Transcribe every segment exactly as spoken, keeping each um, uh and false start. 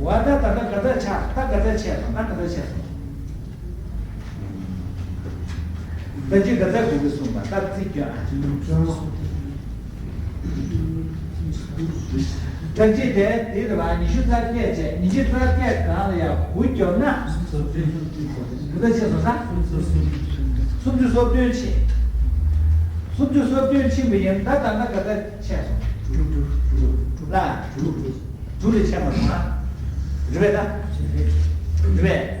འོ་ད་ད་ལྟ་ག་ཚད་ཆགས། ད་ག་ཚད་ཆགས་སོང་། ད་ག་ཚད་ཆགས་སོང་། ད་ཅི་ག་ཚད་དགོས་ཀྱི་གསུངས་པ། ད་རྩིས་སྐྱོན་ཨ། ད་ཅི་དེ་དེ་རེད་བ། ཉི་ཤུ་རྩ་བརྒྱད་བྱས། ཉི་ཤུ་རྩ་བརྒྱད་སྒང་ལ་ཡང་དགུ་བརྒྱབ་ན། དགུ་ཚད་ཆགས་སོང་ས། སུམ་ཅུ་སོ་བདུན་ཆགས། སུམ་ཅུ་སོ་བདུན་ཆགས་པ་ཡིན། ད་ད་ལྟ་ག་ཚད་ཆགས་སོང་། དྲུག་དྲུག་དྲུག་ལ། དྲུག་ལས་ཆགས་མ་སོང་ང་། རེད་པས་ད། རེད་པས།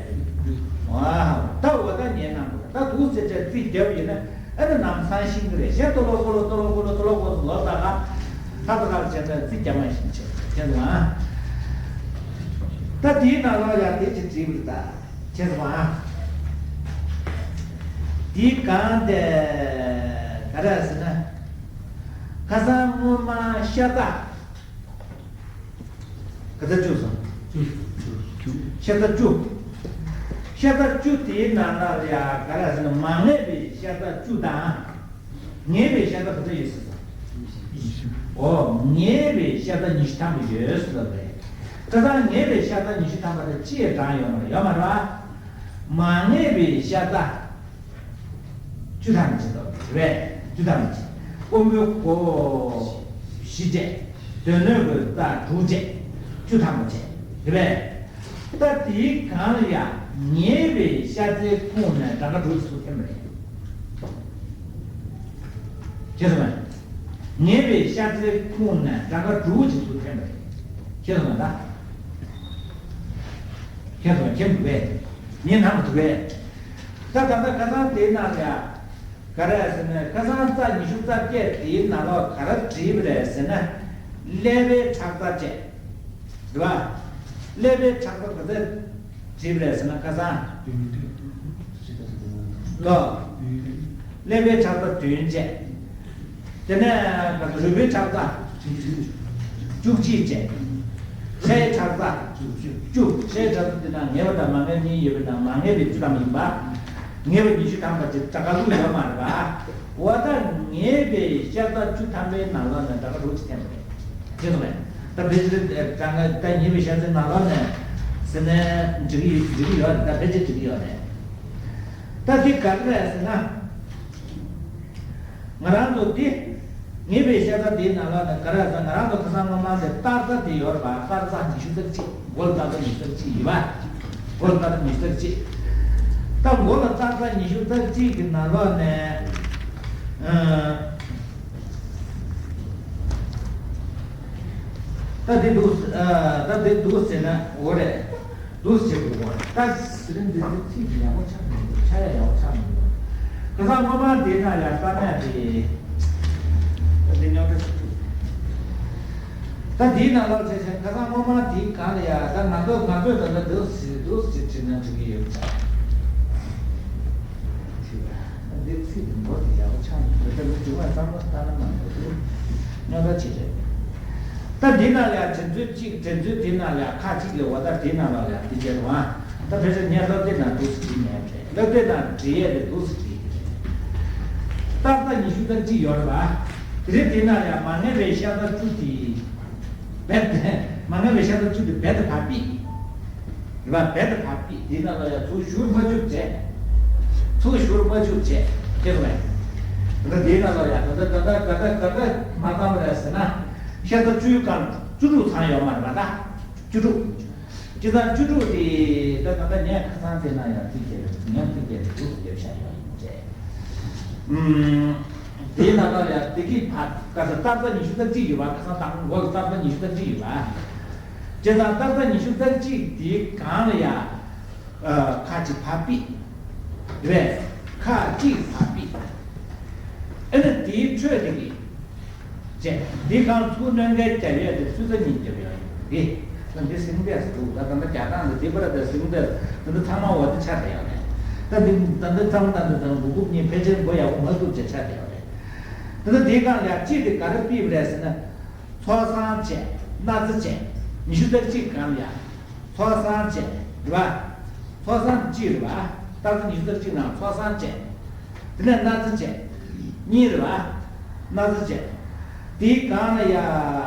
ཨ། ད་འོ་ད་ཉན་གནང་དགོས། ད་འདུག་ཟེར་བྱས་རྩིས་བརྒྱབ་ཡིན་ན། ཨ་ནི་ནམ་སང་ཤེས་ཀྱི་རེད། གཞན་ཏོ་ལོ་ཀོ་ལོ་ཏོ་ལོ་ཀོ་ལོ་ཏོ་ལོ་ཀོ་ལོ་ལོ་ད་ག་ད་ད་ག་བྱས་ན་རྩིས་རྒྱབ་མ་ཤེས་བྱས་བྱས་སོང་ང་། ད་དེའི་ནང་ལོགས་ཡང་དེ་ཅིག་བྲིས་པ་རེད་ད། བྱས་སོང་ང་། དེའི་སྒང་དེ་ག་རེ་ཟེར་ན། ཁ་སང་སྔོན་མ་ཤ་སྟག་ག་ཚོད་བཅུ་སོང་། བཅུ། ཤ་སྟག་བཅུ། ཤ་སྟག་བཅུ་དེའི་ནང་ལ་ཡ་ག་རེ་ཟེར་ན། མ་ངེས་པའི་ཤ་སྟག་བཅུ་དང་། ངེས་པའི་ཤ་སྟག་ག་ཚོད་ཡོད་ཟེར་སོང་། འོ། ངེས་པའི་ཤ་སྟག་ཉི་ཤུ་ཐམ་པ་ཡོད་ཟེར་བ་རེད། ཁ་སང་ངེས་པའི་ཤ་སྟག་ཉི་ཤུ་ཐམ་པ་དེ་ཅི་ཡང་བགྲངས་ཡོད་མ་རེད། ཡོད་མ་རེད་བ། མ་ངེས་པའི་ཤ་སྟག་བཅུ་ཐམ་བྱེད་དོ་རེད། བཅུ་ཐམ་བྱེད། དབང་པོའི་སྒོ་བཞི་བྱས། སྡེ་སྣོད་ཀྱི་རྩ་དྲུག་བྱས། བཅུ་ཐམ་བྱས། རེད་པས། ད་དེའི་སྒང་ལ་ཡ་ངེས་པའི་ཤ་ཚའི་ཁོངས་ནས་གྲངས་ཀ་དྲུག་ཅིག་ཚུར་འཐེན་པ་རེད། ཤེས་སོང་ངས། ངེས་པའི་ཤ་ཚའི་ཁོངས་ནས་གྲངས་ཀ་དྲུག་ཅིག་ཚུར་འཐེན་པ་རེད། ཤེས་སོང་ངས་ད། ཤེས་སོང་ངས། མཁྱེན་འདུག་གས། ངས་ནང་དུ་འདུག་གས། ད་ད་ལྟ་ཁ་སང་དེའི་ནང་ལ་ཡ། ག་རེ་ཟེར་ན། ཁ་སང་རྩ་ཉི་ཤུ་རྩ་བརྒྱད་དེའི་ནང་ལོགས་ག་རེ་བྲིས་པ་རེད་ཟེར་ན། ཀླད་པའི་ཁྲག་རྩ་བཅས། རེད་པ། ཀླད་པའི་ཁྲག་རྩ་ག་ཚོད་བྲིས་པ་རེད་ཟེར་ན། ཁ་སང་ལོ། ཀླད་པའི་ཁྲག་རྩ་བདུན་བཅས། དེ་ནས་རུས་པའི་ཁྲག་རྩ་བཅུ་གཅིག་བཅས། ཤའི་ཁྲག་རྩ་བཅུ། ཤའི་ཁྲག་རྩ་དེ་ན་ངེས་པ་དང་མ་ངེས་གཉིས་ཡོད་པའི་ནང་མ་ངེས་པའི་བཅུ་ཐམ་ཡིན་པ། ངེས་པ་ཉི་ཤུ་ཐམ་པ་ཅིག་གྲངས་ཀ་བླུགས་ཡོད་མ་རེད་པ། འོ་ད་ངེས་པའི་ཤ་སྟག་བཅུ་ཐམ་པའི་ནང་ལོགས་ནས་གྲངས་ཀ་དྲུག་ཅིག་འཐེན་པ་རེད། ཤེས་སོང་ངས། ད་ཕལ་ཆེར་གྲངས་ཀ་ད་ངེས་པའི་ཤ་ཚའི་ནང་ལོགས་ནས་ཟེར་ནས་འགྲིག་གི་འགྲིག་གི་ཡོད་རེད། ད་ཕལ་ཆེར་འགྲིག་གི་ཡོད་རེད། ད་དེ་ག་རེ་རེད་ཟེར་ན། ང་རང་ཚོ་འདི་ངེས་པའི་ཤ་ཚ་འདིའི་ནང་ལོགས་ནས་ག་རེ་ཟེར། ང་རང་ཚོ་ཁ་སང་སྔོན་མ་དེ་སྟག་རྩ་དེ་ཡོད་རེད་པ། སྟག་རྩ་ཉི་ཤུ་རྩ་གཅིག་མགོ་ལ་སྟག་རྩ་ཉི་ཤུ་རྩ་གཅིག་ཡོད་པ། མགོ་ལ་སྟག་རྩ་ཉི་ཤུ་རྩ་གཅིག་ད་མགོ་ལ་སྟག་རྩ་ཉི་ཤུ་རྩ་གཅིག་གི་ནང་ལོགས་ནས། ཨ། ད་དེ་འདུག་ཨ། ད་དེ་འདུག་ཟེར་ན་འོ་རེད། འདུག་ཟེར་དགོས་པ། ད་ཟེར་འདི་ཚིག་ཡག་པོ་ཆགས་མི་འདུག་ཆ་ཡ་ཡག་པོ་ཆགས་མི་འདུག་ཁ་སང་སྔོན་མ་དེ་ན་ཡང་ས་གནས་དེ། ད་དེ་རྙོག་དྲ་ཞིག་འདུག་ད་དེའི་ནང་ལོགས་བྱས་བྱས་ཁ་སང་སྔོན་མ་དེའི་སྒང་ལ་ཡ། ད་ང་ཚོ་ང་ཚོས་ད་ལྟ་འདུག་ཟེར་འདུག་ཟེར་བྲིས་ན་འགྲིག་གི་ཡོད་ཙང་། འདི་ཚིག་འདི་མགོ་དེ་ཡག་པོ་ཆགས་མི་འདུག་ད་མི་འབྱུང་བ་བསམ་བློ་བཏང་ན་མ་འདུག་རྙོག་དྲ་ཆེ་རེད། ད་འདི་ན་ལ་དྲན་ཚུལ་གཅིག་དྲན་ཚུལ་དེ་ན་ལ་ཁ་གཅིག་ལས་བ། ད་དེ་ན་ལ་ལ་དེ་བྱས་རུང་ཨ། ད་ཕལ་ཆེར་ངས་སློབ་དེབ་ནང་འདུག་སེ་བྲིས་མེད་རེད། སློབ་དེབ་ནང་བྲིས་ཡས་དེ་འདུག་སེ་བྲིས་རེད། སྟག་རྩ་ཉི་ཤུ་རྩ་གཅིག་ཡོད་རེད་བ། དེ་རེད། དེ་ན་ལ་མ་ངེས་པའི་ཤ་ཚ་བཅུ་དེ་རྦད་དེ། མ་ངེས་པའི་ཤ་ཚ་བཅུ་དེ་རྦད་དེ་བར་པི། རེད་བ། རྦད་དེ་བར་པི། དེ་ན་ལ་ཡ་ཚུར་བཞུར་མ་བཅུག་བྱས། ཚུར་བཞུར་མ་བཅུག་བྱས། དེ་རེད་བས། ད་དེ་ན་ལ་ཡ་ད་ད་ད་ད་ད་ད་མ་བཏང་བ་རེད་ཟེར་ན། ཤ་ཚ་བཅུའི་སྒང་བཅུ་དྲུག་ཚང་ཡོད་མ་རེད་པ། ད་བཅུ་དྲུག་སྤྱིར་བཏང་བཅུ་དྲུག་དེ་ད་ད་ལྟ་ངས་ཁ་སང་དེ་ན་ཡང་ཚིག་བརྒྱད་ངས་ཚིག་བརྒྱད་དྲུག་བརྒྱབ་བཞག་ཡོད་རེད། ཨུམ། དེའི་ནང་ལ་ཡང་དེ་གི་བར་ག་ས་སྟག་རྩ་ཉི་ཤུ་རྩ་གཅིག་ཡོད་པ། ཁ་སང་དང་མགོ་ལ་སྟག་རྩ་ཉི་ཤུ་རྩ་གཅིག་ཡོད་པ། བྱས་ཙང་སྟག་རྩ་ཉི་ཤུ་རྩ་གཅིག་དེའི་སྒང་ལ་ཡང་ཁ་ཅིག་བར་པི། རེད། ཁ་གཅིག་བར་པི། ཨ་ནི་དེའི་འཕྲོས་དེ་གི་བྱས། འདི་སྒང་ཚུར་གནོན་འགལ་རྒྱབ་ཡས་དེ་ཚུར་རྩ་གཉིས་རྒྱབ་ཡོད་རེད། ད་འདི་སིང་བལྟས་སུ་འདུག་ད་ད་ལྟ་རྒྱ་གྲངས་ལ་འདི་པར་དང་སིང་བལྟས་ད་ལྟ་ཚང་མ་འོ་དེ་ཆགས་བསྡད་ཡོད་རེད། ད་འདི་ད་ལྟ་ཚང་མ་ད་ལྟ་ཚང་མ་འགོ་དགུ་གཉིས་ཕལ་ཆེར་མགོ་ཡག་པོ་མ་ཐུག་ཅེས་ཆགས་བསྡད་ཡོད་རེད། ད་ལྟ་འདིའི་སྒང་ལ་ཡ་གཅིག་དེ་ག་རེ་ཕུད་པ་རེད་ཟེར་ན། ཚོགས་བསགས་བྱས། སྣག་ཚ་བྱས། ཉི་ཤུ་རྩ་གཅིག་སྒང་ལ་ཡ། ཚོགས་བསགས་བྱས། རེད་པ། ཚོགས་བསགས་གཅིག་རེད་པ། སྟག་རྩ་ཉི་ཤུ་རྩ་གཅིག་ནང་ཚོགས་བསགས་བྱས། དེ་ནས་སྣག་ཚ་བྱས། གཉིས་རེད་པ། སྣག་ཚ་བྱས། དེའི་སྒང་ལ་ཡ།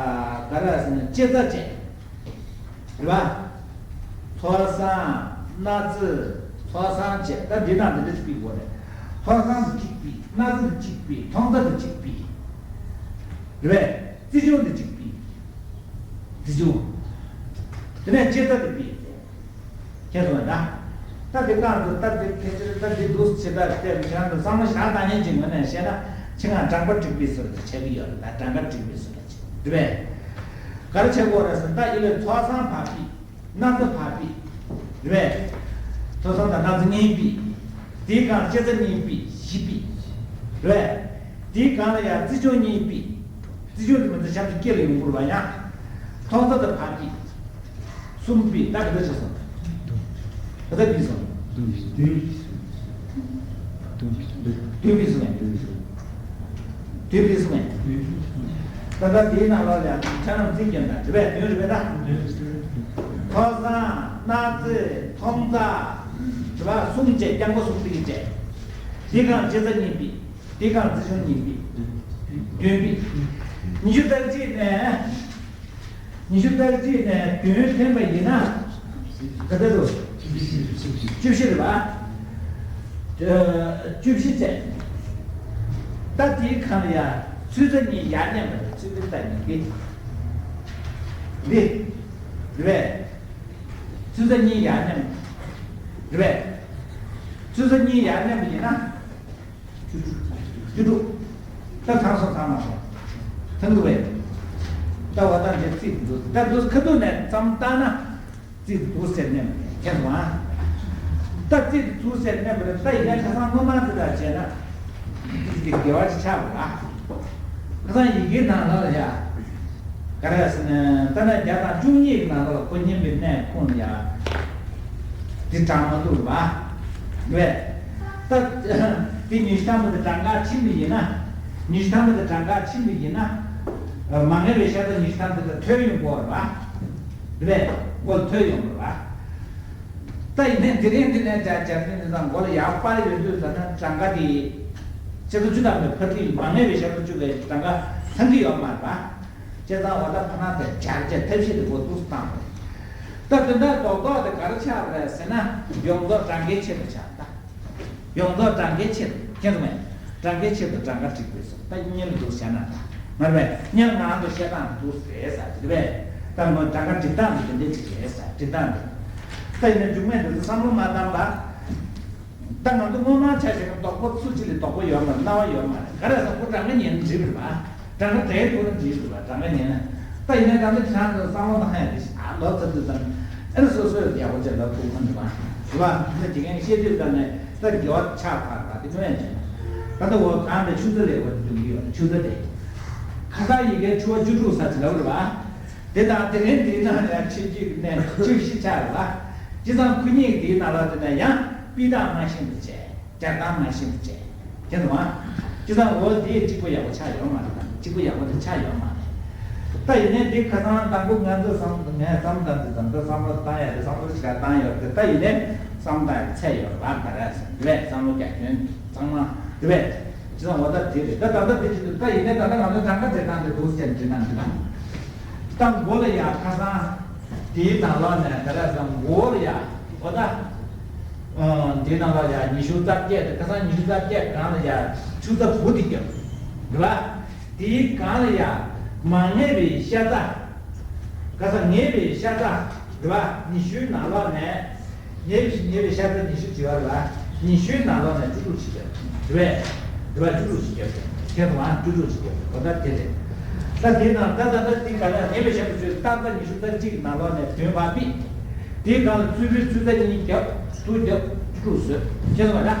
ག་རེ་ཟེར་ན་ལྕེ་ཚ་བྱས། རེད་པ། ཚོགས་བསགས། སྣག་ཚ། ཚོགས་བསགས་བྱས། ད་འདི་དང་འདི་འདྲ་ཅིག་ཕུད་དགོས་རེད། ཚོགས་བསགས་འདི་གཅིག་ཕུད། སྣག་ཚ་འདི་གཅིག་ཕུད། འཐོམ་ཚ་འདི་གཅིག་ཕུད། རེད་པས། རྩི་ཆུ་འདི་གཅིག་ཕུད། རྩི་ཆུ། དེ་ནས་ལྕེ་ཚ་འདི་ཕུད། མཁྱེན་སོང་ང་། ད་འདི་སྒང་དུ་ད་འདི་ཕལ་ཆེར་ད་འདི་འདུག་ཅེས་ད་བལྟས་ནས་ཁྱེད་རང་ཚོ་བསམ་བློ་བཞག་བཏང་མཁན་ཅིག་ངོས་ནས་བཤད་ན། ཆེད་མངགས་བགྲང་པ་འགྲིག་པའི་བཟོ་འདྲ་ཆགས་ཀྱི་ཡོད་རེད། ད་བགྲང་པ་འགྲིག་པའི་བཟོ་འདྲ་ཆགས། རེད་པས། ག་རེ་བྱེད་དགོས་རེད་ཟེར་ན། ད་ཡིན་ལས་ཚོགས་བསགས་ཕར་ཕུད། སྣག་ཚ་ཕར་ཕུད། རེད་པས། ཚོགས་བསགས་དང་སྣག་ཚ་གཉིས་ཕུད། དེའི་སྒང་ལྕེ་ཚ་གཉིས་ཕུད། བཞི་ཕུད། རེད་པས། དེའི་སྒང་ལ་ཡང་རྩི་ཆུ་གཉིས་ཕུད། རྩི་ཆུ་དེ་མི་ཚེ་གཤམ་དུ་སྐེ་ལ་ཡོང་དགོས་རེད་པ། ཡང་འཐོམ་ཚ་དང་ཕར་ཕུད། གསུམ་ཕུད། ད་ག་འདྲ་བྱས་སོང་། ག་འདྲ་ཕུད་སོང་། བདུན་ཕུད་སོང་། བདུན་ཕུད་སོང་། བདུན་ཕུད་སོང་། ད་ལྟ་དེའི་ནང་ལོགས་ལ་ཡང་ཆ་རྣམས་རྩིས་རྒྱན་དང་འབྲེལ་བའི་དོན་རེད་པས། ད་ཚོགས་བསགས། སྣག་ཚ། འཐོམ་ཚ། རེད་པ། གསུམ་བྱས། རྐྱང་པ་གསུམ་དེ་གི་བྱས། དེའི་སྒང་ལྕེ་ཚ་གཉིས་ཕུད། དེའི་སྒང་རྩི་ཆུ་གཉིས་ཕུད། བདུན་ཕུད། ཉི་ཤུ་རྩ་གཅིག་ནས། ཉི་ཤུ་རྩ་གཅིག་ནས་བདུན་འཐེན་པ་ཡིན་ན། ག་ཚོད་འདུག་བཅུ་བཞི་རེད་པ། བཅུ་བཞི་བྱས། ད་དེའི་སྒང་ལ་ཡ་ཚུགས་གྲུ་གཉིས་ཡར་མནན་པ་རེད། ཚུགས་གྲུ་གཉིས་འདི། འདི། རེད་པས། ཚུགས་གྲུ་གཉིས་ཡར་མནན། རེད་པས། ཚུགས་གྲུ་གཉིས་ཡར་མནན་པ་ཡིན་ན། བཅུ་དྲུག་ད་ཚང་སོང་། ཚང་མ་སོང་། ཚང་འདུག་པས། ད་བ་ད་འདི་རྩིས་འདུག་ད་འདུག་ཁ་ཐུག་ནས་ཙམ་བལྟས་ན་རྩིས་འདུག་ཟེར་ནས་མཁྱེན་སོང་ཨ། ད་རྩིས་འདུག་ཟེར་ནས་མ་རེད། ད་ཡིན་ན་ཁ་སང་སྔོན་མ་དེ་དང་བྱས་ན་རྩིས་དེ་དགེ་བ་ཅིག་ཆགས་པ་རེད། ཁ་སང་ཡི་གེའི་ནང་ལ་ཡ། ག་རེ་ཟེར་ན། ད་ལྟ་བརྒྱ་དང་བཅུ་གཉིས་ཀྱི་ནང་ལ་ཁོ་སྙན་པའི་གནས་ཁུངས་ལ་ཡ། འདི་བགྲང་མ་འདུག་རེད་པ། རེད། ད་འདི་ཉི་ཤུ་ཐམ་པ་དེ་བགྲང་གར་ཕྱིན་པ་ཡིན་ན། ཉི་ཤུ་ཐམ་པ་དེ་བགྲང་གར་ཕྱིན་པ་ཡིན་ན། མ་ངེས་པའི་ཤ་ཚ་ཉི་ཤུ་ཐམ་པ་དེ་ཐོན་ཡོང་གི་རེད་པ། རེད། མགོ་ལ་ཐོན་ཡོང་གི་རེད་པ། ད་ཡིན་ནའི་དེ་རིང་འདི་ནས་སྦྱར་སྦྱར་མཁན་དེ་དང་མགོ་ལ་ཡར་སྤར་ཡོང་དུས་ཙ་ན་བགྲང་ག་དེ། ཤ་ཚ་བཅུ་ཐམ་པའི་ཕར་ཕུད། མ་ངེས་པའི་ཤ་ཚ་བཅུ་པའི་བགྲང་ག་ཚང་གི་ཡོད་མ་རེད་པ། བྱས་ཙང་འོ་ད་ཕ་ན་དེ་སྦྱར་བྱས་ཐབས་ཤེས་དེ་འགོ་འདུག་སེ་བཏང་བ་རེད། ད་དོན་དག་རྡོག་རྡོག་དེ་ག་རེ་ཆགས་པ་རེད་ཟེར་ན། ཡོངས་རྫོགས་བགྲང་གིའི་ཆེད་དུ་ཆགས། ད་ཡོངས་རྫོགས་བགྲང་གིའི་ཆེད་དུ། མཁྱེན་སོང་ངས། གྲངས་ཀའི་ཆེད་དུ་གྲངས་ཀ་སྒྲིག་པའི་སོ། ད་གཉིས་ལ་འདུག་བྱས་ན་ད། མ་རེད་པས། གཉིས་ལ་ང་རང་ཚོ་བཤད་སྟངས་འདུག་རེད་ཟེར་དེ་རེད་པས། ད་ངོ་གྲངས་ཀ་སྒྲིག་སྟངས་དེ་དེ་འདྲས་ཅིག་རེད་ཟེར། སྒྲིག་སྟངས་དེ། ད་ཡིན་ན་མཇུག་མེད་དེ་ཚོ་བསམ་བློ་མ་བཏང་པ། ད་ང་ཚོ་སྔོན་མ་ཆ་བཞག་ན་དོགས་པ་སུ་གཅིག་ལས་དོགས་པ་ཡོད་མ་རེད། རྣ་བ་ཡོད་མ་རེད། ག་རེ་ཟེར་ཁོ་གྲངས་ཀ་ཉན་ན་འགྲིག་རེད་པ། གྲངས་ཀ་དེའི་ཐོག་ནས་འགྲིག་རེད་པ། གྲངས་ཀ་ཉན་ན། ད་ཡིན་ན་ད་ནི་གྲངས་ཀ་བསམ་བློ་བཏང་ཡ་རེད། ཨ་ལོ་ཚར་དུས་ཙམ་ཨེ་ནི་སོ་སོས་ཡག་པོ་བྱས་ལབ་ཐུབ་མ་འདུག་པ། རེད་པ། ད་དེ་གན་བཤད་དུས་ཙམ་ནས་ད་དགེ་བ་ཆགས་ཚར་པ་དེ་སྨོས་ཡ་བྱས་ན། ད་ལྟ་འོ་གང་དེ་ཆུ་ཚོད་ལས་འོ་འདུག་གི་ཡོད། ཆུ་ཚོད་དེ། ཁ་སང་ཡི་གེ་ཆུ་བ་བཅུ་དྲུག་ས་ཅིག་ལབ་རེད་པ། དེ་དང་དེ་རིང་འདིའི་ནང་ལ་ཆེ་བསྐྱེད་ནས་བཅུ་བཞི་ཆགས་རེད་པ། བྱས་ཙང་སྐུ་ཉིད་འདིའི་ནང་ལ་དེ་ནས་ཡང་པི་ཏག་མ་ཤེས་པ་བྱས། རྒྱག་སྟངས་མ་ཤེས་པ་བྱས། དེ་ནི་བ། བྱས་ཙང་འོ་དེ་གཅིག་པ་ཡག་པོ་ཆགས་ཡོད་མ་རེད། གཅིག་པ་ཡག་པོ་དེ་ཆགས་ཡོད་མ་རེད། ད་ཡིན་ནའི་འདི་ཁ་སང་དང་པོ་ང་ཚོ་བསམ་ངས་བསམ་བཏང་དུས་ཙམ་ད་བསམ་བློ་བཏང་ཡ་དེ་བསམ་བློ་ཞིག་བཏང་ཡོད་དེ། ད་ཡིན་ནའི་བསམ་བཏང་ཡ་ཚད་ཡོད་རེད་པ། ག་རེ་ཟེར་དེ་བས་བསམ་བློ་རྒྱག་སྐྱོན་ཚང་མ་དེ་བས། བྱས་ཙང་འོ་ད་དེ་རེད། ད་ད་ལྟ་དེ་བྱེད་དུས་ད་ཡིན་ནའི་ད་ལྟ་ང་ཚོ་གྲངས་ཀ་དེ་དང་དེ་འདུག་ཟེར་འདྲི་ན་འདྲི་ན། ད་མགོ་ལ་ཡ་ཁ་སང་དེའི་ནང་ལོགས་ནས་ག་རེ་ཟེར་མགོ་ལ་ཡ་འོ་ད། ཨ། དེའི་ནང་ལ་ཡ་ཉི་ཤུ་རྩ་བརྒྱད་དེ། ཁ་སང་ཉི་ཤུ་རྩ་བརྒྱད་སྒང་ལ་ཡ་ཆུ་ཚོད་དགུ་དེ་བརྒྱབ། རེད་པ། དེའི་སྒང་ལ་ཡ་མ་ངེས་པའི་ཤ་ཚ། ཁ་སང་ངེས་པའི་ཤ་ཚ། རེད་པ། ཉི་ཤུའི་ནང་ལོགས་ནས། ཉེ་བའི་ཉེ་བའི་ཤ་ཚ་ཉི་ཤུ་བྱེ་བ་ལ་ཉི་ཤུའི་ནང་ལོགས་ནས་བཅུ་དྲུག་ཞིག་བརྒྱབ། དྲི་བས། དྲི་བ་བཅུ་དྲུག་ཞིག་བརྒྱབ། ཁྱེད་ཚོ་ང་བཅུ་དྲུག་ཞིག་བརྒྱབ། གོ་ད་དེ་རེད། ད་དེའི་ནང་ད་ད་ད་དེ་ག་ལ་ཉེ་བའི་ཤ་ཚ་བཅུ་ད་ད་ཉི་ཤུ་རྩ་གཅིག་ནང་ལོགས་ནས་བདུན་བར་མི། དེའི་སྒང་ལ་རྩུབ་པོའི་ཆུ་ཚ་གཉིས་བརྒྱབ། དུ་བརྒྱབ། བཅུ་དྲུག་བཟོས། ཁྱེད་ཚོ་ང་ད།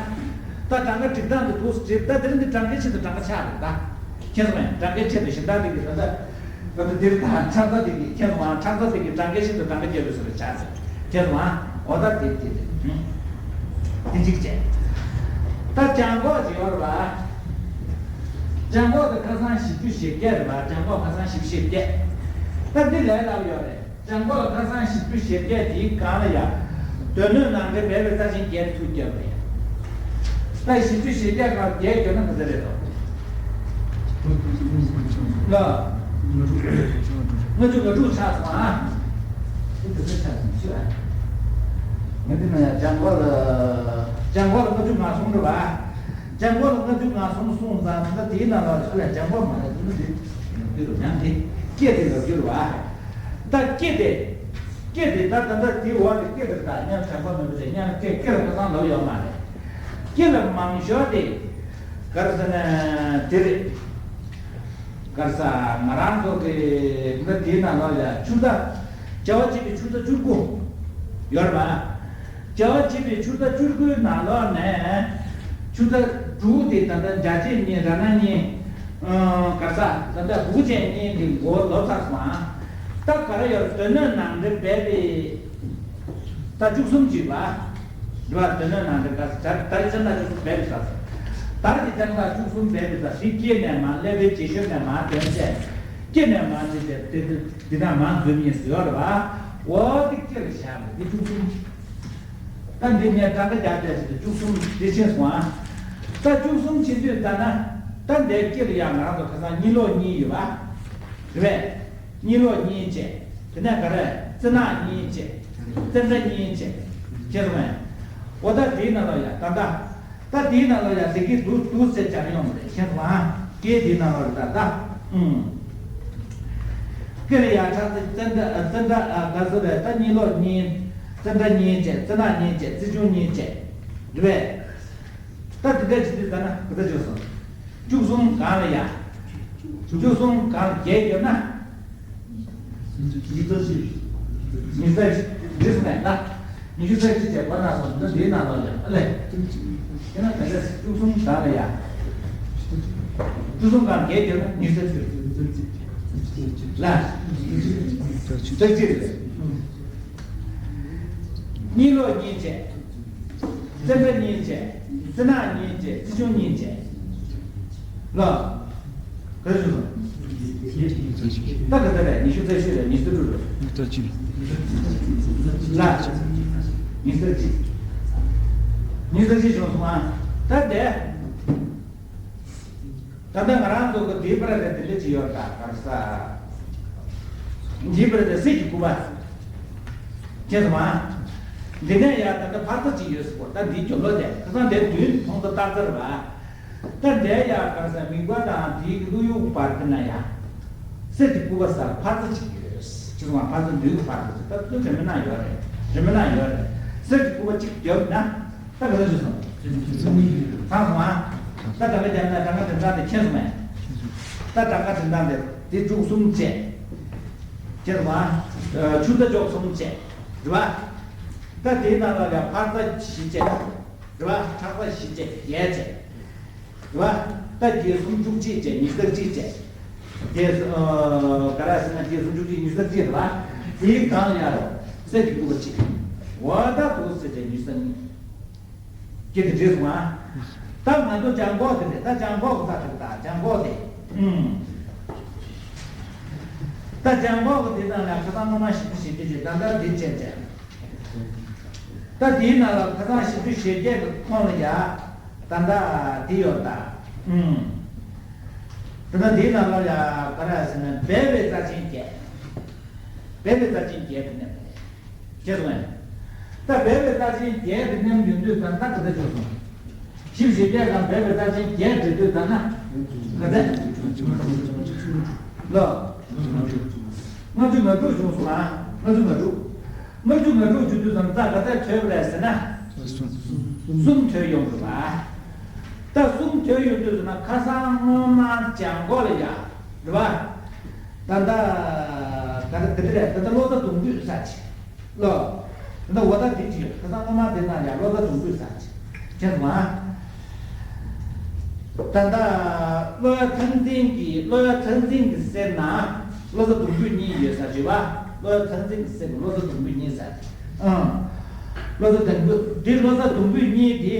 ད་གྲངས་ཀ་སྒྲིག་སྟངས་དེ་འདུག་སྒྲིག་ད་དེ་རིང་འདི་གྲངས་ཀའི་ཆེད་དུ་གྲངས་ཀ་ཆགས་རེད་ད། ཁྱེད་ཚོ་ང་གྲངས་ཀའི་ཆེད་དུ་ཞིབ་ཕྲ་དེ་གི་ད་ད། ད་ལྟ་འདིར་དང་ཁྲག་རྩ་དེ་གི་ཁྱེད་མང་ཁྲག་རྩ་དེ་གི་གྲངས་ཀའི་ཤིན་ཏུ་གྲངས་ཀ་རྒྱབ་པའི་བཟོ་འདྲ་ཆགས་ཟེར། ཁྱེད་མང་འོ་ད་དེ་དེ་དེ་དེ་གཅིག་བྱས། ད་བྱང་ཁོག་ཅིག་ཡོད་རེད་པ། བྱང་ཁོག་དེ་ཁ་སང་བཞི་བཅུ་ཞེ་བརྒྱད་རེད་པ། བྱང་ཁོག་ཁ་སང་བཞི་བཅུ་ཞེ་བརྒྱད། ད་འདི་ལས་སླ་པོ་ཡོད་རེད། བྱང་ཁོག་ལ་ཁ་སང་བཞི་བཅུ་ཞེ་བརྒྱད་དེའི་སྒང་ལ་ཡ། སྡོད་གནས་ནང་འདྲེན་འབད་པའི་རྩ་ཆེན་བརྒྱད་ཚུར་བརྒྱབ་པ་ཡིན། ད་བཞི་བཅུ་ཞེ་བརྒྱད་སྒང་བརྒྱད་བརྒྱབ་ན་ག་ཚོད་རེད་དོ། ལ། ལྔ་བཅུ་ང་དྲུག་ཆགས་སོང་ཨ། དེ་ག་ཚོད་ཆགས་སོང་ཤི་ཨ། ང་འདི་ན་ཡ་བྱང་ཁོག་ལ། བྱང་ཁོག་ལ་ལྔ་བཅུ་ང་གསུམ་རེད་པ། བྱང་ཁོག་ལ་ལྔ་བཅུ་ང་གསུམ་སོང་ཙང་ད་དེའི་ནང་ལ་ཨ་ལས་བྱང་ཁོག་མ་རེད་འདི་ནི་འདི་ཡོང་རྒྱུ་རུ་ཡང་དེ་སྐད་དེ་ལ་རྒྱུ་རུ་བ། ད་སྐད་དེ། སྐད་དེ་ད་ད་ད་དེའི་འོག་ལ་སྐད་དེ་ད་མཉམ་བྱང་ཁོག་མི་འདུག་ཟེར་མཉམ་སྐད་སྐད་ལ་ཁ་སང་ལབ་ཡོད་མ་རེད། སྐད་ལ་མང་ཤོས་དེ་ག་རེ་ཟེར་ན་དེ་རེད། ག་རེ་ཟ་ང་རང་ཚོ་གི་ད་དེའི་ནང་ལོགས་ལ་ཆུ་ཚོད་བྱ་བ་བྱེད་པའི་ཆུ་ཚོད་བཅུ་དགུ་ཡོད་རེད་པ། བྱ་བ་བྱེད་པའི་ཆུ་ཚོད་བཅུ་དགུའི་ནང་ལོགས་ནས་ཆུ་ཚོད་དྲུག་དེ་ད་ལྟ་འཇའ་ཆེན་གཉིས་ར་ན་གཉིས། ཨ། ག་རེ་ཟ་ད་ལྟ་འུ་ཅན་གཉིས་དེ་མགོ་ལོག་ཚར་སོང་ཨ། ད་ག་རེ་ཡོད་རེད། སྡོད་གནས་ནང་འདྲེན་འབད་པའི་ད་བཅུ་གསུམ་ཅིག་ལ། འདི་བ་སྡོད་གནས་ནང་འདྲེན་ག་ཟེར་ད་རེས་ཙམ་ན་བཅུ་གསུམ་འབད་པའི་ས་ཟེར། ད་རེས་ཀྱི་ཙམ་ན་བཅུ་གསུམ་འབད་པའི་ས་དེ་སྐྱེས་ནས་མ་སླེབས་པའི་རྗེས་ཤུལ་ནས་མ་དོན་བྱས། སྐྱེས་ནས་མ་དེ་དེ་དེ་དེ་དང་མ་འཛོམས་ཡིན་ཟེར་ཡོད་རེད་པ། འོ་དེ་སྐྱེ་ལ་བཞག་པ་དེ་བཅུ་གསུམ། ད་འདི་ངས་གྲངས་ཀ་རྒྱག་བྱས་ཟེར་དུས་བཅུ་གསུམ་དེ་ཕྱིན་སོང་ཨ། ད་བཅུ་གསུམ་ཕྱིན་དུས་ད་ན། ད་འདའི་སྐྱེ་ལ་ཡང་ང་རང་ཚོ་ཁ་སང་གཉིད་ལོག་གཉིས་ཡོད་པ། རེད་པས། གཉིད་ལོག་གཉིས་བྱས། དེ་ནས་ག་རེ། རྩི་ནག་གཉིས་བྱས། རྩི་འདྲ་གཉིས་བྱས། ཁྱེད་རང་། འོ་ད་དེའི་ནང་ལ་ཡ་ད་ད། ད་དེའི་ནང་ལ་ཡ་དེ་གི་འདུག་འདུག་ཟེར་བྱ་ཡོང་མ་རེད། ཁྱེད་རང་། སྐད་དེའི་ནང་ལ་ད་ད། ཨུང་། སྐད་ལ་ཡ་ཁྲག་རྩི་འདྲ་རྩི་འདྲ་ག་ཚོད་རེད། ད་གཉིད་ལོག་གཉིས། རྩི་འདྲ་གཉིས་བྱས། རྩི་ནག་གཉིས་བྱས། རྩི་ཆུང་གཉིས་བྱས། རེད་པས། ད་དེ་འདྲ་བྱེད་དུས་ད་ན་ག་ད་བྱོས་སོང་། བཅུ་གསུམ་སྒང་ལ་ཡ། བཅུ་གསུམ་སྒང་ལ་བརྒྱད་བརྒྱབ་ན། ཉི་ཤུ་རྩ་གཅིག་ཉི་ཤུ་རྩ་གཅིག་འགྲིག་སོང་ངས་ད། ཉི་ཤུ་རྩ་གཅིག་བྱས་པ་ན་སོང་ད་འདིའི་ནང་ལ་ཡ་ཨ་ལས། དེ་ན་ད་ལྟ་བཅུ་གསུམ་སྒང་ལ་ཡ། བཅུ་གསུམ་སྒང་བརྒྱད་བརྒྱབ་ན་ཉི་ཤུ་རྩ་གཅིག་ལ། རྩ་གཅིག་རེད། གཉིད་ལོག་གཉིས་བྱས། རྩི་འདྲ་གཉིས་བྱས། རྩི་ནག་གཉིས་བྱས། རྩི་ཆུང་གཉིས་བྱས། ལ། ག་རེ་བྱུང་སོང་། ད་ག་ཚོད་རེད། ཉི་ཤུ་རྩ་བཞི་རེད། ཉི་ཤུ་རྩ་དྲུག་རེད། ཉི་ཤུ་རྩ་གཅིག་ལ། ཉི་ཤུ་རྩ་གཅིག་ཉི་ཤུ་རྩ་གཅིག་བྱུང་སོང་ཨ། ད་དེ། ད་ལྟ་ང་རང་ཚོ་གི་དེའི་བར་ལ་དེ་འདྲ་ཅིག་ཡོད་ད་ག་རེ་ཟ། འདིའི་བར་ལ་དེ་གསེར་གྱི་སྐུད་པ། ཁྱེད་ཚོ་མ། འདི་ནས་ཡར་ད་ལྟ་འཕར་རྩ་ཅིག་ཡོད་ཟེར་གོ་ད་འདིའི་རྒྱབ་ལོགས་དེ་ཁ་སང་དེ་མདུན་མཐོང་ཚོ་སྟག་རྩེ་རེད་པ། ད་འདྲའི་ཡ་ག་ས་མིད་པ་དང་དེའི་ཀླུ་གཡུག་བར་དེ་ན་ཡ། གསེར་གྱི་སྐུད་པ་ཟེར་ཕར་ཚ་གཅིག་ཡོད། ཅི་སོང་ང་ཕར་ཚ་ལུས་ཀྱི་ཕར་ཚ་གཅིག་ད་དུ་རེ་མི་ན་ཡོད་རེད། རེ་མི་ན་ཡོད་རེད། གསེར་གྱི་སྐུད་པ་གཅིག་བརྒྱབ་ན་ད་ག་ཚོད་བྱུང་སོང་། ཚང་སོང་ང་། ད་ག་ལ་བརྒྱབ་ན་གྲངས་ཀ་འགྲེང་སྟངས་དེ་མཁྱེན་སོང་ངས། ད་གྲངས་ཀ་འགྲེང་སྟངས་དེ་དེ་དྲུག་གསུམ་བྱས། མཁྱེན་སོང་ང་། ཆུ་ཚ་འཇོག་གསུམ་བྱས། རེད་པ། ད་དེའི་ནང་ལ་ཡ་ཕར་ཚ་བཞི་བྱས། རེད་པ། ཕྲག་པ་བཞི་བྱས་བརྒྱད་བྱས། རེད་པ། ད་བརྒྱད་གསུམ་བཅུ་གཅིག་བྱས་ཉི་ཤུ་རྩ་གཅིག་བྱས། བརྒྱད་གསུམ་ཨ། ག་རེ་ཟེར་ན་བརྒྱད་གསུམ་བཅུ་གཅིག་ཉི་ཤུ་རྩ་གཅིག་རེད་པ། དེའི་སྒང་ལ་ཡ་རོ་གསེར་གྱི་སྐུད་པ་གཅིག་འོ་ད་དུ་ཟེར་བྱས་ཉི་ཤུ་རྩ་གཉིས། སྐྱེ་དེ་འདྲེས་སོང་ང་། ད་ང་ཚོ་ལྗང་ཁོག་དེ་རེད། ད་ལྗང་ཁོག་གི་ས་དེ་རེད། ད་ལྗང་ཁོག་དེ། ཨུམ། ད་ལྗང་ཁོག་གི་དེ་ནང་ལ་ཁ་སང་སྔོན་མ་བཞི་བཅུ་ཞེ་བརྒྱད་ཅེས་ད་ལྟ་འདི་བྱས་བྱས། ད་དེའི་ནང་ལ་ཁ་སང་བཞི་བཅུ་ཞེ་བརྒྱད་ཀྱི་ཁོངས་ལ་ཡ། ད་ལྟ་དེ་ཡོད་ད། ཨུམ། ད་ལྟ་དེའི་ནང་ལ་ཡ་ག་རེ་ཟེར་ན་སྦལ་པའི་རྩ་ཆེན་བརྒྱད། སྦལ་པའི་རྩ་ཆེན་བརྒྱད་དེ་ནས། ཤེས་སོང་ངས། ད་སྦལ་པའི་རྩ་ཆེན་བརྒྱད་དེ་མཉམ་ཡོང་དུས་ད་ལྟ་ག་ཚོད་བྱུང་སོང་། བཞི་བཅུ་ཞེ་བརྒྱད་དང་སྦལ་པའི་རྩ་ཆེན་བརྒྱད་སྦྲེལ་དུས་ད་ན། ག་ཚོད། ལོ། ལྔ་བཅུ་ང་དྲུག་བྱུང་སོང་ང་། ལྔ་བཅུ་ང་དྲུག་ལྔ་བཅུ་ང་དྲུག་བྱུང་དུས་ད་ལྟ་ག་ཚོད་ཐོན་པ་རེད་ཟེར་ན། གསུམ་ཐོན་ཡོང་གི་རེད་པ། ད་གསུམ་ཐོན་ཡོང་དུས་ད་ན་ཁ་སང་སྔོན་མ་ལྗང་ཁོག་ལ་ཡ། རེད་པ། ད་ལྟ་ག་རེ་ག་རེ་རེད། ད་ལྟ་བློ་རྩ་དུང་འབུད་ས་ཆེ། ལོ། ད་ལྟ་འོ་ད་དེ་ཅི་ཡོད། ཁ་སང་སྔོན་མ་དེ་ན་ཡང་བློ་རྩ་དུང་འབུད་ས་ཆེ། མཁྱེན་སོང་ང་། ད་ལྟ་བློ་ཡ་ཐང་འཛིན་གྱི་བློ་ཡ་ཐང་འཛིན་གྱི་གསེབ་ན་བློ་རྩ་དུང་འབུད་གཉིས་ཡོད་ས་ཅི་བ། བློ་ཡ་ཐང་འཛིན་གྱི་གསེབ་ན་བློ་རྩ་དུང་འབུད་གཉིས་ས་ཆེ། ཨང་། བློ་རྩ་དུང་འབུད་དེ་བློ་རྩ་དུང་འབུད་གཉིས་དེ་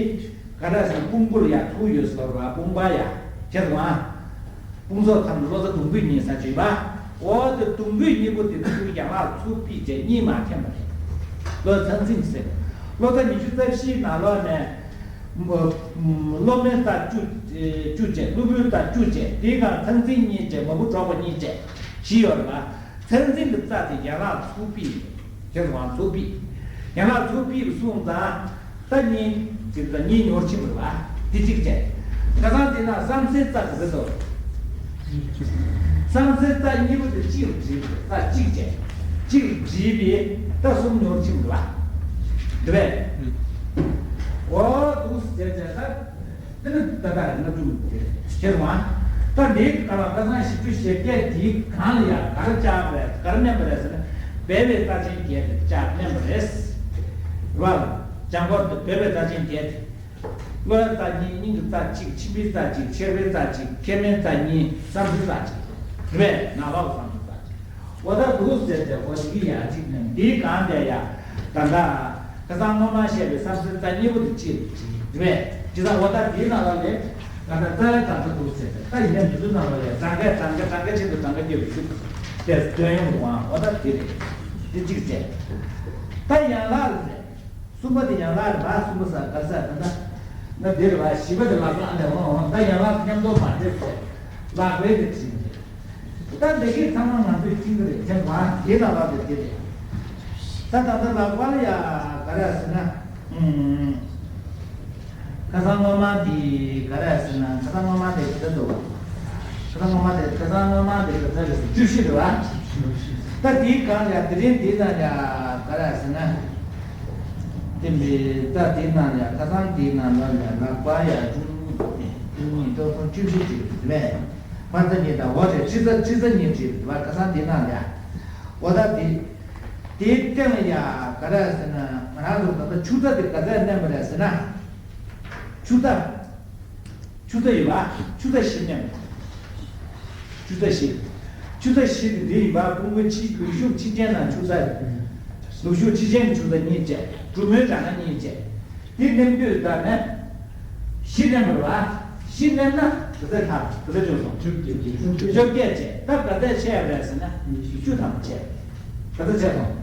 ག་རེ་ཟེར། དཔུང་པོ་ལ་ཡ་ཐུག་ཡོད་ས་རེད་པ། དཔུང་པ་ཡ། མཁྱེན་སོང་ང་། དཔུང་ཚོགས་ཐམས་ཅད་བློ་རྩ་དུང་འབུད་གཉིས་ས་ཅི་བ། འོ་དེ་དུང་འབུད་གཉིས་པོ་དེ་ཚུར་ཡན་ལག་ཚུར་ཕུད་བྱས་གཉིས་མ་འཐེན་པ་རེད། བློ་ཚང་འཛིན་ཟེར། བློ་རྩ་ཉི་ཤུ་རྩ་བཞིའི་ནང་ལོགས་ནས། བློ་མའི་རྩ་བཅུ་བཅུ་བྱས། བློ་བུའི་རྩ་བཅུ་བྱས། དེའི་སྒང་ཚང་འཛིན་གཉིས་བྱས། མ་བུ་འགྲོགས་པ་གཉིས་བྱས། བཞི་ཡོད་རེད་པ། ཚང་འཛིན་གྱི་རྩ་དེ་ཡན་ལག་ཚུར་ཕུད། ཁྱེད་ཚོ་ཚུར་ཕུད། ཡན་ལག་ཚུར་ཕུད་པ་སོང་ཙང་། ད་གཉིས། གཅིག་དང་གཉིས་ཉོར་ཕྱིན་པ་རེད་པ། དེ་གཅིག་བྱས། ཁ་སང་དེ་ན་བསམ་སེལ་རྩ་ག་ཚོད་འདུག་བསམ་སེལ་རྩ་གཉིས་པོ་དེ་གཅིག་ལ་བསྒྲིལ་བའི་རྩ་གཅིག་བྱས། གཅིག་ལ་བསྒྲིལ་བའི་རྩ་གསུམ་ཉོར་ཕྱིན་པ་རེད་པ། འདི་བས། འོ་འདུག་ཟེར་བྱས་ད། དེ་ནི་ད་ལྟ་ལྔ་བཅུ་དེ་ཁྱེད་རང་། ད་འདིའི་སྒང་ལ་ཁ་སང་བཞི་བཅུ་ཞེ་བརྒྱད་དེའི་སྒང་ལ་ཡ་ག་རེ་བཅག་པ་རེད། ག་རེ་མནན་པ་རེད་ཟེར་ན། སྦལ་པའི་རྩ་ཆེན་བརྒྱད་དེ་བཅག་མནན་པ་རེད། རེད་པ། ལྗང་ཁོག་དེ་སྦལ་པའི་རྩ་ཆེན་བརྒྱད་དེ། བློ་ཡ་རྩ་གཉིས། སྙིང་གི་རྩ་གཅིག་མཆིན་པའི་རྩ་གཅིག་མཆེར་པའི་རྩ་གཅིག་ཁེ་མའི་རྩ་གཉིས། བསམ་སེལ་རྩ་གཅིག་རེད་པས། ནང་ལོགས་བསམ་སེལ་རྩ་གཅིག་འོ་ད་འདུག་ཟེར་ཏེ་འོ་དེ་གི་ཡ་གཅིག་ནས་འདིའི་སྒང་དེ་ཡ། ད་ལྟ་ཁ་སང་སྔོན་མ་བཤད་པའི་བསམ་སེལ་རྩ་གཉིས་པོ་དེ་གཅིག་རེད་པས། བྱས་ཙང་འོ་ད་དེའི་ནང་ལོགས་ལ་ད་ལྟ་རྩ་བའི་གྲངས་ཀ་འདུག་ཟེར་ཏེ། ད་ཡིན་ན་འདི་ཚོའི་ནང་ལོགས་ལ་གྲངས་ཀ་གྲངས་ཀ་གྲངས་ཀ་ཆེད་དུ་གྲངས་ཀ་སྐྱེ་བའི་ཤུགས་དེ་སྟོན་ཡོང་འདུག་ཨང་། འོ་ད་དེ་རེད། དེ་གཅིག་བྱས། ད་ཡན་ལག་རེད། གསུམ་པ་དེ་ཡན་ལག་རེད་པ། གསུམ་པ་ཟེར་ག་ས་ད་ལྟ་ན་དེ་རེད་པ། བཞི་པ་དེ་ལག་པ་ཨ་འདྲ་འོང་། ད་ཡན་ལག་མཉམ་དུ་མ་འདྲེས་ཟེར། ལག་པའི་དེ་བྱིན་ཏེ། ད་འདི་གའི་ཚང་མ་ང་ཚོས་ཤེས་ཀྱི་རེད། ཁྱེད་ང་དེ་ལ་ལབ་དེ་དེ་རེད། ད་ད་ལྟ་ལག་པ་ལ་ཡ་ག་རེ་ཟེར་ན། ཨུམ། ཁ་སང་སྔོན་མ་དེ་ག་རེ་ཟེར་ན། ཁ་སང་སྔོན་མ་དེ་ག་ཚོད་འདུག་ཁ་སང་སྔོན་མ་དེ་ཁ་སང་སྔོན་མ་དེ་ག་ཚོད་རེད། བཅུ་བཞི་རེད་པ། ད་དེའི་སྒང་ལ་ཡ་དེ་རིང་དེའི་ནང་ལ་ཡ་ག་རེ་ཟེར་ན། དེ་མི་ད་དེའི་ནང་ལ་ཡ་ཁ་སང་དེའི་ནང་ལ་ཡ་ལག་པ་ཡ་བཅུ་གཉིས་བཅུ་གསུམ་བཅུ་བཞི་ཅིག་རེད་པས། ཕར་ཚ་གཉིས་དང་འོ་རེད། ཁྲི་ཚ་ཁྲི་ཚ་གཉིས་བྲིས་པ་ཁ་སང་དེ་ནང་ལ། འོ་ད་དེ། དེའི་སྟེང་ལ་ཡ་ག་རེ་ཟེར་ན། ང་རང་ཚོ་ད་ལྟ་ཆུ་ཚ་དེ་ག་ཚད་མནན་པ་རེད་ཟེར་ན། ཆུ་ཚ། ཆུ་ཚ་ཡོད་པ། ཆུ་ཚ་བཞི་མནན་པ། ཆུ་ཚ་བཞི། ཆུ་ཚ་བཞི་དེ་འདི་ཡིན་པ། ཕུང་པོ་ཆེ། ལུག་ཤུགས་ཆེ་ཅན་དང་ཆུ་ཚ། ལུག་ཤུགས་ཆེ་ཅན་གྱི་ཆུ་ཚ་གཉིས་བཅས། གྲུ་མོའི་གྲངས་ཀ་གཉིས་བཅས། དེ་མནན་དུས་ད་ནས་བཞི་མནན་པ་རེད་པ། བཞི་མནན་ན་ག་ཚད་ལྷག་ག་ཚད་བྱུང་སོང་། བཅོ་བརྒྱད་བྱས། ད་ག་ཚད་ཆད་པ་རེད་ཟེར་ན། ཉི་ཤུ་ཐམ་པ་ཆད། ག་ཚད་ཆད་སོང་།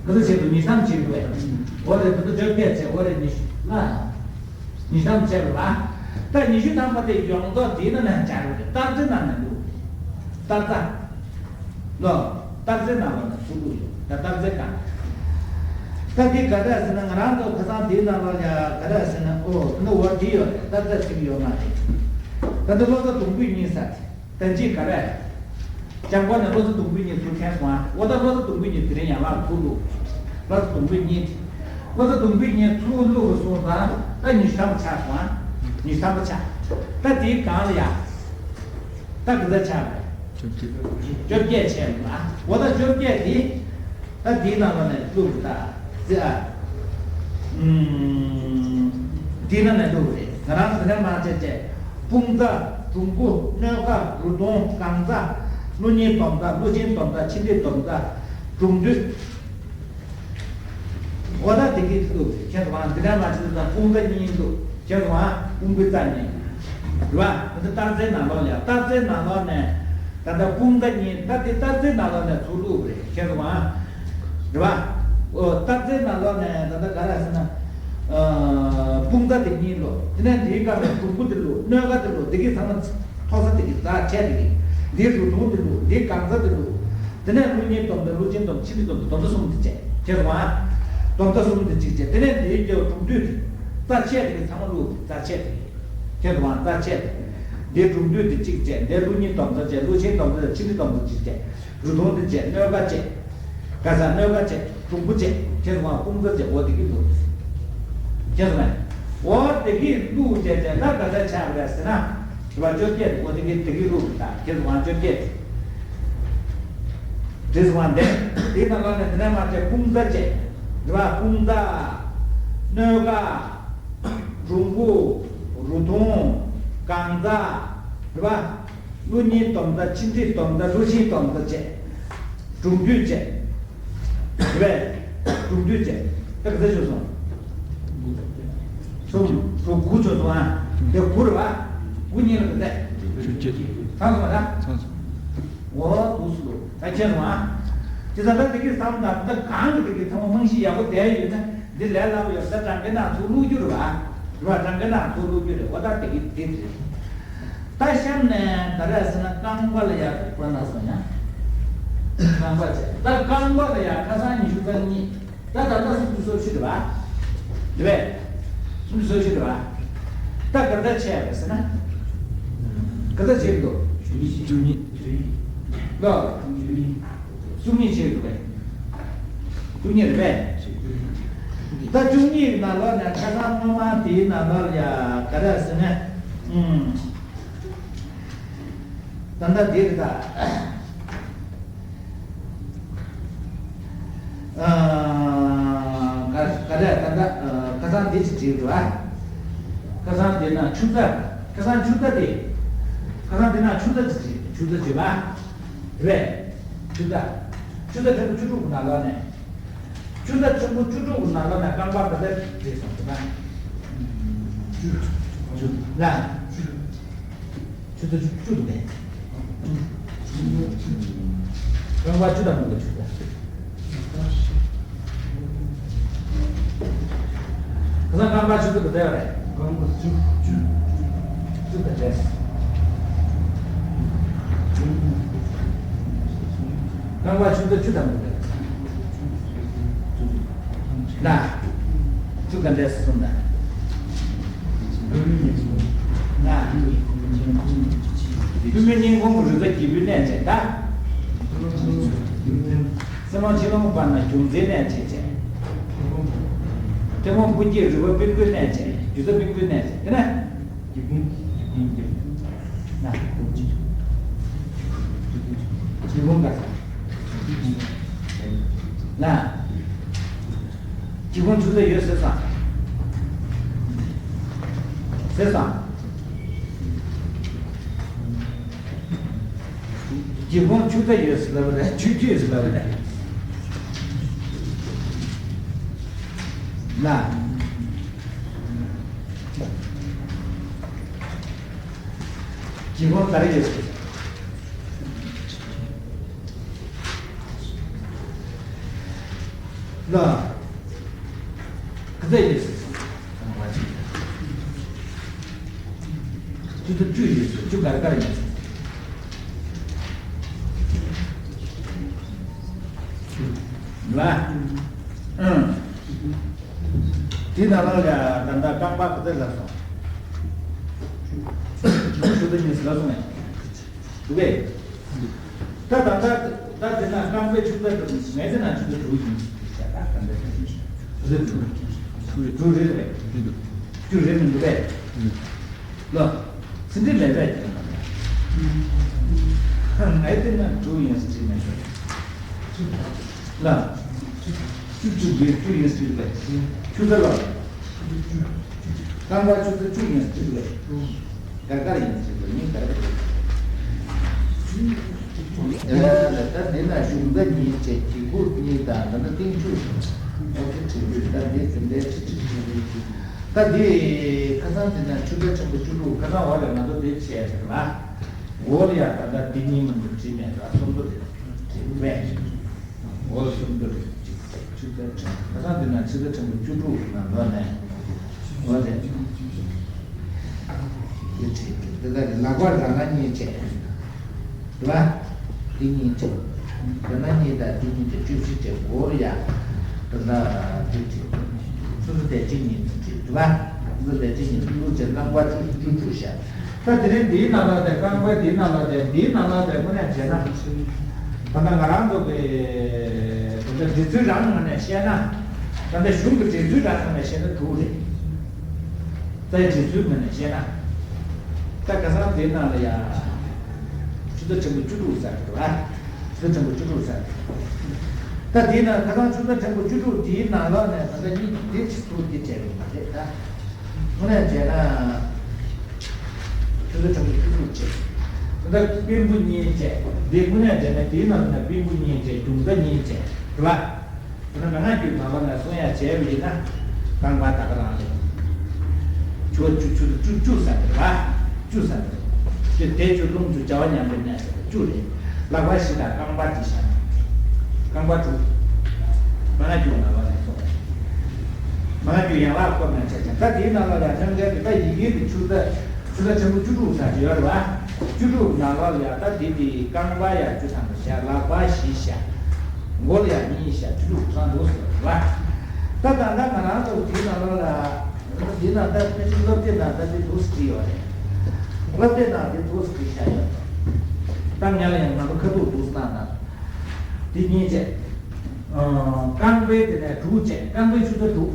ག་ཚད་ཆད་སོང་། ཉི་ཤུ་ཐམ་ཆད་དགོས། འོ་རེད། ད་ལྟ་བཅོ་བརྒྱད་བྱས། འོ་རེད། ཉི་ཤུ་ལ། ཉི་ཤུ་ཐམ་ཆད་པ་རེད་པ། ད་ཉི་ཤུ་ཐམ་པ་དེ་ཡོངས་རྫོགས་དེའི་ནང་ནས་སྦྱར་བ་རེད། སྟག་རྩེ་ནང་ནས་བླུགས། སྟག་རྩེ། ལོ། སྟག་རྩེ་ནང་ལོགས་ནས་ཚུར་བླུགས་ཡོད། ད་སྟག་རྩེ་གང་། ད་འདི་ག་འདྲ་ཟེར་ན། ང་རང་ཚོ་ཁ་སང་དེའི་ནང་ལ་ཡ་ག་འདྲ་ཟེར་ན། ཨོ་འདི་འོ་དེ་ཡོད་རེད། ད་ལྟ་ཚིག་ཡོད་མ་རེད། ད་འདི་ལོ་ཙཱ་དུང་འབུད་གཉིས་ཟེར། ད་འཇིག་ག་རེ། སྐྱབས་མགོན་ནས་ལོ་ཙཱ་དུང་འབུད་གཉིས་ཚུར་འཐེན་སོང་ཨ། འོ་ད་ལོ་ཙཱ་དུང་འབུད་གཉིས་དེ་རིང་ཡན་ལག་ཚུར་བླུགས། ལོ་ཙཱ་དུང་འབུད་གཉིས། ལོ་ཙཱ་དུང་འབུད་གཉིས་ཚུར་བླུགས་སོང་ཙང་ད་ཉི་ཤུ་ཐམ་པ་ཆགས་སོང་ཨ། ཉི་ཤུ་ཐམ་པ་ཆགས། ད་དེའི་སྒང་ལ་ཡ། ད་ག་ཚོད་ཆགས་པས། བཅོ་བརྒྱད། བཅོ་བརྒྱད་ཆགས་ལ། འོ་ད་བཅོ་བརྒྱད་དེ། ད་དེའི་ནང་ལོགས་ནས་བླུགས་ད། ཟེར་ཨ། ཨུམ། དེའི་ནང་ནས་བླུགས་རེད། ང་རང་ཚོ་དེ་ནས་མར་བྱས་བྱས། དཔུང་རྩ། གྲུམ་བུ། སྣོད་ཀ། རུ་ཐུང་། རྐང་རྩ། ཀླུ་གཉན་སྡོམ་རྩ། ཀླུ་ཆེན་སྡོམ་རྩ། མཆིན་མཁྲིས་སྡོམ་རྩ། གྲུམ་འདུས། འོ་ད་དེ་གི་བླུགས་རེད། ཁྱེད་ཚོ་ཨ། འདི་འདྲ་མ་བྱེད་ཙང་དཔུང་རྩ་གཉིས་བླུགས། ཁྱེད་ཚོ་ཨ། དཔུང་པའི་རྩ་གཉིས། རེད་བ། འདི་གཏར་རྩའི་ནང་ལོགས་ལ། གཏར་རྩའི་ནང་ལོགས་ནས། ད་ལྟ་དཔུང་རྩ་གཉིས། ད་དེ་གཏར་རྩའི་ནང་ལོགས་ནས་ཚུར་བླུགས་རེད། ཁྱེད་ཚོ་ཨ། རེད་བ། ཨོ། གཏར་རྩའི་ནང་ལོགས་ནས་ད་ལྟ་ག་རེ་ཟེར་ན། ཨ། དཔུང་རྩ་དེ་གཉིས་བླུགས། དེ་ནས་འདིའི་སྒང་ནས་གྲུམ་བུ་དེ་བླུགས། སྣོད་ཀ་དེ་བླུགས། དེ་གི་ཚང་མ་མཐོ་ས་དེ་གི་རྩ་ཆད་དེ་གི། འདིའི་རུ་ཐུང་དེ་བླུགས། འདིའི་རྐང་རྩ་དེ་བླུགས། དེ་ནས་ཀླུ་གཉན་སྡོམ་རྩ། ཀླུ་ཆེན་སྡོམ། མཆིན་མཁྲིས་སྡོམ། སྡོམ་རྩ་གསུམ་དེ་བྱས། ཁྱེད་ཚོ་ཨ། སྡོམ་རྩ་གསུམ་དེ་གཅིག་བྱས། དེ་ནས་འདིའི་རྒྱབ་གྲུམ་འདུས་དེ། རྩ་ཆད་དེ་གི་ཚང་མ་བླུགས། རྩ་ཆད་དེ་གི། ཁྱེད་ཚོ་ཨ། རྩ་ཆད་དེ། འདིའི་གྲུམ་འདུས་དེ་གཅིག་བྱས། འདིའི་ཀླུ་གཉན་སྡོམ་རྩ་བྱས། ཀླུ་ཆེན་སྡོམ་རྩ་བྱས། མཆིན་མཁྲིས་སྡོམ་རྩ་གཅིག་བྱས། རུ་ཐུང་དེ་བྱས། སྣོད་ཀ་བྱས། ག་ས། སྣོད་ཀ་བྱས། གྲུམ་བུ་བྱས། ཁྱེད་ཚོ་ཨ། དཔུང་རྩ་བྱས། འོ་དེ་གི་བླུགས། ཁྱེད་ཚོ་ཨ། འོ་དེ་གི་བླུགས་བྱས་བྱས། ད་ག་ཚོད་ཆགས་པ་རེད་ཟེར་ན། རེད་བ། བཅོ་བརྒྱད། འོ་དེ་གི་དེ་གི་བླུགས་ད། ཁྱེད་ཚོ་ཨ། བཅོ་བརྒྱད། དེ་ཚོ་ཨ། འདི་དེའི་ནང་ལོགས་ནས་དེ་ནས་མར་བྱས་དཔུང་རྩ་བྱས། རེད་བ། དཔུང་རྩ། སྣོད་ཀ། གྲུམ་བུ། རུ་ཐུང་། རྐང་རྩ། རེད་བ། ཀླུ་གཉན་སྡོམ་རྩ། མཆིན་མཁྲིས་སྡོམ་རྩ། ཀླུ་ཆེན་སྡོམ་རྩ་བྱས། གྲུམ་འདུས་བྱས། རེད་པས། གྲུམ་འདུས་བྱས། ད་ག་ཚོད་བྱུང་སོང་། གསུམ། དྲུག། དགུ་བྱུང་སོང་ཨ། དེ་དགུ་རེད་བ། དགུ་གཉིས་ལ་ག་ཚོད། བཅུ་གཅིག། ཚང་སོང་བ་ད། ཚང་སོང་། འོ་འདུག་སེ་འདུག་ད་ཁྱེད་རང་ཨ། དེ་ཚོ་ད་དེ་གི་བསམ་དང་། ད་གང་གི་དེ་གི་ཚང་མ་རྨང་གཞི་ཡག་པོ་བསྡད་ཡོད་ན། འདི་ལས་སླ་པོ་ཡོད། ད་གྲངས་ཀའི་ནང་ཚུར་བླུགས་རྒྱུ་རེད་བ། རེད་བ། གྲངས་ཀའི་ནང་ཚུར་བླུགས་རྒྱུ་རེད། འོ་ད་དེ་གི་དེ་རེད། ད་གཤམ་ནས་ག་རེ་ཟེར་ན། རྐང་པ་ལ་ཡ་དཔེར་ན་སོང་ཡ། རྐང་པ་བྱས། ད་རྐང་པ་ལ་ཡ་ཁ་སང་ཉི་ཤུ་རྩ་གཉིས། ད་ད་ལྟ་སུམ་ཅུ་སོ་བཞི་རེད་བ། རེད་པས། སུམ་ཅུ་སོ་བཞི་རེད་བ། ད་ག་འདྲ་ཆགས་པ་རེད་ཟེར་ན། ག་འདྲ་ཆགས་འདུག་བཅུ་གཉིས། ལོ། བཅུ་གཉིས་ཆགས་འདུག་པས། བཅུ་གཉིས་རེད་པས། ད་བཅུ་གཉིས་ཀྱི་ནང་ལོགས་ནས་ཁ་སང་སྔོན་མ་དེའི་ནང་ལོགས་ལ་ཡ་ག་འདྲ་ཟེར་ན། ཨུམ། ད་ལྟ་འདི་རེད་ད། ཨ། ག་ག་རེ་ད་ལྟ། ཨ། ཁ་སང་འདི་ཅིག་བྲིས་འདུག་ཨ། ཁ་སང་འདི་ན་ཆུ་རྩ། ཁ་སང་ཆུ་རྩ་དེ། ཁ་སང་འདི་ན་ཆུ་རྩ་ཅིག་བྲིས། ཆུ་རྩ་བྲིས་པ། རེད། ཆུ་རྩ། ཆུ་རྩ་ཕྲན་བུ་བཅུ་དྲུག་གི་ནང་ལོགས་ནས། ཆུ་རྩ་ཕྲན་བུ་བཅུ་དྲུག་གི་ནང་ལོགས་ནས་རྐང་པ་ག་ཚོད་བྲིས་སོང་ཟེར་ན། བཅུ། བཅུ། ལ། ཆུ་ཚོད་བཅུ་བཅུ་འདུག་གས། རྐང་པ་བཅུ་དང་མི་འདུག་ཆུ་ཚོད། ཁ་སང་རྐང་པ་ཆུ་ཚོད་ག་ཚོད་རེད། རྐང་པ་བཅུ་བཅུ་བཅུ་དང་འདྲ། རྐང་པ་ཆུ་ཚོད་བཅུ་དང་མི་འདུག་ལ། བཅུ་ག་འདྲས་གསུངས་ན། ན། བུད་མེད་སྙིང་ཁུང་གི་རུས་པ་སྒྱེད་པུས་མནན་བྱས་ད། སྲིན་མོ་ཆེན་ལོང་བར་ན་རྒྱུ་མཚན་མནན་བྱས་བྱས། ཐལ་མོ་སྤུ་རྒྱལ་རུས་པ་སྤུན་དགུས་མནན་བྱས། རྒྱུ་རྩ་སྤུན་དགུས་མནན་བྱས་དེ་ན། སྒྱེད་ཁུང་། སྒྱེད་ཁུང་། ན། སྒྱེད་ཁུང་ག་ས། ན། སྒྱེད་ཁུང་ཆུ་ཚོད་ཡོད་ཟེར་སོང་། ཟེར་སོང་། སྒྱེད་ཁུང་ཆུ་ཚོད་ཡོད་ཟེར་ལབ་རེད། ཆུ་ཚོད་ཟེར་ལབ་རེད། ན། སྒྱེད་ཁུང་ག་རེ་ཡོད་ཟེར། ལ། ག་ཚོད་ཡོད་ཟེར། ཆུ་ཚོད་བཅུ་ཡོད་ཟེར། བཅུ་ག་རེ་ག་རེ་ཡོད་ཟེར། ལ། ཨང་། དེ་ནང་ལ་ཡ་ད་ལྟ་རྐང་པ་ག་ཚོད་ལབ་སོང་། ཆུ་ཚོད་གཉིས་ལབ་སོང་ངས། འདུག་གས། ད་ད་ལྟ་ད་དེ་ན་རྐང་པའི་ཆུ་ཚོད་དྲུག་ཡིན། ངས་དེ་ན་ཆུ་ཚོད་དྲུག་ཡིན་ཟེར། ད་ད་ལྟ་ཆུ་ཚོད་དྲུག་ཆུ་ཚོད་དྲུག་དྲུག་རེད་པས། བཅུ་རེད་མི་འདུག་གས། ལོ། ཟིན་བྲིས་མེད་པས་ཀྱི་ན། ངས་དེ་ན་དྲུག་ཡིན་ཟེར་བྲིས་མེད་པས། ལ། བཅུ་གཅིག་གིས་བཅུ་ཡིན་ཟེར་བས། ཆུ་ཚོད་ལ། རྐང་པ་ཆུ་ཚོད་བཅུ་ཡིན་ཟེར་བས། དགར་དགར་ཡིན་ཟེར་བས། མི་དགར་དགར། ད་འདི་ན་གཞུང་རྟ་གཉིས་བྱས། གི་གུ་གཉིས་དང་། ད་ནི་སྟེང་ཆུ་ཨོ་ཁེ་བྲིས་དུས། ད་འདི་དེ་འདྲའི་ཁྲི་ཁྲི་ཁྲི་ཁྲི། ད་འདི་ཁ་སང་འདི་ན་ཆུ་ཚོད་ཆེན་པོ་བཅུ་དྲུག་ཁ་སང་འོག་ལ་ང་ཚོ་འདི་བྱས་རེད་བ། འོག་ལ་ཡང་ད་ལྟ་འདི་གཉིས་མ་གཏོགས་བྲིས་མེད་ད། སུམ་མདོ་རེད། བྲིས་མེད། འོག་ལ་སུམ་མདོ་རེད། ཆུ་ཚོད་ཆེན། ཁ་སང་འདི་ན་ཆུ་ཚོད་ཆེན་པོ་བཅུ་དྲུག་ན་འདོད་ནས། འོག་ལ་འདི་བྲིས་འདི་ལ་ལག་པ་རང་ང་གཉིས་བྱས། རེད་བ། འདི་གཉིས་བྱས། དེ་ན་གཉིས་དང་འདི་གཉིས་བྱས། བཅུ་བཞི་བྱས། འོག་ལ་ཡ་ད་ལྟ་འདི་བྲིས། སོ་སོ་དེ་གཅིག་གཉིས་བྲིས། རེད་བ། སོ་སོ་དེ་གཅིག་གཉིས་བྲིས། བཅས་རྐང་པ་བཅུ་བཅུ་དྲུག་བཞག་ད་དེ་རིང་འདིའི་ནང་ལ་དེ། རྐང་པའི་འདིའི་ནང་ལ་དེ། འདིའི་ནང་ལ་དེ་དངོས་གནས་བྱས་ན། ད་ལྟ་ང་རང་ཚོ་གི་ད་ལྟ་འགྲེལ་ཚུལ་རང་ངོས་ནས་བཤད་ན། ད་ལྟ་གཞུང་གི་འགྲེལ་ཚུལ་རང་ངོས་ནས་བཤད་ན་དྲུག་རེད། རྩ་བའི་འགྲེལ་ཚུལ་ངོས་ནས་བཤད་ན། ད་ཁ་སང་དེའི་ནང་ལ་ཡ། ཆུ་ཚོད་ཆེན་པོ་བཅུ་དྲུག་ཟེར་འདུག་ཨ། ཆུ་ཚོད་ཆེན་པོ་བཅུ་དྲུག་ཟེར་འདུག་ད་དེའི་ནང་ཁ་སང་ཆུ་ཚོད་ཆེན་པོ་བཅུ་དྲུག་དེའི་ནང་ལོགས་ནས་ད་ལྟ་གཉིས་དེ་ཆུ་ཚོད་དེ་བྲལ་བ་མ་རེད་ད། དངོས་གནས་བྱས་ན། ཆུ་ཚོད་ཆེན་པོ་བཅུ་དྲུག་བྱས། ད་ལྟ་པིན་པོ་གཉིས་བྱས། འདི་དངོས་གནས་བྱས་ན་དེའི་ནང་ནས་པིན་པོ་གཉིས་བྱས། རྒྱུང་རྟ་གཉིས་བྱས། རེད་བ། དེ་ནས་མན་ངག་རྒྱུད་ནང་ལོགས་ནས་གསུང་ཡ་བྱས་པ་ཡིན་ན། རྐང་པ་ད་ག་རང་རེད། ཆུ་བ་བཅུ་ཆུ་བཅུ་བཅུ་ཟེར་རེད་བ། བཅུ་ཟེར་རེད། དེ་དེ་ཆུ་རླུང་ཆུ་བྱ་བ་མཉམ་པའི་གནས་ཟེར་བ་བཅུ་རེད། ལག་པ་བཞི་དང་རྐང་པ་བཞི་བཞག་རྐང་པ་དྲུག་མན་ངག་རྒྱུད་ནང་ལོགས་ནས་གསུངས། མན་ངག་རྒྱུད་ཡན་ལག་སྐོར་ནས་བྱས་ཀྱང་། ད་དེའི་ནང་ལ་ཡང་ཐོན་མཁན་དེ་ད་ཡི་གེ་དེ་ཆུ་ཚོད། ཆུ་ཚོད་ཆེན་པོ་བཅུ་དྲུག་ཟེར་གྱི་ཡོད་རེད་བ། བཅུ་དྲུག་ནང་ལོགས་ལ་ཡ་ད་འདི་དེ་རྐང་པ་ཡ་བཅུ་ཐམ་པ་བཞག་ལག་པ་བཞི་བཞག་མགོ་ལ་ཡ་གཉིས་བཞག་བཅུ་དྲུག་ཚང་འདུག་ཟེར་བ། ད་ད་ལྟ་ང་རང་ཚོ་དེའི་ནང་ལོགས་ལ། འདི་ན་ད་ཕལ་ཆེར་སློབ་དེབ་ནང་ད་འདི་འདུག་སེ་བྲིས་ཡོད་རེད། སློབ་དེབ་ནང་འདི་འདུག་སེ་བྲིས་བཞག་ཡོད། ད་ང་ལ་ཡང་ང་ཚོ་ཁ་ཐུག་འདུག་སེ་གནང་ན། འདི་གཉིས་བྱས། ཨ། རྐང་པའི་དེ་ནས་དྲུག་བྱས། རྐང་པའི་ཆུ་ཚོད་དྲུག་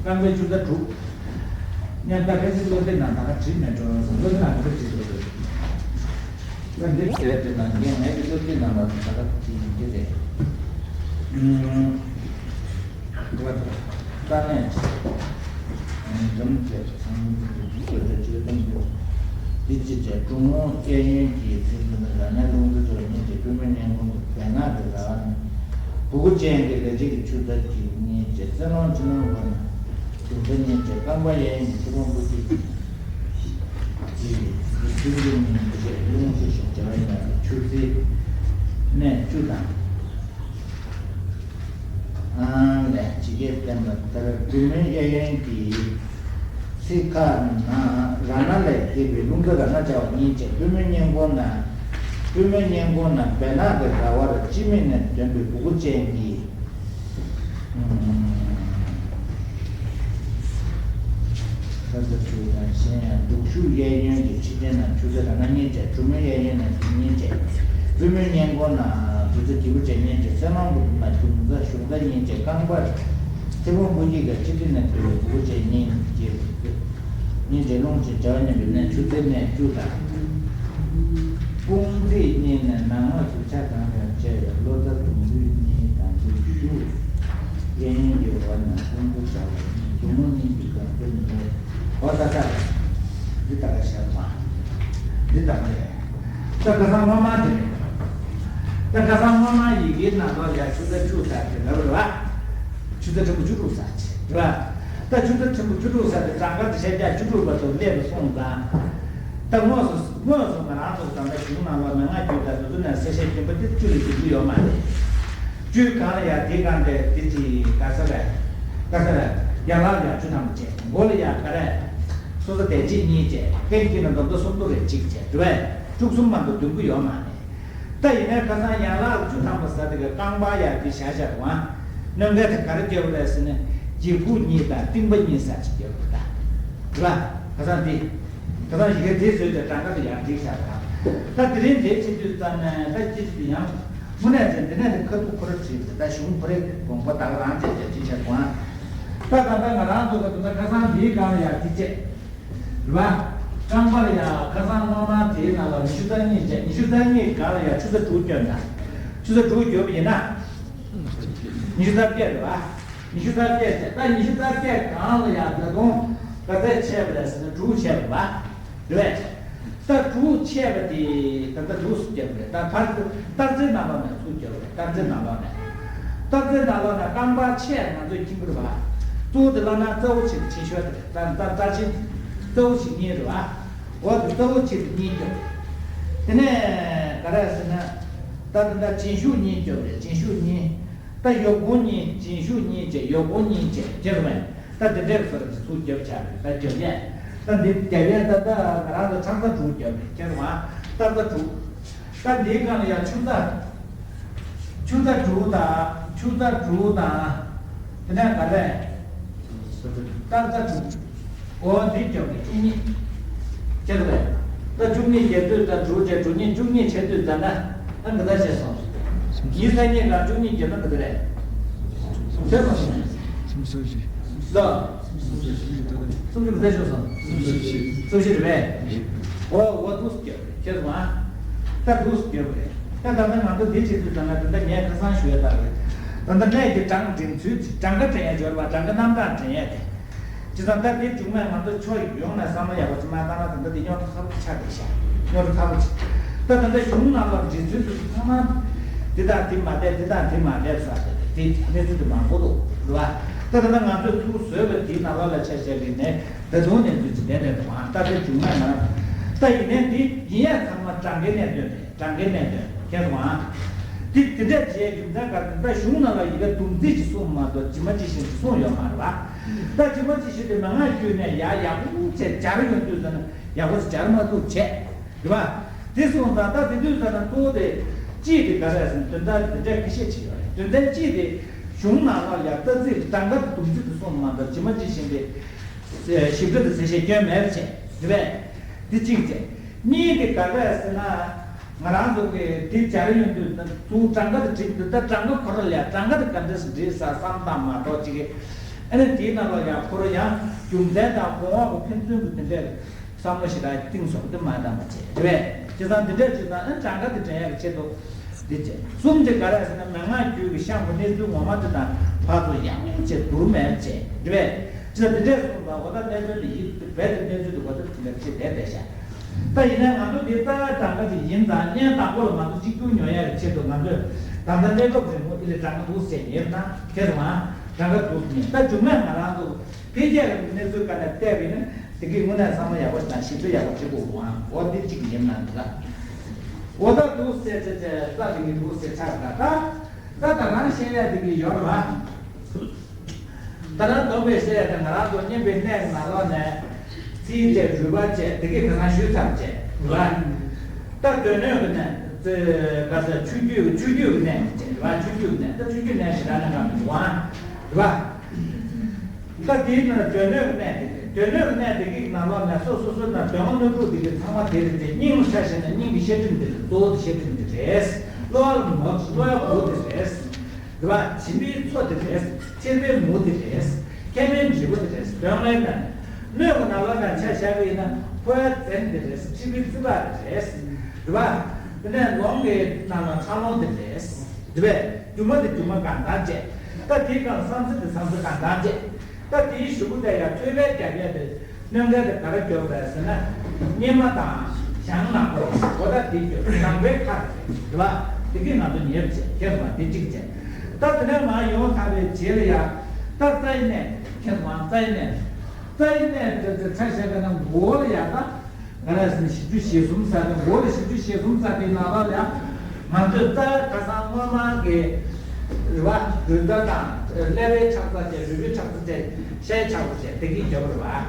རྐང་པའི་ཆུ་ཚོད་དྲུག་ཉན་ད་ཕལ་ཆེར་སློབ་དེབ་ནང་ད་ག་བྲིས་མེད་འགྲོ་སོང་། སློབ་དེབ་ནང་ག་འདྲ་བྲིས་འདུག་སློབ་དེབ་དེ་ནང་རྒན་ངའི་སློབ་དེབ་ནང་ལ་ད་ག་བྲིས་ཡིན་གྱི་རེད། ཨུམ། ས་གནས་འཛོམས་ཀྱི་ཚང་གི་ཆོས་དང་ཆོས་དང་འདི་ཅི་བྱས། གྲུབ་མོ་གཡས་གཡོན་གྱི་ཚིག་འདི་ནི་ར་ནའི་ལུང་ཚིག་ཚོ་ཉིད་ཀྱི་པུས་མོའི་སྙན་ཀོང་དུ་བེ་ནག་གི་ར་བ་ནི་སྦུ་གུ་ཅན་གྱི་ལས་བྱེད་ཀྱི་ཆུ་ཚོད་ཀྱི་གཉིས་བྱས། སེང་ལོང་ཕྱི་ནང་བར་ན་གྲུབ་མཐའ་གཉིས་བྱས། རྐང་པ་གཡས་གཡོན་གྱི་ཚིག་ཀོང་སྦུ་གུ་ཀྱི་ཆུ་ཚོད་གཉིས་བྱས། ལུང་ཚིག་ཞིག་བྱ་བ་ཡིན་ན་ཆུ་ཚོད་གནས་བཅུ་དང་། ཨང་ལས་ཇི་སྐད་བསྟན་པ་ལྟར་གྲུབ་མོའི་གཡས་གཡོན་གྱི་ཚིག་ཁག་ནང་ར་ན་ལས་སྐྱེས་པའི་ལུང་ཚིག་ར་ན་བྱ་བ་གཉིས་བྱས། པུས་མོའི་སྙན་ཀོང་ན། པུས་མོའི་སྙན་ཀོང་ན་བེ་ནག་གི་ར་བར་སྤྱི་མིང་ནས་འདོན་པའི་སྦུ་གུ་ཅན་གྱི། ཨང་། ཁ་ཚ་ཆུ་དང་གཞན་ཡང་སྡུག་ཤུགས་གཡས་གཡོན་གྱི་ཕྱི་རྟེན་ནམ་ཆུ་ཚོད་ར་ན་གཉིས་བྱས། གྲུབ་མོའི་གཡས་གཡོན་ན་གཉིས་བྱས། པུས་མོའི་སྙན་ཀོང་ན་བུ་ཚ་གི་བུ་ཅན་གཉིས་བྱས། སེང་ལོང་སྦུ་གུ་ན་གཞུང་ཚ་གཞུང་ཚ་གཉིས་བྱས། རྐང་པར་ཚིག་ཀོང་སྦུ་གུ་ཀྱི་ཕྱི་རྟེན་ནས་འདོན་པའི་སྦུ་གུ་ཅན་གཉིས་བྱས། གཉིས་བྱས། ལུང་ཅན་བྱ་བ་མཉམ་པའི་གནས་ཆུ་ཚོད་གནས་བཅུ་དང་། དཔུང་ཚིག་གཉིས་ནས་ནང་ངོས་སུ་ཆ་གང་ཡང་བཅད་པའི་ལོ་ཙཱ་དུང་དུང་གཉིས་དང་། འདི་ཞུ། གཡས་གཡོན་གྱི་བར་ན་ཀོང་བུ་བྱ་བ་ཡིན། གྲུབ་མོ་གཉིས་ཀྱི་སྒང་སྟེང་ནས། འོ་ད་ད། འདི་ད་ག་བཤད་མ། འདི་ད་ག་རེད། ད་ཁ་སང་སྔོན་མ་དེ་རེད། ད་ཁ་སང་སྔོན་མ་ཡི་གེའི་ནང་ལོགས་ལ་ཆུ་ཚོད་བཅུ་ཟེར་དེ་ལབ་རེད་བ། ཆུ་ཚོད་ཆེན་པོ་བཅུ་དྲུག་ཟེར་ཅིག་རེད་བ། ད་ཆུ་ཚོད་ཆེན་པོ་བཅུ་དྲུག་ཟེར་དེ་གྲངས་ཀ་དེ་ཤར་རྒྱག་བཅུ་དྲུག་བར་དུ་སླེབས་སོང་ཙང་། ད་དངོས་སུ་དངོས་སུ་ང་རང་ཚོ་ད་ལྟ་གཞུང་ནང་ལ་མན་ངག་རྒྱུད་དང་དེ་ཚོ་ནས་གསལ་བཤད་རྒྱུན་པ་དེ་བཅུ་ལས་བསྡུ་རྒྱུ་ཡོད་མ་རེད། བཅུའི་སྒང་ལ་ཡ་དེའི་སྒང་དེ་དེ་ཅི་ག་ས་རེད། ག་ས་རེད། ཡན་ལག་ལ་ཡ་བཅུ་ཐམ་པ་བྱས། མགོ་ལ་ཡ་ག་རེད། སོ་སོ་དེ་གཅིག་གཉིས་བྱས། རྐན་གྱི་ནང་འདོམ་དོ་སུམ་མདོ་རེ་གཅིག་བྱས་འགྲོ་བས་བཅུ་གསུམ་མ་གཏོགས་བདུན་པོ་ཡོད་མ་རེད། ད་ཡིན་ནའི་ཁ་སང་ཡན་ལག་བཅུ་ཐམ་པ་ཟེར་དེ་གི་རྐང་པ་ཡ་དེ་བཞག་བཞག་པ། གནོད་འགལ་དེ་ག་རེ་སྐྱེ་བ་རེད་ཟེར་ན། འཇིགས་ཕུག་གཉིས་དང་གཏིང་པ་གཉིས་ཟེར་ཅིག་ཡོད་པ་ད། རེད་པ། ཁ་སང་འདི། ཁ་སང་ཡི་གེ་དེ་བཟོས་ཏེ་གྲངས་ཀ་དེ་ཡར་བསྒྲིགས་བཞག་པ་དང་། ད་དེ་རིང་འདིར་ཕྱིན་དུས་ཙམ་ནས་ད་ཅི་ཞིག་ཡང་། དངོས་གནས་ཅན་འདི་ནས་ནི་ཁ་ཐུག་ཁོ་ར་བྲིས་ཏེ་ད་གཞུང་ཁོ་རའི་དགོངས་པ་དག་རང་བྱས་བྱས་ཅི་བྱས་དགོངས། ད་ད་ལྟ་ང་རང་ཚོ་ག་དུས་ད་ཁ་སང་འདིའི་སྒང་ལ་ཡར་བསྒྲིགས་བྱས། རེད་པ། རྐང་པ་ལ་ཡང་ཁ་སང་སྔོན་མ་དེའི་ནང་ལ་ཉི་ཤུ་རྩ་གཉིས་བྱས། ཉི་ཤུ་རྩ་གཉིས་སྒང་ལ་ཡང་ཆུ་ཚོད་དྲུག་བསྐྱོན་ད། ཆུ་ཚོད་དྲུག་བསྐྱོན་པ་ཡིན་ན། ཉི་ཤུ་རྩ་བརྒྱད་རེད་པ། ཉི་ཤུ་རྩ་བརྒྱད་བྱས། ད་ཉི་ཤུ་རྩ་བརྒྱད་སྒང་ལ་ཡང་ད་དུང་ག་ཚད་ཆད་པ་རེད་ཟེར་ན་དྲུག་ཆད་པ་རེད་པ། རེད་པས། ད་དྲུག་ཆད་པ་དེ་ད་ལྟ་དྲུག་སུ་བརྒྱབ་པ་རེད། ད་ཕར་ཚུར་སྟག་རྩེའི་ནང་ལོགས་ནས་ཚུར་བརྒྱབ་པ་རེད། སྟག་རྩེའི་ནང་ལོགས་ནས། སྟག་རྩེའི་ནང་ལོགས་ནས་རྐང་པ་ཆད་ང་ཚོས་ཁྱིམ་པར་བ། གཙོ་བོ་དེ་ལ་ན་རྩ་བོ་ཆེ་ཆེ་ཤོས་དེ་རེད། ད་ད་རྩ་ཆེན་རྩ་བོ་ཆེ་གཉིས་རེད་པ། འོ་དེ་རྩ་བོ་ཆེ་དེ་གཉིས་བརྒྱབ་རེད། དེ་ནས་ག་རེ་ཟེར་ན། ད་ད་ད་ཇིན་ཤུག་གཉིས་བརྒྱབ་རེད། ཇིན་ཤུག་གཉིས། ད་ཡོ་གུང་གཉིས། ཇིན་ཤུག་གཉིས་བྱས། ཡོ་གུང་གཉིས་བྱས། ཁྱེད་རང་། ད་དེ་འདྲས་སོ་ར་ཚུར་བརྒྱབ་ཆགས་རེད། ད་བརྒྱབ་ཡས། ད་འདི་བརྒྱབ་ཡས་ད་ད་ང་རང་ཚོ་ཁྲག་རྩ་དྲུག་བརྒྱབ་རེད། ཁྱེད་རང་། ད་རྩ་དྲུག་ད་འདིའི་སྒང་ལ་ཡང་ཆུ་རྩ། ཆུ་རྩ་དྲུག་དང་། ཆུ་རྩ་དྲུག་དང་། དེ་ནས་ག་རེ། སྟག་རྩ་དྲུག་འོ་འདི་བརྒྱབ་ནས་བཅུ་གཉིས། ཁྱེད་རང་། ད་བཅུ་གཉིས་བརྒྱབ་དུས་ད་དྲུག་བྱས། དྲུག་གཉིས་བཅུ་གཉིས་བྱས་དུས་ད་ན་ཨ་ག་ཚོད་བྱས་སོང་། ཉི་ཤུ་རྩ་གཉིས་ལ་བཅུ་གཉིས་བརྒྱབ་ན་ག་ཚོད་རེད། ཁྱེད་རང་། སུམ་ཅུ་སོ་བཞི། ལོ། སུམ་ཅུ་སོ་བཞི། སུམ་ཅུ་ག་ཚོད་བྱས་སོང་། སུམ་ཅུ་སོ་བཞི། སུམ་བཞི་རེད་པས། འོ་འོ་འདུག་སེ་བརྒྱབ་རེད། ཁྱེད་རང་། ད་འདུག་སེ་བརྒྱབ་རེད། ད་ད་ལྟ་ང་ཚོ་འདི་བྱེད་དུས་ད་ལྟ་ད་ལྟ་ངས་ཁ་སང་ཞུས་ཡ་ལྟར་རེད། ད་ལྟ་གནས་ཀྱི་གྲངས་འདྲེན་ཚུལ། གྲངས་ཀ་འདྲེན་ཡ་སྦྱོར་བ། གྲངས་ཀ་རྣམ་གྲངས་འདྲེན་ཡ་དེ། བྱས་ཙང་ད་དེ་མཇུག་མ་ང་ཚོ་ཕྱོགས་ཡོངས་ནས་བསམ་བློ་ཡག་པོ་ཅིག་མ་བཏང་ན་ད་ལྟ་འདི་རྙོག་དྲ་ཚ་པོ་ཆགས་བསྡད་ཤག་རྙོག་དྲ་ཚ་པོ་ཆགས། ད་ད་ལྟ་གཞུང་ནང་ལ་འབྲི་ཚུལ་དེ་ཚོ་ཚང་མ་འདི་དང་འདི་མ་བསྡད། འདི་དང་འདི་མ་བསྡད་ཟེར་བ་དེ་དེ་གནས་ཚུལ་དེ་མང་པོ་འདུག་རེད་པ། ད་ད་ལྟ་ང་ཚོས་ཚུར་བཟོས་པའི་དེའི་ནང་ལོགས་ལ་ཆ་བཞག་གི་ནས་ད་དུང་གནས་ཚུལ་ཅིག་བསྡད་བསྡད་འདུག་ཨང་། ད་དེ་མཇུག་མ་ང་རང་། ད་ཡིན་ནའི་འདི་ཡིན་ཡ་ཚང་མ་གྲངས་ཀའི་གནད་དོན་རེད། གྲངས་ཀའི་གནད་དོན། ཁྱེད་རང་། འདི་དེ་འདྲ་བྱས་རྒྱུ་མཚན་ག་རེ། ད་གཞུང་ནང་ལ་ཡི་གེ་དུམ་ཚིགས་ཀྱི་གསུངས་མ་གཏོགས་ཇི་མ་ཇི་བཞིན་གྱི་གསུངས་ཡོད་མ་རེད་པ། ད་ཇི་མ་ཇི་བཞིན་དེ་མན་ངག་བརྒྱུད་ནས་ཡར་ཡག་པོ་བྱས་སྦྱར་ཡོང་དུས་ཙམ་ན་ཡག་པོ་སྦྱར་མ་ཐུབ་བྱས། རེད་པ། དེ་སོང་ཙང་ད་དེ་དུས་ཙམ་ན་གཙོ་བོ་དེ་གཅིག་དེ་ག་རེ་ཟེར་ན་དོན་དག་དེ་འདྲ་ཁ་ཤས་ཅིག་ཡོད་རེད། དོན་ཚན་གཅིག་དེ་གཞུང་ནང་ལ་ཡར་རྩ་ཚིག་གྲངས་ཀ་དུམ་ཚིགས་དེ་གསུངས་མ་གཏོགས་ཇི་མ་ཇི་བཞིན་དེ། ཞིབ་ཕྲ་དུ་གསལ་བཤད་སྐྱོན་མེད་པ་བྱས། རེད་པས། འདི་གཅིག་བྱས། གཉིས་དེ་ག་རེ་ཟེར་ན། ང་རང་ཚོ་གིས་འདི་སྦྱར་ཡོང་དུས་ད་གཙོ་བོ་གྲངས་ཀ་དེ་བྲིས་དུས་ད་གྲངས་ཀ་ཁོ་ར་ལ་ཡང་གྲངས་ཀ་དེ་ག་འདྲས་སེ་འབྲི་ས་བསམ་བཏང་མ་གཏོགས་ཅིག་གིས། ཨ་ནི་དེའི་ནང་ལ་ཡང་ཁོ་ར་ཡང་རྒྱུ་མཚན་དང་གོ་འོག་གི་ཕན་ཚུན་གྱི་དེ་འདྲས་བསམ་བློ་ཞེ་དྲག་གཏིང་ཟབ་པོ་དེ་མ་བཏང་བ་བྱས། རེད་པས། བྱས་ཙང་འདི་འདྲས་བྱས་ཙང་ཨ་ནི་གྲངས་ཀ་དེ་འདྲེན་ཡག་གི་ཆེད་དུ། འདི་བྱས། གསུམ་དེ་ག་རེ་ཟེར་ན་མན་ངག་བརྒྱུད་ཀྱི་གཤམ་གྱི་གནས་ཚུལ་ངོ་མ་དེ་དང་ཕར་ཚུར་ཡག་པོ་བྱས་བསྡུར་མེད་བྱས། རེད་པས། ཅི་ལ་འདི་འདྲས་གསུངས་པ་འོ་ད་གནད་དོན་དེ་ཡིན་རྦད་དེ་གནས་ཚུལ་དེ་འོ་ད་དེ་འདྲ་ཆེ་བསྡད་བསྡད་ཤག་ད་ཡིན་ན་ང་ཚོ་འདི་རྩ་བའི་གྲངས་ཀ་ཅིག་ཡིན་ཙང་བརྙན་དང་པོ་ལ་ང་ཚོ་གཅིག་གྱུར་ཉོ་ཡག་གི་ཆེད་དུ་ང་ཚོས་ད་ལྟ་གནས་སྐབས་རིང་པོ་འདི་ལ་གྲངས་ཀ་འདུག་སེ་ཉེར་དང་ཁྱེད་ཚོ་ང་གྲངས་ཀ་འདུག་སེ་ཉེར། ད་མཇུག་མ་ང་རང་ཚོ་འཕེལ་རྒྱས་ཀྱི་གནས་ཚུལ་སྒང་ནས་བལྟས་པ་ཡིན་ན་དེ་གའི་དངོས་གནས་བསམ་བློ་ཡག་པོ་དང་ཞིབ་ཕྲ་ཡག་པོ་བྱེད་དགོས་འོང་། འོ་འདི་གཅིག་ཡིན་ན་འདི་ལ། འོ་ད་འདུག་སེ་བྱས་བྱས་རྩ་དེ་གའི་འདུག་སེ་ཆགས་ད་ད། ད་ད་རང་བཤད་ཡ་དེ་གི་ཡོད་རེད་པ། ད་རང་སྡོམ་པས་བཤད་ཡ་དེ་ང་རང་ཚོ་བསྙེན་པའི་གནས་ཀྱི་ནང་ལོགས་ནས་རྩིས་བྱས་རུས་པ་བྱས་དེ་གི་ག་ཚང་ཞུས་ཚར་བྱས་རེད་པ། ད་སྡེ་སྣོད་ཀྱི་གནས་ཚེ་ག་ཚ་ཆུ་རྒྱུད་ཆུ་རྒྱུད་ཀྱི་གནས་བྱས་རེད་པ། ཆུ་རྒྱུད་ཀྱི་གནས་ད་ཆུ་རྒྱུད་གནས་ཞེ་དྲག་གནས་སྐབས་མི་འདུག་ཨང་རེད་པ། ད་དེའི་ནང་སྡེ་སྣོད་ཀྱི་གནས་དེ་རེད། སྡེ་སྣོད་ཀྱི་གནས་དེ་གི་ནང་ལོགས་ནས་སོ་སོ་སོའི་ནང་གདོད་མ་སྣོད་དྲུག་དེ་གི་ཚང་མ་དེ་རེད་དེ། སྙིང་ལ་ཆ་བཞག་ན་སྙིང་གི་བཤད་ཁྲིམས་དེ་རེད། གཙོ་བོ་དེ་བཤད་ཁྲིམས་དེ་རེད། གློ་བ་ལ་མོ་གློ་བའི་མགོ་དེ་རེད། རེད་པ། མཆིན་པའི་མཚོ་དེ་རེད། མཆེར་པའི་མུ་དེ་རེད། མཁལ་མའི་འབྲས་བུ་དེ་རེད། གདོད་མའི་ནང་སྣོད་ཀྱི་ནང་ལོགས་ནས་ཆ་བཞག་པ་ཡིན་ན་ཕོ་བའི་རྫེན་དེ་རེད། མཁྲིས་པའི་རྩིབ་པ་དེ་རེད། རེད་པ། དེ་ནས་ལོང་གི་ནང་ལ་ཚ་ལོང་དེ་རེད། རེད་པས། སྒྱུ་མ་དེ་སྒྱུ་མ་གང་དང་བཅས། ད་དེའི་སྒང་བསམ་རྩེ་དེ་བསམ་རྩེ་གང་དང་བཅས། ད་དེའི་གཞུག་གུ་དེ་ཡང་ཐོད་པའི་རྒྱབ་ཡ་དེ་གནོན་མཁན་དེ་ག་རེ་རྒྱོབ་རེད་ཟེར་ན། སྙེ་མ་དང་ཞང་ནག་པོ་འོ་ད་དེ་རྒྱོབ། ནག་པོའི་ཁ་རེད་པ། དེ་གི་ང་ཚོ་ཉེར་བྱས་ཁྱེད་རང་དེ་གཅིག་བྱས། ད་དེ་ནས་མར་ཡོང་ཚར་བའི་རྗེས་ལ་ཡ། ད་རྩ་བའི་གནས་ཁྱེད་རང་རྩ་བའི་གནས། རྩ་བའི་གནས་དེ་ཚོ་ཆ་བཞག་པ་ན་མགོ་ལ་ཡ་ད། ང་རང་བཞི་བཅུ་ཞེ་གསུམ་ས་དེ་མགོ་ལ་བཞི་བཅུ་ཞེ་གསུམ་ས་དེའི་ནང་ལ་ཡང་ང་ཚོས་རྩ་བའི་ཁ་སང་སྔོན་མ་གི་རེད་པ། རུས་རྩ་དང་ཀླད་པའི་ཁྲག་རྩ་བཅས། རུས་པའི་ཁྲག་རྩ་བཅས། ཤའི་ཁྲག་རྩ་བཅས་དེ་གིས་བརྒྱབ་པ་རེད་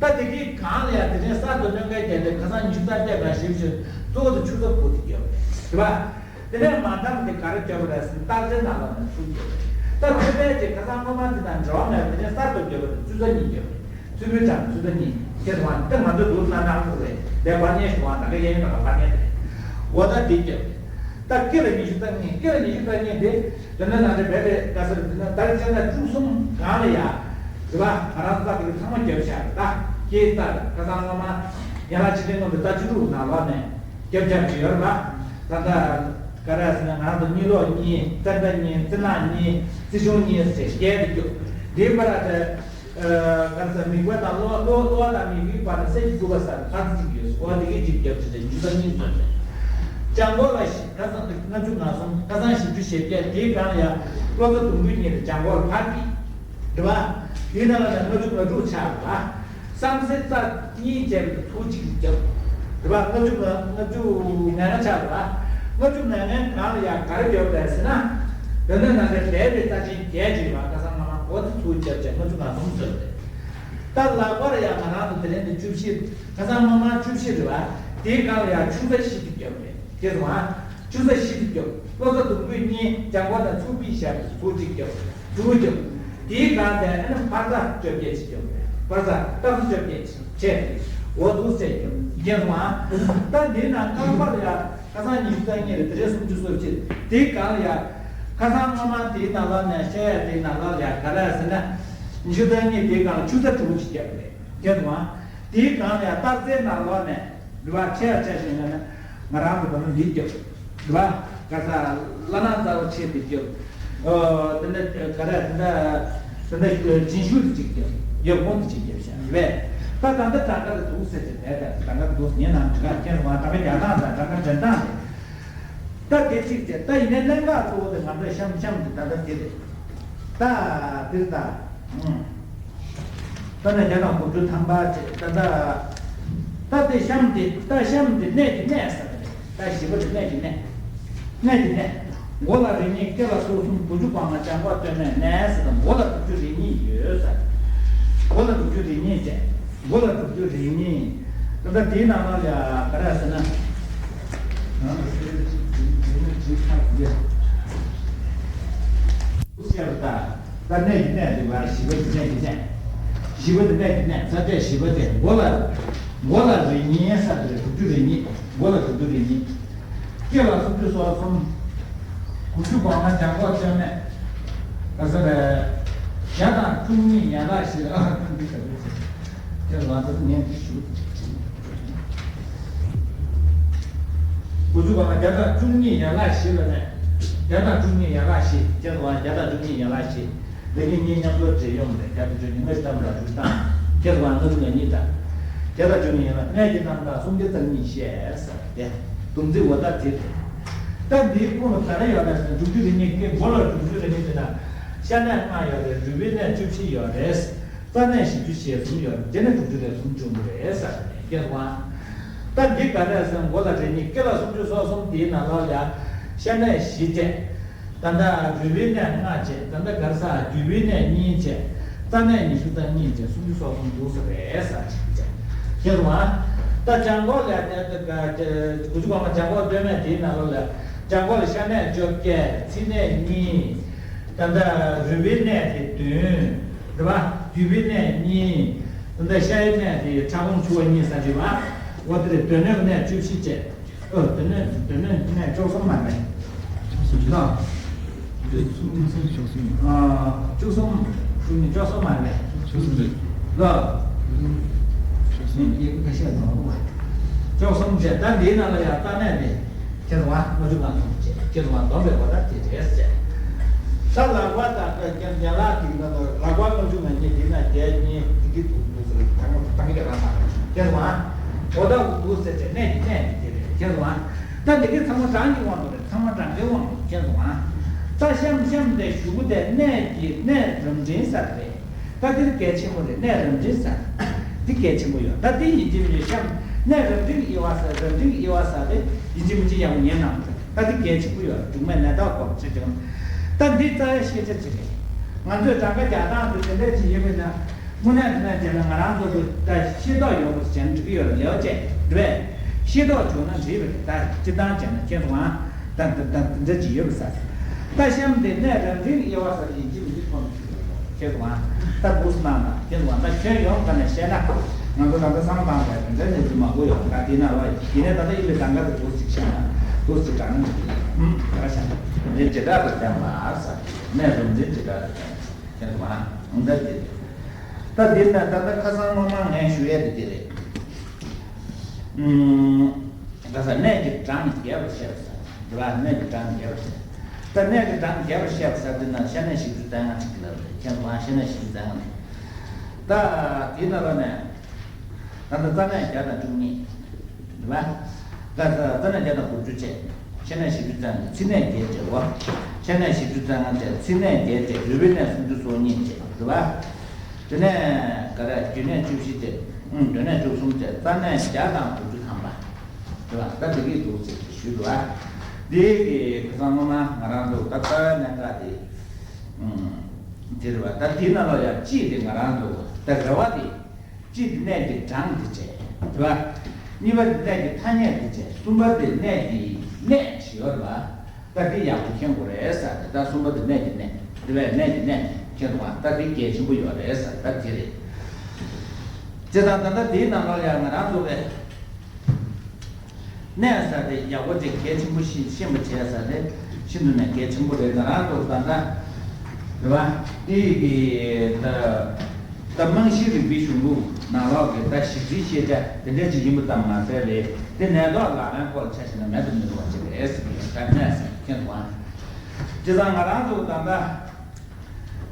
པ། ད་དེ་གི་སྒང་ལ་ཡང་དེ་ནས་གསར་དུ་གནོན་མཁན་རྒྱབ་དེ་ཁ་སང་ཉི་ཤུ་རྩ་བརྒྱད་སྒང་བཞི་བཅུ་གཙོ་བོ་དེ་ཆུ་ཚ་བུ་དེ་བརྒྱབ་པ་རེད་པ། དེ་ནས་མར་མདངས་དེ་ག་རེ་བརྒྱབ་པ་རེད་ཟེར་ན་སྟག་རྩེའི་ནང་ལོགས་ནས་ཚུར་བརྒྱབ་པ་རེད། ད་ཚོད་ལྟའི་རྗེས་ཁ་སང་སྔོན་མ་དེ་དང་འབྲེལ་བ་མེད་པ་དེ་ནས་གསར་དུ་བརྗོད་པ་དེ་ཚུལ་ས་གཉིས་བརྗོད་པ་རེད། ཚུལ་མིན་དང་ཚུལ་ས་གཉིས་ཁྱེད་དབང་དེ་ང་ཚོས་འདུག་ལ་གནང་དགོས་རེད། དེ་བར་ཉན་ཞུ་བ་ད་ག་ཡན་ཡོད་པ་བར་ཉན་དེ་རེད། འོ་ད་དེ་བརྗོད་པ་རེད། ད་སྐེ་ལ་ཉི་ཤུ་རྩ་གཉིས། སྐེ་ལ་ཉི་ཤུ་རྩ་གཉིས་དེ་དེ་ནས་ནང་དེ་བས་པའི་དཀའ་སར་དེ་ན་ད་རེས་ཅན་ད་བཅུ་གསུམ་གང་ལ་ཡ། རེད་པ། ང་རང་ཚོ་ད་གི་ཚང་མ་བརྒྱབ་བཞག་རེད། ད་སྐེ་ལྟར་ཁ་སང་སྔོན་མ་ཡན་ལག་ཕྱི་དྲིལ་སྔོན་དུ་ད་བཅུ་དྲུག་ནང་ལོགས་ནས་བརྒྱབ་བཞག་གི་ཡོད་རེད་པ། ད་ལྟ་ག་རེ་ཟེར་ན་ང་རང་ཚོ་གཉིད་ལོག་གཉིས། བཙན་དགྲ་གཉིས། བཙན་ནག་གཉིས། རྩིས་གཞུང་གཉིས་ཟེར་བརྒྱད་དེ་བརྒྱབ། དེའི་བར་ལ་དེ། ཨ། ག་རེ་ཟེར། མིག་དཔེ་དང་གློ་གློ་གློ་བ་དང་མིག་དཔེའི་བར་ན་སེན་གྱི་དགུ་པ་ཟེར་ཁ་ཚིག་ཡོད། འོ་དེ་གི་གཅིག་བརྒྱབ་བྱས་ཏེ་ཉི་ཤུ་རྩ་གཉིས་ཚོད་རེད། ལྗང་གུ་ལ་ཁ་སང་ལྔ་བཅུ་ང་གསུམ། ཁ་སང་བཞི་བཅུ་ཞེ་བརྒྱད། དེའི་སྒང་ལ་ཡང་གློ་ཚད་དུམ་བུ་གཉིས་དེ་ལྗང་གུ་ལ་ཕར་གི་རེད་པ། དེའི་ནང་ལ་ཡང་ལྔ་བཅུ་ང་དྲུག་ཆགས་རེད་པ། གསང་སེ་རྩ་གཉིས་བྱས་པའི་ཚུལ་གཅིག་བརྒྱབ་རེད་པ། ལྔ་བཅུ་ང་ལྔ་བཅུ་ང་ལྔ་ཆགས་རེད་པ། ལྔ་བཅུ་ང་ལྔའི་སྒང་ལ་ཡང་ག་རེ་བརྒྱབ་རེད་ཟེར་ན། དེ་ནས་ནང་དེ་འདས་པའི་རྩ་ཆེན་བརྒྱད་ཅིག་ཡོད་པ། ཁ་སང་སྔ་མ་འོ་དེ་ཚུལ་བརྒྱབ་བྱས་ལྔ་བཅུ་ང་གསུམ་ཚོད་རེད། ད་ལག་པར་ཡང་ང་རང་ཚོ་དེ་རིང་འདི་བཅུ་བཞི། ཁ་སང་སྔོན་མ་བཅུ་བཞི་རེད་པ། དེའི་སྒང་ལ་ཡང་ཆུ་ཚོད་བཞི་དེ་བརྒྱབ་རེད། དེ་སོང་ཨ། ཆུ་ཚོད་བཞི་དེ་བརྒྱབ། གློ་ཚད་དུམ་བུ་གཉིས་ལྗང་གུ་དང་ཚུར་ཕུད་བཞག་པའི་ཚུལ་གཅིག་བརྒྱབ། དྲུག་བརྒྱབ། དེའི་སྒང་དེ་ཨ་ནི་འཕར་རྩ་བཅོ་བརྒྱད་ཅིག་བརྒྱབ་རེད། འཕར་རྩ་སྟག་གཟུགས་བཅོ་བརྒྱད་ཅིག་བྱས་རེད། འོ་འདུག་སེ་བརྒྱབ། རྒྱབ་སོང་ཨ། ད་འདིའི་ནང་རྐང་པར་ཡང་ཁ་སང་ཉི་ཤུ་རྩ་གཉིས་རེད། དེ་རེད། སུམ་ཅུ་སོ་གཅིག། དེའི་སྒང་ལ་ཡང་ཁ་སང་སྔོན་མ་དེའི་ནང་ལོགས་ནས་བཤད་ཡ་དེའི་ནང་ལོགས་ལ་ཡང་ག་རེ་ཟེར་ན། ཉི་ཤུ་རྩ་གཉིས་དེའི་སྒང་ལ་ཆུ་ཚོད་དྲུག་ཅིག་བརྒྱབ་རེད། རྒྱབ་སོང་ཨ། དེའི་སྒང་ལ་ཡང་སྟག་རྩེའི་ནང་ལོགས་ནས་འདྲི་བ་ཆེ་ཡ་ཆེ་ཞིག་ཡོད་ན་ང་རང་ཚོ་ད་ནི་འདི་རྒྱབ། འདྲི་བ་ག་ས་བླ་ན་རྩ་བ་ཆེ་འདི་རྒྱབ། ཨོ། དེ་འདྲ་ག་རེ་དེ་འདྲ་དེ་འདྲ་སྦྱིན་ཞུ་འདི་གཅིག་རྒྱབ། ཡབ་ཁུང་འདི་གཅིག་རྒྱབ་བཞག་རེད་པས། ད་ད་ལྟ་གྲངས་ཀ་ལ་འདུག་ཟེར་ཏེ་བསྡད་ད་གྲངས་ཀ་འདུག་ཉན་ནང་འདྲི་ག་ཁྱེད་རང་གྲངས་ཀ་རྒྱག་སྟངས་དང་གྲངས་ཀ་འདྲེན་སྟངས་རེད། ད་དེ་གཅིག་བྱས། ད་ཡིན་ནའི་གླེང་ག་གཙོ་བོ་དེ་ང་ཚོས་གཤམ་གཤམ་དེ་ད་ལྟ་དེ་རེད། ད་དེ་རེད་ད། ཨང་། ད་ནས་བརྒྱ་དང་དགུ་བཅུ་ཐམ་པ་བྱས། ད་ད་ད་དེ་གཤམ་དེ། ད་གཤམ་དེ་གནད་ཀྱི་གནད་ཟེར་བ་རེད། ད་བཞི་པ་དེ་གནད་ཀྱི་གནད། གནད་ཀྱི་གནད། མགོ་ལ་རེ་གཉིས། སྐེ་ལ་སོར་གསུམ། དགུ་བཅུ་གོང་མ་ལྗང་གུ་སྟོད་སྨད་གནད་ཟེར་དང་། མགོ་ལ་དྲུག་ཅུ་རེ་གཉིས་ཡོད་ཟེར། མགོ་ལ་དྲུག་ཅུ་རེ་གཉིས་བྱས། མགོ་ལ་དྲུག་ཅུ་རེ་གཉིས། ད་ལྟ་དེའི་ནང་ལ་ཡ་ག་རེ་ཟེར་ན། ཟེར་བ་ད། ད་གནད་ཀྱི་གནད་དེ་བ་བཞི་པ་དེ་གནད་ཀྱི་གནད། བཞི་པ་དེ་གནད་ཀྱི་གནད། ཚ་གྲས་བཞི་པ་དེ། མགོ་ལ། མགོ་ལ་རེ་གཉིས་ཟེར་དེ་དྲུག་ཅུ་རེ་གཉིས། མགོ་ལ་དྲུག་ཅུ་རེ་གཉིས། སྐེ་ལ་སུམ་ཅུ་སོ་གསུམ། དགུ་བཅུ་གོང་མ་ལྗང་གུ་སྟོད་སྨད། ག་ས་རེད། བརྒྱ་དང་བཅུ་གཉིས་ཡན་ལག་བཞི། ཨ། འདི་ག་རེ་ཟེར། དེ་ལ་ང་ཚོ་ཉན་ཞུ། དགུ་བཅུ་གོང་མ་བརྒྱ་དང་བཅུ་གཉིས་ཡན་ལག་བཞི་ལ་ནས། བརྒྱ་དང་བཅུ་གཉིས་ཡན་ལག་བཞི། དེ་ལ་བརྒྱ་དང་བཅུ་གཉིས་ཡན་ལག་བཞི། འདི་གཉིས་མཉམ་དུ་འབྲེལ་ཡོང་རེད། བརྒྱ་དང་བཅུ་གཉིས། ལྔ་བཅུ་ཐམ་པ་དྲུག་དང་། ཁྱེད་ཚོ་ང་ལྔ་བཅུ་ང་གཉིས་དང་། བརྒྱ་དང་བཅུ་གཉིས་ཡན་ལག་གནད་ཀྱི་རྣམ་གྲངས་སུམ་བརྒྱ་རྩ་གཉིས་བཤད་ཟེར་ཏེ། སྡོམ་རྩིས་འོ་ད་དེ་རེད། ད་འདིའི་ཁོངས་ལ་ག་རེ་ཡོད་རེད་ཟེར་ན། དྲུག་ཅུ་རེ་གཉིས་ཀྱི། མགོ་ལ་དྲུག་ཅུ་རེ་གཉིས་དེ་ན་ཤ་གནད་ལྔ་ཡོད་རེད། རུས་པའི་གནད་བཅུ་བཞི་ཡོད་རེད། རྩ་གནད་བཞི་བཅུ་ཞེ་གསུམ་ཡོད་རེད། སྐྱེ་གནས་དྲུག་ཅུ་རེ་གསུམ་བྱུང་གི་རེད་ཟེར་ནས་སྐྱེ་བ། ད་འདི་ག་རེ་ཟེར་ན། མགོ་ལ་རེ་གཉིས། སྐེ་ལ་སུམ་ཅུ་སོ་གསུམ། དེའི་ནང་ལོགས་ལ་ཤ་གནད་བཞི་བྱས། ད་ལྟ་རུས་པའི་གནད་ལྔ་བྱས། ད་ལྟ་ག་རེ་ཟ། རྒྱུས་པའི་གནད་གཉིས་བྱས། རྩ་གནད་ཉི་ཤུ་རྩ་གཉིས་བྱས། སུམ་ཅུ་སོ་གསུམ་འདུག་ཟེར་རེད་ཟེར་ཅིག་བྱས། ཁྱེད་རང་ད་ལྗང་གུ་ལ་དེ་དགུ་བཅུ་གོང་མ་ལྗང་གུ་སྟོད་སྨད་དེའི་ནང་ལོགས་ལ་ལྗང་གུ་ལ་ཤ་གནད་བཅོ་བརྒྱད། ཚིལ་གནད་གཉིས། ད་ལྟ་རུས་པའི་གནད་དེ་བདུན། རེད་པ། རྒྱུས་པའི་གནད་གཉིས། ད་ལྟ་ཤའི་གནད་དེ་ཕྲ་ཕུང་འཕྱུར་བ་གཉིས་ཟེར་གྱི་རེད་པ། འོ་དེ་རེད། སྡོད་གནས་གནད་བཅུ་བཞི་བྱས། ཨོ། སྡོད་གནས། སྡོད་གནས་གནད་བཅུ་གསུམ་མ་རེད། བཅུ་གསུམ་རེད། ལགས། བཅུ་གསུམ་རེད། བཅུ་གསུམ་རེད། ཨ། བཅུ་གསུམ། བཅུ་གཉིས། བཅུ་གསུམ་མ་རེད། བཅུ་གསུམ་རེད། ལགས། བཅུ་གསུམ་རེད། ཡིན་ཁ་ཤས་དང་པོ། བཅུ་གསུམ་བྱས། ད་འདིའི་ནང་ལ་ཡང་རྩ་གནད་དེ། ཁྱེད་རང་ལྔ་བཅུ་ང་གསུམ་བྱས། ཁྱེད་རང་བསྡོམས་པའི་འོ་ད་དེ་རེད་ཟེར། ད་ལག་པ་དང་ཡན་ལག་དེ་ན་ལག་པ་ལྔ་བཅུ་ང་གཉིས། དེ་ན་བརྒྱད་གཉིས། དེ་གི་དུ་དུ་ཟེར། དང་དང་གི་རང་དང་། ཁྱེད་རང་འོ་ད་འདུག་ཟེར་བྱས། གནད་ཀྱི་གནད་དེ་དེ་རེད། ཁྱེད་རང་ད་འདི་གའི་ཚང་མ་གྲངས་ཀྱི་དབང་དུ་རེད། ཚང་མ་གྲངས་ཀའི་དབང་དུ། ཁྱེད་རང་ད་གཤམ་གཤམ་དེ་གཞུག་གུ་དེ་གནད་ཀྱི་གནད་རབ་འབྲིང་ཟེར་རེད། ད་འདི་གལ་ཆེན་པོ་རེད། གནད་རབ་འབྲིང་ཟེར། འདི་གལ་ཆེན་པོ་ཡོད། ད་འདི་ཡིན་གཅིག་མིན་གཅིག་གཤམ་གནད་རབ་འབྲིང་གི་དབྱེ་བ་ཟེར། རབ་འབྲིང་གི་དབྱེ་བ་ཟེར་དེ་ཡིན་གཅིག་མིན་གཅིག་ཡག་པོ་ཉན་གནང་དགོས། ད་འདི་གལ་ཆེན་པོ་ཡོད། སྒྲུང་མའི་ནད་རྟགས་སྐོར་བྱེད་ཀྱང་། ད་འདི་རྩ་བའི་ཤེས་བྱ་ཅིག་རེད། ང་ཚོས་གྲངས་ཀ་རྒྱག་སྟངས་དེ་དེ་འདྲ་ཅིག་ཡིན་པས་ན། དངོས་གནས་དྲང་གནས་བྱས་ན་ང་རང་ཚོ་གི་ད་ཤེས་རྟོགས་ཡོང་བ་བྱས་ན་འགྲིག་གི་ཡོད་རེད། ལེའོ་བྱས་རེད་པས། ཤེས་རྟོགས་བྱུང་ན་འགྲིག་པ་རེད། ད་སྤྱིར་བཏང་བྱས་ན་ཁྱེད་རང་ད་ད་ད་འདི་འདྲ་ཅིག་ཡོད་པ་ས། ད་གཤམ་དེ་གནས་རབ་འབྲིང་དབྱེ་བ་ཟེར་ཡིན་གཅིག་མིན་གཅིག་ཐོན་ཁྱེད་ཀྱི་ཁྱེད་ཀྱི་ད་འདུག་སྣང་དང་ཁྱེད་ཀྱི་ད་ཁྱོན་ཡོངས་ཀ་ནས་བཤད་ན་ང་ཚོ་ད་ལྟ་བསམ་བློ་བཏང་བའི་དེ་འདྲའི་གནས་ཚུལ་མང་པོ་ཡོད་ད་དེ་ན་བ་ཡིན་ནས་ད་ལྟ་ཡིན་པའི་གདམ་ག་དེ་འདུག་ཅིག་བཤད་ན་འདུག་ཅིག་གང་ཡིན་ག་བཤད་ན་དེ་བྱེ་བྲག་ཏུ་བསྟན་པ་ཟེར་གནས་རབ་འབྲིང་བྱེ་བྲག་ཏུ་བསྟན་ཁྱེད་ཀྱི་ད་དེ་ད་དེ་ན་ད་ལྟ་ཁ་སང་སྔོན་མ་ངས་ཞུ་ཡས་དེ་དེ་རེད། ད་ས་གནས་ཀྱི་གྲངས་རྒྱས་པར་བཤད་པ་ཟེར། འདི་བ་གནས་ཀྱི་གྲངས་རྒྱས་པར་བཤད། ད་གནས་ཀྱི་གྲངས་རྒྱས་པར་བཤད་པ་ཟེར་དུས་ན་ཤ་གནད་བཞི་བཅུ་རྩ་ལྔ་ཅིག་ལ་རེད་ཁྱེད་ཚོ་ཤ་གནད་བཞི་བཅུ་རྩ་ལྔ་རེད། ད་དེའི་ནང་ལ་ནས་ད་ལྟ་རྩ་གནས་བརྒྱ་དང་བཅུ་གཉིས། འདི་བ་ད་ས་རྩ་གནས་བརྒྱ་དང་དགུ་བཅུ་བཅས། ཤ་གནད་བཞི་བཅུ་རྩ་ལྔ་ཚིག་གནས་བརྒྱད་བཅས་གོ། ཤ་གནད་བཞི་བཅུ་རྩ་ལྔ་བཅས་ཚིག་གནས་བརྒྱད་བཅས་རུས་པའི་གནས་སུམ་ཅུ་སོ་གཉིས་བཅས་འདི་བ། དེ་ནས་ག་རེ་རྒྱུ་གནས་བཅུ་བཞི་བཅས། སྡོད་གནས་བཅུ་གསུམ་བཅས་རྩ་གནས་བརྒྱ་དང་དགུ་བཅུ་ཐམ་པ། དེ་བ་ད་དེ་གིས་འདུག་ཟེར་ཞུས་འདུག་བ། འདི་གི་ཁ་སང་སྔོན་མ་ང་རང་ཚོ་ད་རྩ་བའི་གནད་འགག་དེ་དེ་རེད་བ། ད་དེའི་ནང་ལ་ཡང་གཅིག་དེ་ང་རང་ཚོ་ད་རེ་བ་དེ་གཅིག་དེ་གནས་ཀྱི་གྲངས་དེ་བྱས་རེད་བ། གཉིས་པ་དེ་གནས་ཀྱི་ཐ་སྙད་དེ་བྱས། གསུམ་པ་དེ་གནས་ཀྱི་གནས་ཞེས་ཡོད་རེད་བ། ད་དེ་ཡག་པོ་མཁྱེན་དགོས་རེད་ཟེར་ཏེ་ད་གསུམ་པ་དེ་གནས་ཀྱི་གནས་དེ་བས་གནས་ཀྱི་གནས་མཁྱེན་དགོས་ད་དེ་གལ་ཆེན་པོ་ཡོད་རེད་ཟེར་ད་དེ་རེད། བྱས་ཙང་ད་ལྟ་དེའི་ནང་ལོགས་ལ་ཡང་ང་རང་ཚོ་བས་གནས་ཟེར་ཏེ་ཡག་པོ་ཅིག་གལ་ཆེན་པོ་ཞིག་ཤེས་པ་བྱས་ཟེར་ཏེ་ཤིན་ཏུ་ནས་གལ་ཆེན་པོ་རེད། ང་རང་ཚོ་ད་ལྟ་རེད་བ་དེ་གི་ད། ད་རྨང་གཞི་རིག་པའི་གཞུང་ལུགས་ནང་ལོགས་ཀྱི་ད་གཞི་རྩའི་ཤེས་བྱ་དེ་འདྲ་ཅིག་ཡིན་པ་ཙམ་མ་ཟད་རེད་དེ་ནས་ཐོག་ལག་ལེན་སྐོར་ཆ་བཞག་ན་མེད་དུ་མི་རུང་བ་ཅིག་རེད་ཟེར་གྱི་ཡོད་ད་གནས་ཟེར་མཁན་དུའང་། བྱས་ཙང་ང་རང་ཚོ་ད་ལྟ་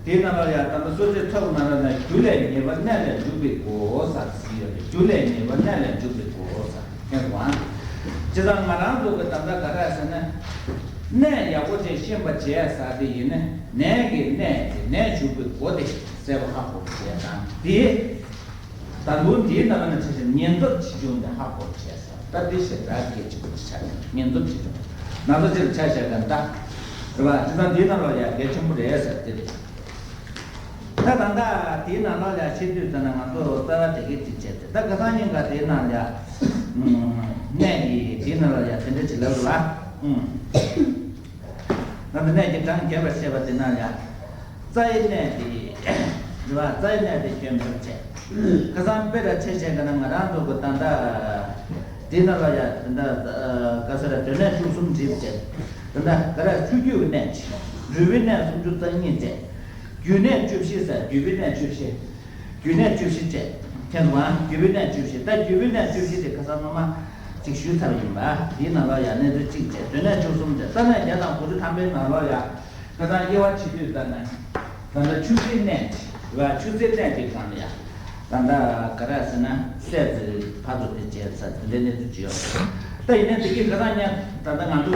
དེའི་ནང་ལ་ཡང་ད་ལྟ་སོ་སོའི་ཐོག་ནང་ལ་ནས་རྒྱུ་ལས་ཉེས་པ་གནས་ལས་འཇུག་པའི་སྒོ་ཟེར་ཟེར་གྱི་ཡོད་རེད། རྒྱུ་ལས་ཉེས་པ་གནས་ལས་འཇུག་པའི་སྒོ་ཟེར་མཁན་དུའང་། བྱས་ཙང་ང་རང་ཚོ་གི་ད་ལྟ་ག་རེ་ཟེར་ན་གནས་ཡག་པོ་ཅིག་ཤེས་པ་བྱས་ཟེར་དེ་ཡིན་ན་ནད་ཀྱི་གནས་དེ་ནད་འཇུག་པའི་སྒོ་དེ་གསལ་པོ་ཧ་གོ་བྱས་ཙང་དེ། ད་ལོ་འདིའི་ནང་ན་ཆ་ཞིག་ཉེན་ཚབས་ཆེ་ཆུང་དེ་ཧ་གོ་བྱས་ས་ད་དེ་ཞེ་དྲག་གལ་ཆེན་པོ་ཆགས་ཡོད། ཉེན་ཚབས་ཆེ་ཆུང་ན་ཚ་ཆེ་རུ་ཆ་བཞག་ག་འདྲ་རེད་བ། དེ་དང་དེའི་ནང་ལོགས་ཡ་གལ་ཆེན་པོ་རེད་ཟེར་དེ་རེད། ད་ད་ལྟ་དེའི་ནང་ལོགས་ཡ་ཤེས་དུས་ཙམ་ན་ང་ཚོ་རྩ་བ་དེ་གས་ཅིག་བྱས་ཏེ་ད་ཁ་སང་ཉིན་ག་དེའི་ནང་ལ་ཡ་གནས་ཀྱི་དེའི་ནང་ལ་ཡ་དེ་འདྲ་ཅིག་ལབ་རེད་བ། ད་ལྟ་གནས་ཀྱི་གྲངས་རྒྱས་པར་བཤད་པ་དེ་ན་ཡང་རྩ་ཡི་གནས་དེ་རེད་བ། རྩ་ཡི་གནས་དེ་སྐྱོན་མེད་པར་བྱས། ཁ་སང་དཔེ་ར་ཆེ་བྱས་ག་ན་ང་རང་ཚོ་གི་ད་ལྟ་དེ་ན་ལ་ཡ་ད་ལྟ་ག་ས་ར་སྡོད་གནས་བཅུ་གསུམ་བྲིས་བྱས། ད་ལྟ་ག་ར་ཆུ་རྒྱུས་ཀྱི་གནས་བྱས། རུས་པའི་གནས་སུམ་ཅུ་རྩ་གཉིས་བྱས། རྒྱུ་གནས་བཅུ་བཞི་ཟེར་རྒྱུས་པའི་གནས་བཅུ་བཞི། རྒྱུ་གནས་བཅུ་བཞི་བཅས། མཁྱེན་སོང་ང་། རྒྱུ་བའི་གནས་བཅུ་བཞི། ད་རྒྱུ་བའི་གནས་བཅུ་བཞི་དེ་ཁ་སང་སྔོན་མ་ཅིག་ཞུས་ཚར་བ་ཡིན་པ། དེའི་ནང་ལོགས་ཡང་གནས་ཚུལ་གཅིག་བཅས་སྡོད་གནས་བཅུ་གསུམ་བཅས་རྩ་གནས་བརྒྱ་དང་དགུ་བཅུ་ཐམ་པའི་ནང་ལོགས་ཡང་ཁ་སང་དབྱེ་བ་ཕྱེ་དུས་ལྟར་ན། ད་ལྟ་ཆུ་སྲིན་གནས་ཀྱི་བ་ཆུ་སྲིན་གནས་ཀྱི་སྒང་ལ་ཡང་ད་ལྟ་ག་རེ་ཟེར་ན་སྲས་ཀྱི་བར་དུ་དེ་བཅས་ས་དེ་འདྲའི་གནས་ཚུལ་ཅིག་ཡོད་རེད། ད་ཡིན་ནའི་འདི་གའི་ཁ་སང་ཉིན་ད་ལྟ་ང་ཚོ་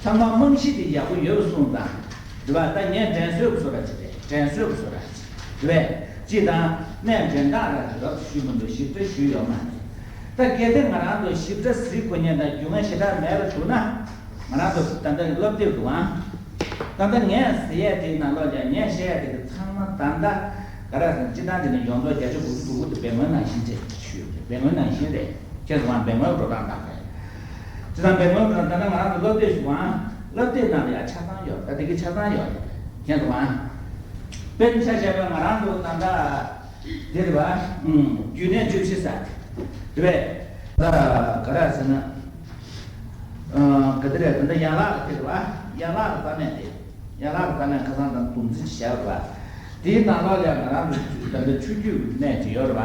ཚང་མ་རྨང་གཞི་དེ་ཡག་པོ་ཡོད་པ་སོང་ཙང་། རེད་བ། ད་ངས་དྲན་གསོའི་བཟོ་འདྲ་ཅིག་རེད། དྲན་གསོའི་བཟོ་འདྲ་ཅིག་རེད་པས། སྤྱི་དང་གནས་འདྲེན་སྟངས་ར་ཅིག་རོབ་ཞུས་མི་འདུག་ཞིབ་ཕྲ་ཞུས་ཡོད་མ་རེད། ད་གལ་ཏེ་ང་རང་ཚོ་ཞིབ་ཕྲ་གཟིགས་དགོས་མཁན་དང་རྒྱུས་མངའ་ཞེ་དྲག་མེད་པ་འདུག་ན། ང་རང་ཚོ་ད་ལྟ་སློབ་དེབ་འདུག་ཨང་། ད་ལྟ་ངས་ཟེར་ཡས་དེའི་ནང་ལོགས་ཀྱང་ངས་བཤད་ཡས་དེ་གི་ཚང་མ་ད་ལྟ་ག་རེ་ཟེར་ན་སྤྱི་བཏང་དེ་ནི་ཡོངས་རྫོགས་བརྒྱ་ཆ་དགུ་བཅུ་གོ་དགུ་དེ་སྦས་མངོན་ནང་བཞིན་རེད་ཞུས་ཡོད་རེད། སྦས་མངོན་ནང་བཞིན་རེད། ཁྱེད་ཚོ་ང་སྦས་མགོན་འགྲོ་སྟངས་དང་རེད། ཅི་ཙམ་སྦས་མགོན་འགྲོ་སྟངས་ད་ལྟ་ང་རང་ཚོ་སློབ་དེབ་ཞུ་བ་སློབ་དེབ་ནང་ལ་ཡང་ཆ་ཚང་ཡོད། ད་དེ་གི་ཆ་ཚང་ཡོད་རེད། ཁྱེད་ཚོ་ང་དཔེར་ན་ཆ་བཞག་པ་ང་རང་ཚོ་ད་ལྟ་དེ་རེད་བ། རྒྱུ་གནས་བཅུ་བཞི་ཟེར་དེ་རེད་པས། ད་ག་རེ་ཟེར་ན། ག་དེ་རེད། ད་ལྟ་ཡན་ལག་དེ་རེད་བ། ཡན་ལག་རྩ་གནས་དེ། ཡན་ལག་རྩ་གནས་ཁ་སང་དང་དུམ་ཚིགས་བཞག་པ། དེའི་ནང་ལོགས་ལ་ང་རང་ཚོ་ད་ལྟ་ཆུ་རྒྱུས་གནས་ཀྱི་ཡོད་རེད་བ།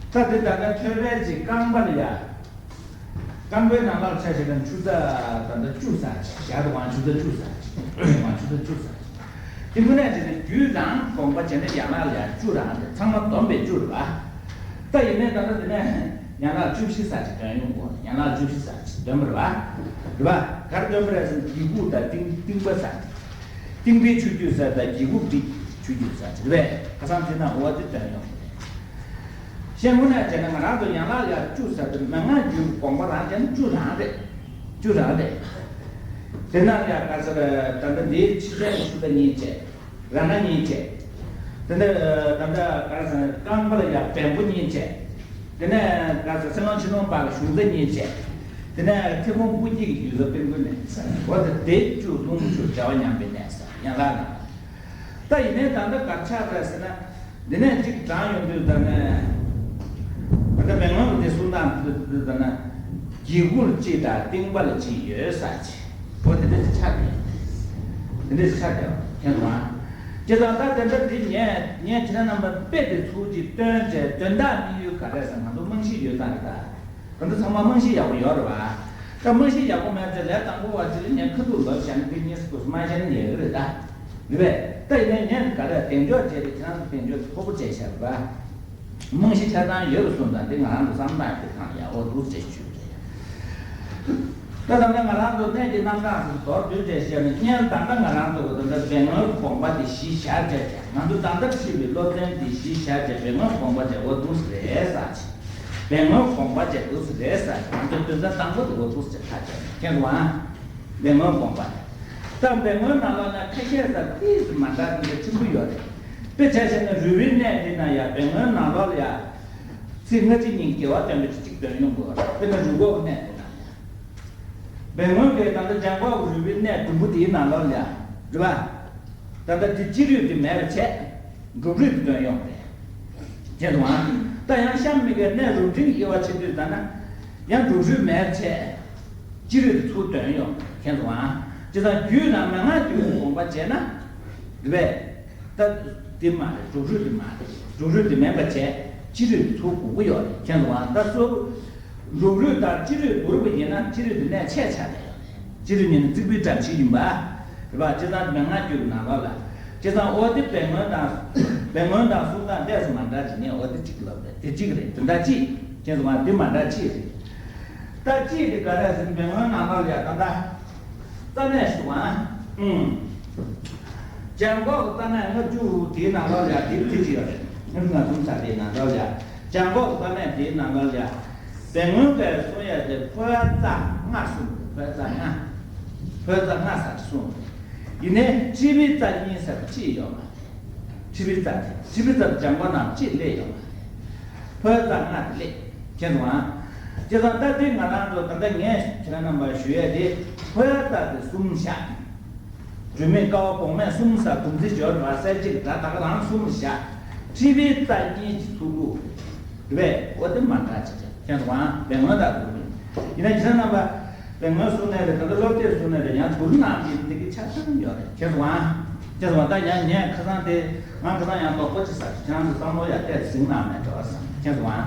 ད་དེ་ད་ལྟ་ཐོད་པའི་གཅིག་རྐང་པ་ལ་ཡ། རྐང་པའི་ནང་ལོགས་ཆ་བཞག་ན་ཆུ་ཚད་ད་ལྟ་བཅུ་ཙམ་ཞིག་བཞག་འདུག་ཨང་། ཆུ་ཚད་བཅུ་ཙམ་ཞིག་ཨང་། ཆུ་ཚད་བཅུ་ཙམ་ཞིག་དེ་དངོས་གནས་བྱས་ན་རྒྱུད་རང་དགོངས་པ་བྱས་ན་ཡན་ལག་ལ་ཡ་བཅུ་རང་རེད། ཚང་མ་བསྡོམས་པས་བཅུ་རེད་བ། ད་ཡིན་ནའི་ད་ལྟ་དེ་ནས་ཡན་ལག་བཅུ་བཞི་ཙམ་ཞིག་འདོན་ཡོང་གོ། ཡན་ལག་བཅུ་བཞི་ཙམ་ཞིག་འདོན་པ་རེད་བ། རེད་བ། ག་རེ་འདོན་པ་རེད་ཟེར་ན་གི་གུ་དང་རྟིང་རྟིང་པ་ཟེར། རྟིང་པའི་ཆུ་རྒྱུས་ཟེར་དང་གི་གུ་པའི་ཆུ་རྒྱུས་ཟེར་རེད་པས། ཁ་སང་དེ་ན་འོ་དེ་འདོན་ཡོང་གི་རེད། བཤད་དངོས་གནས་བྱས་ན་ང་རང་ཚོ་ཡན་ལག་ཡ་བཅུ་ཟེར་དུས་མན་ངག་རྒྱུད་དགོངས་པ་རང་བྱས་ན་བཅུ་རང་རེད། བཅུ་རང་རེད། དེ་ན་ཡ་ག་ཟེར་ད་ལྟ་འདིའི་ཕྱི་ཚན་ཆུ་ཚད་གཉིས་བྱས། རང་སྣང་གཉིས་བྱས། དེ་འདྲ་ད་ལྟ་ག་རེ་ཟེར་ན་རྐང་པ་ལ་ཡ་བེམ་པོ་གཉིས་བྱས། དེ་ནས་ག་རེ་ཟེར་སེམས་ལམ་ཕྱི་ནང་བར་གཞུང་རྩ་གཉིས་བྱས། དེ་ནས་ཐེ་ཕུང་སྤུ་སྐྱེས་ཀྱི་རྒྱུ་ཚ་སྤུན་དགུ་ནས་ཟེར། འོ་དེ་དེ་བཅུ་རླུང་བཅུ་བྱ་བ་ཉམས་པའི་གནས་ཟེར། ཡན་ལག་ནང་། ད་ཡིན་ནའི་ད་ལྟ་གར་ཆགས་རེད་ཟེར་ན། འདི་ནས་གཅིག་དྲངས་ཡོང་དུས་ད་ནས། ད་ལྟ་མེ་ངོ་གི་དེ་གསུང་སྟངས་དེ་ད་ན། གྱི་གུ་ལ་གཅིག་དང་རྟིང་པ་ལ་གཅིག་ཡོད་ས་ཆེ། འོ་དེ་འདྲ་ཞིག་ཆགས་ཀྱི་ཡོད། དེ་འདྲ་ཞིག་ཆགས་ཀྱི་ཡོད། མཁྱེན་སོང་ཨ། བྱས་ཙང་ད་དེ་འདྲ་འདི་ངས་ངས་ཁྱེད་རང་རྣམ་པ་དཔེ་དེ་ཚུར་གཅིག་སྟོན་བྱས། དོན་དག་དམིགས་ཡུལ་ག་རེ་ཟེར། ང་ཚོ་རྨང་གཞི་ཡོད་ཙང་རེད་ད། ང་ཚོ་ཚང་མ་རྨང་གཞི་ཡག་པོ་ཡོད་རེད་བ། ད་རྨང་གཞི་ཡག་པོ་མེད་ཚེ་ལས་དང་པོ་བ་དེ་ལ་ངས་ཁ་ཐུག་ལབ་བཞག་ན་འདི་གཉིས་སུ་མ་བཤད་ན་ཉེས་ཀྱི་རེད་ད། རེད་པས། ད་ཡིན་ནའི་ངས་ག་རེ་གདེང་འཇོག་བྱས་ཏེ་ཁྱེད་རང་ཚོ་གདེང་འཇོག་ཁོ་པོ་བྱས་བཞག་རེད་བ། རྨང་གཞི་ཆ་ཚང་ཡོད་པ་སོང་ཙང་འདི་ང་རང་ཚོ་བསམ་སྟངས་དེ་གང་ཡག་པོ་འདུག་ཟེར་ཞུ་རྒྱུ་རེད། ད་ད་ལྟ་ང་རང་ཚོ་གནས་ཀྱི་རྣམ་གྲངས་སུ་མདོར་བསྡུས་བྱས་བཤད་ན། སྔོན་ད་ལྟ་ང་རང་ཚོ་གི་ད་ལྟ་སྦས་མངོན་དགོངས་པ་དེ་གཞི་བཞག་བྱས་བྱས། ང་ཚོ་ད་ལྟ་ཁྲིད་པའི་སློབ་ཚན་དེ་གཞི་བཞག་བྱས་སྦས་མངོན་དགོངས་པ་བྱས་འོ་འདུག་ཟེར་ས་ཆེ། སྦས་མངོན་དགོངས་པ་བྱས་འདུག་ཟེར་ས་ཆེ། ང་ཚོ་དོན་ཚན་དང་པོ་དེ་འོ་འདུག་ཟེར་ཁ་བྱས། མཁྱེན་སོང་ཨ། སྦས་མངོན་དགོངས་པ། ད་སྦས་མངོན་ནང་ལོགས་ན་ཁ་ཤས་ས་ཏིས་མ་འདྲ་དེ་འདྲ་ཕྲན་བུ་ཡོད་རེད། དཔེ་ཆ་བཞག་ན་རུས་པའི་གནས་དེ་ན་ཡང་སྦས་མངོན་ནང་ལོགས་ལ་ཡང་། ཚིག་སྔ་ཕྱི་གཉིས་དགེ་བ་སྟོན་པའི་ཚིག་གཅིག་སྟོན་ཡོང་དགོས་རེད། དཔེར་ན་རུས་ཁོག་གི་གནས་དེ་ན་ཡང་། སྦས་མངོན་གྱི་ད་ལྟ་བྱང་ཁོག་རུས་པའི་གནས་དུམ་བུ་དེའི་ནང་ལོགས་ལ་ཡང་། རེད་པ། ད་ལྟ་དེ་སྤྱི་རུས་དེ་མེད་པ་བྱས། འབྲུབ་རུས་དེ་སྟོན་ཡོང་རེད། མཁྱེན་སོང་ཨ། ད་ཡང་གཤམ་མི་དགེ་གནས་རུ་འབྲིང་དབྱེ་བ་ཕྱེ་དུས་ད་ན། ཡང་འབྲུབ་རུས་མེད་པ་བྱས། སྤྱི་རུས་དེ་ཚུར་སྟོན་ཡོང་། མཁྱེན་སོང་ཨ། བྱས་ཙང་རྒྱུད་ནང་མན་ངག་རྒྱུད་ཀྱི་དགོངས་པ་བྱས་ན། རེད་པས། ད་དེ་མ་རེད། འབྲུབ་རུས་དེ་མ་རེད། འབྲུབ་རུས་དེ་མེད་པ་བྱས། སྤྱི་རུས་དེ་ཚུར་དགོས་ཀྱི་ཡོད་རེད། མཁྱེན་སོང་ཨ། ད་སོ། འབྲུབ་རུས་དང་སྤྱི་རུས་བསྡུར་བ་ཡིན་ན་སྤྱི་རུས་དེ་གནས་ཆེ་ཆགས་བསྡད་ཡོད་རེད། སྤྱི་རུས་ཉིད་ནི་རྩིག་པའི་གྲམ་ཤིང་ཡིན་པ། རེད་པ། བྱས་ཙང་མན་ངག་རྒྱུད་ཀྱི་ནང་ལོགས་ལ། བྱས་ཙང་འོ་དེ་སྦས་མངོན་དང་། སྦས་མངོན་དང་གསུང་སྟངས་ཏོག་ཙམ་མ་འདྲ་ཅིག་ནས། འོ་དེ་གཅིག་ལབ་རེད། དེ་གཅིག་རེད། དེ་འདྲ་གཅིག། མཁྱེན་སོང་ཨ། དེ་མ་འདྲ་གཅིག་རེད། ད་གཅིག་དེ་ག་རེ་ཟེར་ན། སྦས་མངོན་ནང་ལོགས་ལ་ཡ་ད་ལྟ་རྩ་གནས་ཞུ་བ། ཨང་། བྱང་ཁོག་གི་རྩ་གནས་ལྔ་བཅུ་དེའི་ནང་ལོགས་ལ་ཡ་དེ་དེ་གཅིག་ཡོད་རེད། ལྔ་བཅུ་ང་གསུམ་ཚར་དེའི་ནང་ལོགས་ལ་ཡ། བྱང་ཁོག་གི་རྩ་གནས་དེའི་ནང་ལོགས་ལ་ཡ། སྦས་མངོན་པས་གསུང་ཡ་དེ་ཕོ་རྩ་ལྔ་གསུངས་རེད། ཕོ་རྩ་ལྔ། ཕོ་རྩ་ལྔ་ཟེར་གསུངས་རེད། ཡིན་ནའི་མཁྲིས་པའི་རྩ་གཉིས་ཟེར་བ་གཅིག་ཡོད་མ་རེད། མཁྲིས་པའི་རྩ་དེ། མཁྲིས་པའི་རྩ་དེ་བྱང་ཁོག་ནང་གཅིག་སླེབས་ཡོད་མ་རེད། ཕོ་རྩ་ལྔ་དེ་སླེབས། མཁྱེན་སོང་ཨ། བྱས་ཙང་ད་འདི་ང་རང་ཚོ་ད་ལྟ་ངས་ཁྱེད་རང་རྣམ་པར་ཞུ་ཡ་དེ། ཕོ་རྩ་དེ་གསུམ་བཞག་སྒྲོན་མེ་ཀ་བ་གོང་མས་གསུམ་ཟེར། དུམ་ཚིགས་སྦྱོར་བ་གསལ་བྱེད་ཀྱི་སྒྲ་ད་ག་རང་གསུམ་བཞག་མཁྲིས་པའི་རྩ་གཉིས་ཀྱི་ཚུལ་དུ། རེད་པས། འོ་དེ་མ་འདྲ་ཆགས་ཆགས། མཁྱེན་སོང་ཨ། སྦས་མངོན་དང་བསྡུར་བ་ཡིན་ན། ཁྱེད་རྣམ་པ་སྦས་མངོན་གསུང་ནས་རེད། ད་ལྟ་སློབ་དེབ་གསུང་ནས་རེད། ཡང་བསྡུར་གནང་གི་འདི་གི་ཆ་ཚང་ཡོད་རེད། མཁྱེན་སོང་ཨ། མཁྱེན་སོང་ཨ། ད་ཡང་ངས་ཁ་སང་དེ། ང་ཁ་སང་ཡང་དོགས་པ་ཅིག་ཟ། ཁྱེད་རང་ཚོ་བསམ་བློ་ཡར་གཏད་ཟིན་གནང་མེད་འགྲོ་བསམ། མཁྱེན་སོང་ཨ།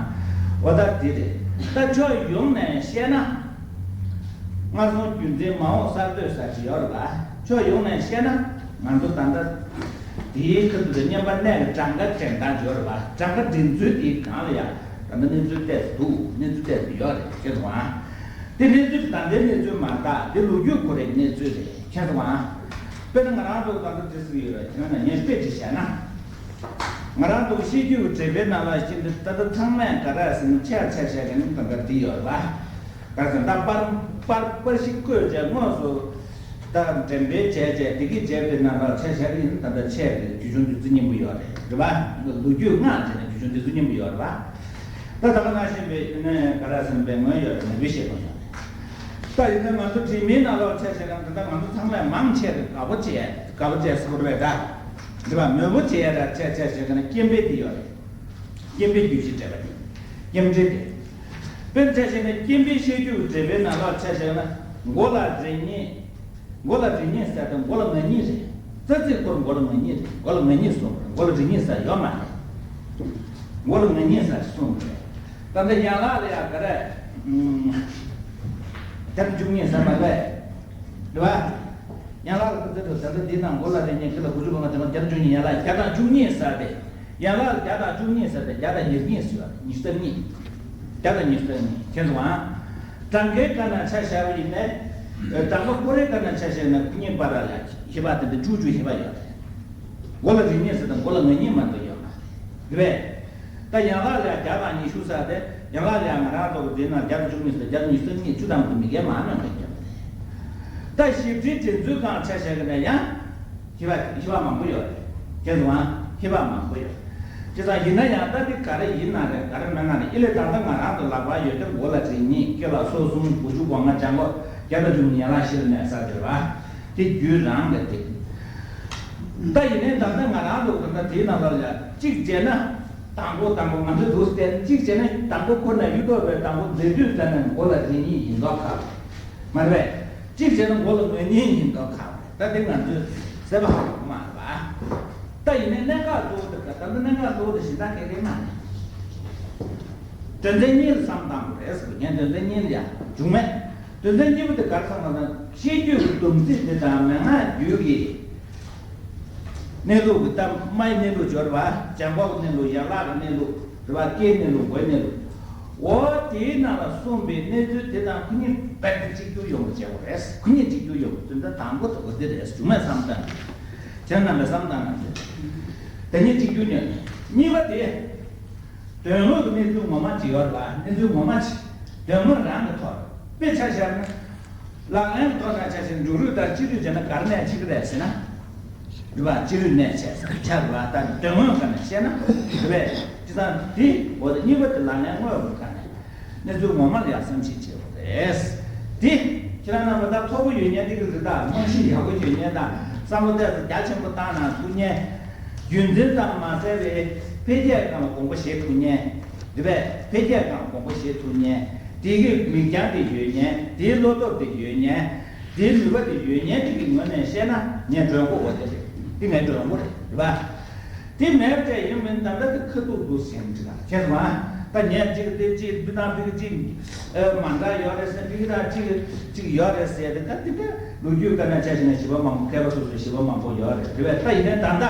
འོ་ད་འདི་རེད། ད་ཕྱོགས་ཡོངས་ནས་བཤད་ན། སྔར་སོང་རྒྱུན་འཛིན་མ་འོངས་གསར་གཏོད་ཟེར་གྱི་ཡོད་རེད་པ། ཕྱོགས་ཡོངས་ནས་བཤད་ན། ང་ཚོ་ད་ལྟ་དེའི་ཁ་ཐུག་ཏུ་བསྙེན་པ་གནས་ཀྱི་གྲངས་ཀ་འདྲེན་སྟངས་ཡོད་རེད་པ། གྲངས་ཀ་འདྲེན་ཚུལ་དེའི་སྒང་ལ་ཡང་ད་ལྟ་གནས་ཚུལ་ཏོག་ཙམ་འདུག་གནས་ཚུལ་ཏོག་ཙམ་ཡོད་རེད། མཁྱེན་སོང་ཨ། དེ་གནས་ཚུལ་ད་ལྟའི་གནས་ཚུལ་མ་རེད། དེ་ལོ་རྒྱུས་ཁོ་རའི་གནས་ཚུལ་རེད། མཁྱེན་སོང་ཨ། དཔེར་ན་ང་རང་ཚོ་ད་ལྟ་དེ་ཟེར་གྱི་ཡོད་རེད། ཁྱེད་རང་ལ་ངས་དཔེ་ཅིག་བཤད་ན། ང་རང་ཚོ་ཤེས་རྒྱུད་ཀྱི་འགྲེལ་པའི་ནང་ལ་ཤེས་འདི་ད་ལྟ་ཚང་མས་ག་རེ་ཟེར་ན། ཆ་ཆ་བཤད་མཁན་ནི་ད་ལྟ་འདི་ཡོད་རེད་པ། ག་རེ་ཟེར་ན། ད་པར་པར་པར་ཤིང་བརྐོས་བྱས་དངོས་སུ་ད་འགྲེམས་སྤེལ་བྱས་བྱས་དེ་གི་བྱས་པའི་ནང་ལ་ཆ་བཞག་ཡིན་ན། ད་ལྟ་ཆས་ཀྱི་རྒྱུ་ཆུང་དེ་ཚོ་མཉམ་པོ་ཡོད་རེད། རེད་པ། ལོ་རྒྱུས་སྔགས་བྱས་ནས་རྒྱུ་ཆུང་དེ་ཚོ་མཉམ་པོ་ཡོད་རེད་པ། ད་ད་ག་ནང་བཞིན་པའི་ནས་ག་རེ་ཟེར་ན། སྦས་མངོན་ཡོད་རེད། ནང་པའི་བཤད་སྟངས་ཡོད་རེད། ད་ཡིན་ན་ང་ཚོ་དྲི་མེད་ནང་ལོགས་ཆ་བཞག་ན། ད་ལྟ་ང་ཚོ་ཚང་མས་མང་ཆེ་གི་དགའ་པོ་བྱས། དགའ་པོ་བྱས་ཟེར་དགོས་རེད་པས་ད། རེད་པ། མོས་པོ་བྱས་ཡ་ད་ཆ་ཆ་བཞག་ན་སྐྱེམས་པའི་དེ་ཡོད་རེད། སྐྱེམས་པའི་རྒྱུད་བཞི་འགྲེལ་པ་དེ། སྐྱེམས་འགྲེལ་དེ། དཔེར་ཆ་བཞག་ན་སྐྱེམས་པའི་བཤད་རྒྱུད་འགྲེལ་པའི་ནང་ལོགས་ཆ་བཞག་ན། མགོ་ལ་རིགས་གཉིས། མགོ་ལ་རིགས་གཉིས་ཟེར་དེ་མགོ་ལ་ང་གཉིས་རེད། རྩ་ཚིག་སྐོར་མགོ་ལ་ང་གཉིས་རེད། མགོ་ལ་ང་གཉིས་གསུངས་རེད། མགོ་ལ་རིགས་གཉིས་ཟེར་ཡོད་མ་རེད། མགོ་ལ་ང་གཉིས་ཟེར་གསུངས་རེད། ད་ལྟ་ཡན་ལག་ལ་ཡང་ག་རེ། བརྒྱ་དང་བཅུ་གཉིས་ཟེར་མ་རེད། རེད་པ། ཡན་ལག་ལ་ཁོ་ཚོས་ད་ལྟ་འདི་ནང་མགོ་ལ་རིགས་གཉིས། སྐེ་ལ་དགུ་བཅུ་གོ་ལྔ། དེ་ནང་བརྒྱ་དང་བཅུ་གཉིས། ཡན་ལག་བརྒྱ་དང་བཅུ་གཉིས་ཟེར་ཏེ། ཡན་ལག་བརྒྱ་དང་བཅུ་གཉིས་ཟེར་ཏེ་བརྒྱ་དང་ཉེར་གཉིས་ཟེར་བ། ཉི་ཤུ་རྩ་གཉིས། བརྒྱ་དང་ཉི་ཤུ་རྩ་གཉིས། མཁྱེན་སོང་ཨ། གྲངས་ཀའི་སྐབས་ན་ཆ་བཞག་པ་ཡིན་ནའི། གྲངས་ཀ་ཀུ་རེའི་སྐབས་ན་ཆ་བཞག་ན་སྐུ་ངོ་པ་ར་ལ་ཧེ་བག་དེ་འདྲ་བཅུ་བཅུ་ཧེ་བག་ཡོད་རེད། མགོ་ལ་རིགས་གཉིས་ཟེར་དང་མགོ་ལ་ང་གཉིས་མ་གཏོགས་ཡོད་མ་རེད། རེད་པས། ད་ཡན་ལག་ལ་བརྒྱ་དང་ཉི་ཤུ་ཟེར་ཏེ། ཡན་ལག་ལ་ང་རང་ཚོ་གི་དེ་ན་བརྒྱ་དང་བཅུ་གཉིས་ཟེར། བརྒྱ་དང་ཉི་ཤུ་རྩ་གཉིས། བཅུ་ཐམ་པ་དེ་མི་འགལ་མ་གནང་གི་ཡོད་རེད། ད་ཞིབ་ཕྲའི་འགྲེལ་ཚུལ་སྒང་ཆ་བཞག་གི་ན་ཡང་། ཧེ་བག་ཧེ་བག་མང་པོ་ཡོད་རེད། མཁྱེན་སོང་ཨ། ཧེ་བག་མང་པོ་ཡོད། བྱས་ཙང་ཡིན་ན་ཡང་ད་འདི་ག་རེ་ཡིན་ན་རེད། ག་རེ་མིན་ན་རེད། ཨི་ལས་ད་ལྟ་ང་རང་ཚོ་ལག་པར་ཡོད་དེ། མགོ་ལ་དྲིལ་གཉིས། སྐེ་ལ་སོ་གསུམ། དགུ་བཅུ་གོ་ལྔ། བྱང་ཁོག་བརྒྱ་དང་བཅུ་གཉིས། ཡན་ལག་བཞི་ལ་གནས་ས་དེ་རེད་བ། དེ་རྒྱུད་རང་གི་དེ། ད་ཡིན་ནའི་ད་ལྟ་ང་རང་ཚོ་གང་ལྟར་དེའི་ནང་ལ་ཡ་གཅིག་བྱས་ན། དང་པོ་དང་པོ་ང་ཚོས་འདུག་སྟེ། གཅིག་བྱས་ན་དང་པོ་ཁོ་ན་ཡུལ་ཐོག་པའི་དང་པོ་མཛེས་སྡུག་ལ་ནི་མགོ་ལ་དྲིལ་གཉིས་ཡིན་མདོག་ཁ་པོ་མ་རེད་པས། གཅིག་བྱས་ན་མགོ་ལ་ངོས་གཉིས་ཡིན་མདོག་ཁ་པོ་རེད། ད་དེ་ང་ཚོས་གསལ་པོ་ཧ་གོ་གི་མ་རེད་པ། ད་ཡིན་ནའི་གནད་འགག་གཙོ་བོ་དེ་ག་ད་ལྟ་གནད་འགག་གཙོ་བོ་དེ་གཞན་དག་གི་རེད་མ་རེད། དོན་ཚན་གཉིས་ལ་བསམ་བཏང་དགོས་རེད་ཟེར། ངས་དོན་ཚན་གཉིས་ལ་ཡ་འཇུག་མེད། དོན་ཚན་གཉིས་པ་དེ་ག་རེ་བསམ་བཏང་ན། ཤེས་རྒྱུད་ཀྱི་སྡོམ་རྩིས་དེ་དང་མན་ངག་རྒྱུད་ཀྱི་གནས་ལུགས་ཀྱི་ད་སྨྲ་བའི་གནས་ལུགས་སྦྱོར་བ། བྱང་ཁོག་གི་གནས་ལུགས། ཡན་ལག་གི་གནས་ལུགས་རེད་པ། སྐེའི་གནས་ལུགས། མགོའི་གནས་ལུགས། འོ་དེའི་ནང་ལ་གསུངས་པའི་གནས་ཚུལ་དེ་དང་ཁོ་གཉིས་རྦད་དེ་གཅིག་གྱུར་ཡོང་བ་བྱེད་དགོས་རེད། ཁོ་གཉིས་གཅིག་གྱུར་ཡོང་བ། དོན་དག་དང་པོ་དེ་འོ་དེ་རེད། འཇུག་མེད་བསམ་བཏང་། ཁྱེད་རྣམ་པས་བསམ་བཏང་ན། ད་གཉིས་གཅིག་གྱུར་ཡོང་། གཉིས་པ་དེ། དོན་དངོས་ཀྱི་གནས་ཚུལ་ངོ་མ་ཅིག་ཡོད་རེད་པ། གནས་ཚུལ་ངོ་མ་ཅིག་དོན་དངོས་རང་གི་ཐོག་དཔེ་ཆ་བཞག་ན། ལག་ལེན་གྱི་ཐོག་ནས་ཆ་བཞག་ན། འཇུག་རུས་དང་སྤྱི་རུས་བྱས་ན་ག་རེ་གནས་ཆགས་ཀྱི་རེད་ཟེར་ན། རེད་པ། སྤྱི་རུས་གནས་ཆགས་ས་ཆགས་རེད་པ། ད་དོན་དངོས་སྒང་ནས་བཤད་ན་རེད་པས། བྱས་ཙང་དེ་འོ་དེ་གཉིས་པ་དེ་ལག་ལེན་དངོས་ཀྱི་སྒང་ནས། གནས་ཚུལ་ངོ་མ་ལ་ཡང་བསམ་གཞིག་བྱེད་དགོས་རེད། དེ་ཁྱེད་རང་རྣམ་པ་ད་མཐོ་པོ་ཡོད་མཁན་དེ་གི་རེད། ད་རྨང་གཞི་ཡག་པོ་ཡོད་མཁན་དང་། བསམ་བློ་ཏོག་ཙམ་རྒྱ་ཆེན་པོ་བཏང་ན་ཐུབ་མཁན། རྒྱུན་འཛིན་ཙམ་མ་ཟད་པའི་འཕེལ་རྒྱས་སྒང་ལ་དགོངས་པ་བཞེས་ཐུབ་མཁན། རེད་པས། འཕེལ་རྒྱས་སྒང་ལ་དགོངས་པ་བཞེས་ཐུབ་མཁན། དེ་གི་མིག་རྒྱང་དེ་ཡོད་མཁན། དེའི་བློ་སྟོབས་དེ་ཡོད་མཁན། དེའི་ནུས་པ་དེ་ཡོད་མཁན་དེ་གི་ངོས་ནས་བཤད་ན་ངའི་མགྲོན་ཁོག་འོ་དེ་རེད། དེ་ངའི་མགྲོན་ཁོག་རེད། རེད་པ། དེ་མེད་པ་ཡིན་མིན་ད་ལྟ་དེ་ཁ་ཐུག་འདུག་ཟེར་གྱི་འདུག་ག་མཁྱེན་སོང་ཨ། ད་ངས་གཅིག་དེ་གཅིག་འདི་དང་འདི་གཅིག་ཨ་མ་འདྲ་ཡོད་རེད་ཟེར། འདི་དང་གཅིག་གཅིག་ཡོད་རེད་ཟེར་ཏེ། ད་དེ་འདྲ་ལོ་རྒྱུས་སྒང་ནས་ཆ་བཞག་ན་ཞིབ་པ་མང་པོ། མཁས་པ་སོ་སོའི་ཞིབ་པ་མང་པོ་ཡོད་རེད། རེད་པས། ད་ཡིན་ནའི་ད་ལྟ་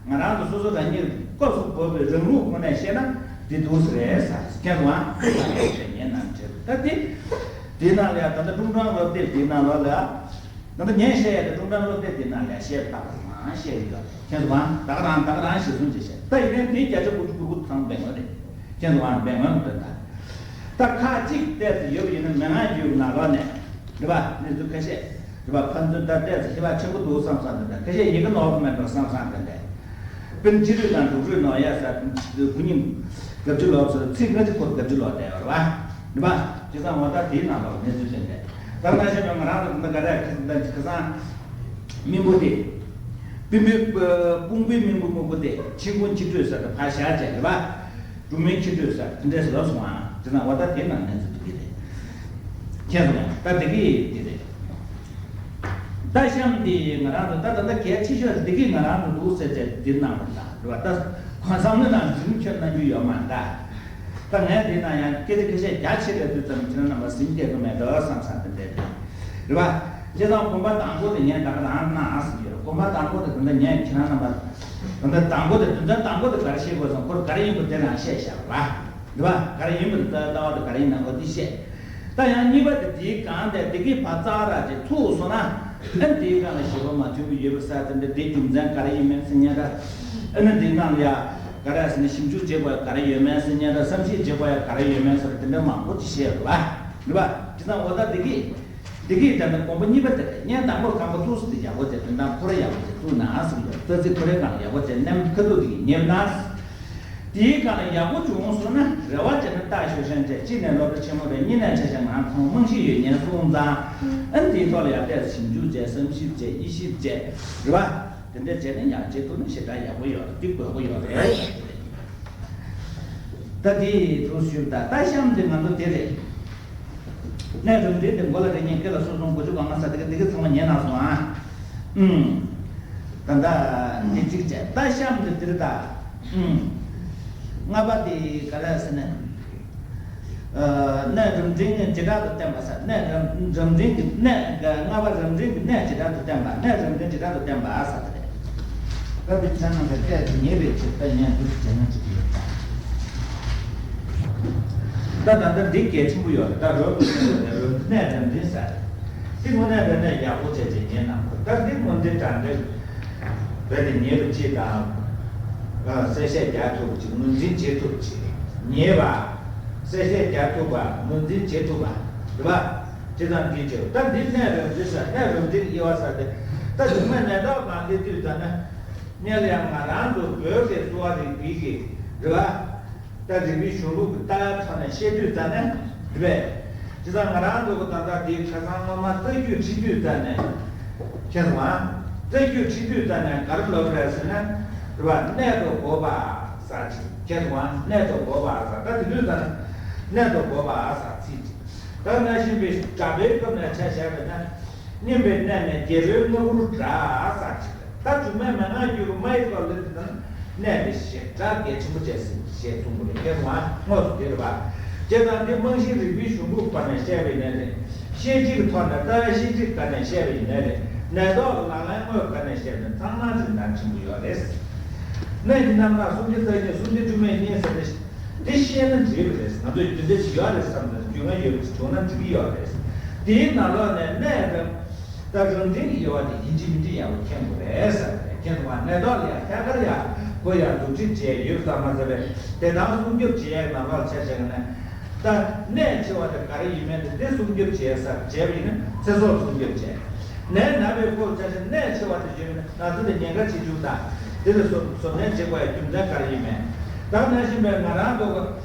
ང་རང་ཚོ་སོ་སོ་རང་ཉིད་སྐབས་སུ་བབས་པའི་རང་ལུགས་ཁོ་ནས་བཤད་ན་འདི་འདུག་ཟེར་རེད་ཟེར། མཁྱེན་སོང་ཨ། ད་ངས་ནང་བྲིས། ད་དེ་དེའི་ནང་ལ་ཡང་ད་ལྟ་ཀྲུང་ཀྲང་སློབ་དེབ་དེའི་ནང་ལོགས་ལ། ད་ལྟ་ངས་བཤད་ཡ་དེ་ཀྲུང་ཀྲང་སློབ་དེབ་དེ་ནང་ལ་བཤད་པ་ལྟ་བུ་མ་བཤད་ཡོད། མཁྱེན་སོང་ཨ། ད་ག་རང་ད་ག་རང་གཞིར་བཟུང་བྱས་བཤད། ད་ཡིན་ནའི་དེའི་བརྒྱ་ཆ་དགུ་བཅུ་གོ་དགུ་ཚང་སྦས་ངོ་རེད། མཁྱེན་སོང་ཨ། སྦས་ངོ་རེད་ད། ད་ཁག་གཅིག་ཏོག་ཙམ་ཡོད་པ་ཡིན་ན། མན་ངག་རྒྱུད་ནང་ལོགས་ནས་རེད་པ། གནས་ཚུལ་ཁ་ཤས་རེད་པ། ཕན་ཚུན་ད་ཏོག་ཙམ་ཧེ་བག་ཆེན་པོ་འདུག་བསམ་བསམ་དེ་འདྲ། ཁ་ཤས་ཡི་གེ་ནོར་བ་མེད་འགྲོ་བསམ་བསམ་དེ་འདྲ། དཔེར་ན་སྤྱི་རུས་དང་འབྲུག་རུས་ནོར་ཡ་ཟེར། དེ་ཁོ་གཉིས་དགག་བྱ་ལོག་ཟེར། ཚིག་སྔ་ཕྱི་སྐོར་དགག་བྱ་ལོག་བསྡད་ཡོད་རེད་པ། རེད་པ། བྱས་ཙང་འོ་ད་དེའི་ནང་ལོགས་གནས་ཚུལ་དེ་འདྲ། ད་ང་བཤད་པའི་ང་རང་ཚོ་ད་ག་རེ་ཁ་ཁ་སང་སྨིན་པོ་དེ། དཔུང་པའི་དཔུང་པའི་སྨིན་པོ་སྨུག་པོ་དེ་མཆིན་ཁུང་མཆིན་ཁྲོད་ཟེར་ཏེ་ཕར་བཞག་བྱས་རེད་པ། འབྲུ་སྨན་མཆིན་ཁྲོད་ཟེར་དེ་འདྲས་ལབ་སོང་ཨ། དེ་ན་འོ་ད་དེ་ནང་གནས་ཚུལ་དེ་གི་རེད། མཁྱེན་སོང་ཨ། ད་དེ་གི་དེ་རེད། ད་གཤམ་དེ་ང་རང་ཚོ་ད་ད་ལྟ་གལ་ཆེ་ཤོས་དེ་གི་ང་རང་ཚོ་འདུག་ཟེར་བྱས་འདིར་གནང་བ་ལ་རེད་པ། ད་གོང་བསམ་བློ་ནང་འཛིན་ཁྱོད་གནང་རྒྱུ་ཡོད་མ་རེད་ད། ད་ངས་དེ་ན་ཡང་སྐད་ཆ་ཁ་ཤས་རྒྱ་ཆེ་བའི་དུས་ཙམ་ཁྱེད་རང་རྣམ་པ་ཟིན་སྐྱེལ་གི་མེད་འགྲོ་བསམ་བསམ་དེ་འདྲས་རེད། རེད་པ། བྱས་ཙང་གོམ་པ་དང་པོ་དེ་ངས་ད་ག་རང་གནང་ཟིན་ཡོད། གོམ་པ་དང་པོ་དེ་ད་ལྟ་ངས་ཁྱེད་རང་རྣམ་པ་ད་ལྟ་དང་པོ་དེ་དོན་ཚན་དང་པོ་དེ་ག་རེ་བཤད་དགོས་སམ། ཁོ་ག་རེ་ཡིན་པ་དེ་རང་བཤད་བཞག་པ། རེད་པ། ག་རེ་ཡིན་པ་དེ་ད་ལྟ་བ་དེ་ག་རེ་ཡིན་ན་འོ་དེ་བཤད། ད་ཡང་གཉིས་པ་དེ་དེའི་སྒང་དེ་དེ་གི་ཕར་རྩ་ར་ཅིག་ཚུགས་སོང་ན། ཨ་ནི་དེའི་སྒང་ལ་ཞིབ་པ་མ་ཐོན་གི་ཡོད་པ་ས་དེ་འདྲ། དེའི་རྒྱུ་མཚན་ག་རེ་ཡིན་མིན་ཟེར་མཁན་འདྲ། ཨ་ནི་དེའི་ནང་ལ་ཡ་ག་རེ་ཟེར་ན་ཞིབ་འཇུག་བྱེད་དགོས་ཡ་ག་རེ་ཡོད་མེད་ཟེར་མཁན་འདྲ། བསམ་གཞིག་བྱེད་དགོས་ཡ་ག་རེ་ཡོད་མེད་ཟེར་དེ་འདྲ་མང་པོ་ཅིག་བཤད་ཡོད་རེད་པ། རེད་པ། བྱས་ཙང་འོ་ད་དེ་གི་དེ་གི་ད་ནི་དགོངས་པ་གཉིས་པ་དེ་རེད། ངས་དང་པོ་རྐང་པ་ཐུགས་སུ་དེ་ཡག་པོ་བྱས། དོན་དག་ཁོ་ར་ཡག་པོ་བྱས་བཙུགས་ན་ཟེར་གི་ཡོད། རྩ་ཚིག་ཁོ་རའི་སྒང་ལ་ཡག་པོ་བྱས་མནན། ཁ་ཐུག་དེ་གི་ཉེ་བ་ན། དེའི་སྒང་ལ་ཡག་པོ་བྱུང་སོང་ན་རེ་བ་བྱས་ན་རྟགས་ཤོག་ཤན་བྱས། གཅིག་ནས་སློབ་གྲྭ་ཆེན་མོ་རེད། གཉིས་ནས་ཆ་བཞག་ང་ཁོང་རྨང་གཞི་ཡོད་མཁན་སོང་ཙང་། ཨ་ནི་དེའི་ཐོག་ལ་ཡར་ཏོག་ཙམ་ཞིབ་འཇུག་བྱས། བསམ་ཞིབ་བྱས། དབྱེ་ཞིབ་བྱས། རེད་པ། དེ་འདྲ་བྱས་ན་ཡང་བྱེད་ཐུབ་ན་ཞེ་དྲག་ཡག་པོ་ཡོད་རེད། འདི་དགོས་པ་ཡོད་རེད། ད་དེ་དུ་ཞུས། ད་ལྟ་གཤམ་དེ་ང་ཚོ་དེ་རེད། གནས་རབ་འབྲིང་དེ་མགོ་ལ་དྲིལ་གཉིས། སྐེ་ལ་སོ་གསུམ། དགུ་བཅུ་གོ་ལྔ་ཟེར་དེ་ག་དེ་ག་ཚང་མ་ཉན་གནང་སོང་ཨ། ཨུམ། ད་ལྟ་དེ་གཅིག་བྱས། ད་གཤམ་དེ་དེ་རེད་ད། ཨུམ། ལྔ་པ་དེ་ག་རེ་ཟེར་ན། ཨ། གནས་རབ་འབྲིང་བྱེ་བྲག་ཏུ་བསྟན་པ་ཟེར། གནས་རབ་རབ་འབྲིང་གི་གནས། ལྔ་པ་རབ་འབྲིང་གི་གནས་བྱེ་བྲག་ཏུ་བསྟན་པ། གནས་རབ་འབྲིང་བྱེ་བྲག་ཏུ་བསྟན་པ་ཟེར་དེ་རེད། ད་དེ་ཚང་མ་ག་སྐད་དུ་ཉེ་བའི་ཕྱིར། ད་ཡང་འདུག་བྱས་ན་ཅིག་ཡོད་ད། ད་ད་ལྟ་འདི་གལ་ཆེན་པོ་ཡོད་རེད། ད་རབ་ཏུ་བསྟན་པ་ནས་རབ་གནས་རབ་འབྲིང་ཟེར། དེ་དངོས་གནས་དྲང་གནས་ཡག་པོ་བྱས་བྱས་ཉན་གནང་དགོས། ད་འདི་དངོས་འདི་དྲང་གནས་རྦད་དེ་ཉེ་བ་ཅིག་དང་། ཨ། གསལ་བཤད་རྒྱག་ཐུབ་པ་ཅིག་ངོས་འཛིན་བྱེད་ཐུབ་པ་ཅིག་ཉེ་བ། གསལ་བཤད་རྒྱག་ཐུབ་པ། ངོས་འཛིན་བྱེད་ཐུབ་པ། རེད་པ། དེ་ཙམ་གྱིས་ཆོག་ད་འདི་གནས་རབ་འབྲིང་ཟེར། གནས་རབ་འབྲིང་དབྱེ་བ་ཟེར་ཏེ། ད་རྗེས་མ་ནན་ཏོག་གང་སླེབས་དུས་ཙམ་ན། སྔོན་ལ་ཡང་ང་རང་ཚོ་བོད་ཀྱི་གསོ་བ་རིག་པའི་གི་རེད་བ། ད་རིག་པའི་གཞུང་ལུགས་ཀྱི་ལྟ་བའི་ཐོག་ནས་བཤད་དུས་ཙམ་ནས་རེད་པས། བྱས་ཙང་ང་རང་ཚོ་གི་ད་ལྟ་འདིའི་ཁ་སང་སྔོན་མ་རྩ་རྒྱུད་ཁྲིད་དུས་ཙམ་ནས། མཁྱེན་སོང་ང་། རྩ་རྒྱུད་ཁྲིད་དུས་ཙམ་ནས་ག་རེ་ལབ་རེད་ཟེར་ན། རེད་བ། གནད་དུ་དགོས་པ་ཟེར་ཅིག་མཁྱེན་སོང་ང་། གནད་དུ་དགོས་པ་ཟེར། ད་དེ་དུས་ཙམ་ནས་གནད་དུ་དགོས་པ་ཟེར་ཚིག་ཅིག་ད་ན་གཞོན་པའི་གྲྭ་པའི་སྐབས་ནས་ཆ་བཞག་པ་ན། སྙན་པའི་གནད་ནི་རྒྱལ་པོའི་རྔ་བོར་གྲགས་ཟེར་ཅིག་ད་སྒྱུ་མའི་མན་ངག་བརྒྱུད་པ་མ་ཡི་ཐོག་ལ་དེ་དང་གནད་དེ་ཞེ་དྲག་གལ་ཆེན་པོ་བྱས་ཟིན་ཞེས་གསུངས་པ་རེད། མཁྱེན་སོང་ང་། དངོས་སུ་དེ་རེད་པ། བྱས་ཙང་འདི་རྨང་གཞི་རིག་པའི་གཞུང་ལུགས་བར་ནས་བཤད་པ་ཡིན་ན་རེད། ཤེས་བྱེད་ཀྱི་ཐོག་ནས་ལྟ་བ་ཤེས་བྱེད་སྒང་ནས་བཤད་པ་ཡིན་ན་རེད། ནད་ཐོག་ལ་ལག་ལེན་དངོས་སྒང་ནས་བཤད་པ་ཡིན་ན་ཚང་མ་རིན་ཐང་ཆེན་པོ་ཡོད་རེད། གནད་ཀྱི་རྣམ་གྲངས་སུམ་ཅུ་རྩ་གཉིས། སུམ་ཅུ་དྲུག་མའི་གཉིས་ཟེར་ཏེ། འདི་ཤེས་ན་འགྲིག་གི་རེད། ང་ཚོས་རྒྱུ་འབྲས་ཤིག་ཡོད་རེད་བསམ་ན་རྒྱུས་མངའ་ཡོད་པ་ཞིག་བྱུང་ན་འགྲིག་གི་ཡོད་རེད། དེའི་ནང་ལོགས་ནས་གནད་དང་། ད་རང་འགྲེལ་གྱི་དབྱེ་བ་དེ་ཡིན་གཅིག་མིན་གཅིག་ཡག་པོ་མཁྱེན་དགོས་རེད་ཟེར་བ་རེད། མཁྱེན་སོང་ང་། གནད་ཐོག་ལ་ཡང་ཐད་ཀར་ཡང་ཁོ་ཡང་སྒྲུབ་ཁྲིད་བྱས་ཡོད་ཙང་མ་ཟད་པའི་དེ་དང་སྲུང་སྐྱོབ་བྱེད་ཡག་ནང་ལོགས་ཆ་བཞག་ན། ད་གནད་ཆེ་བ་དེ་ག་རེ་ཡིན་མིན་དེ་འདི་སྲུང་སྐྱོབ་བྱེད་ས་བྱས་པ་ཡིན་ན་ཚེ་སྲོག་སྲུང་སྐྱོབ་བྱས། ནད་ན་བའི་སྐོར་ཆ་བཞག་གནད་ཆེ་བ་དེ་བྱས་པ་ཡིན་ན་ན་ཚ་དེ་ཉེན་ཁ་ཆེ་ཆུང་དང་དེ་ལ་གཟབ་གཟབ་ནན་བྱེད་དགོས་ཡག་རྒྱུ་མཚན་ག་རེ་ཡིན་མིན། ད་ནང་བཞིན་པའི་ང་རང་ཚོ་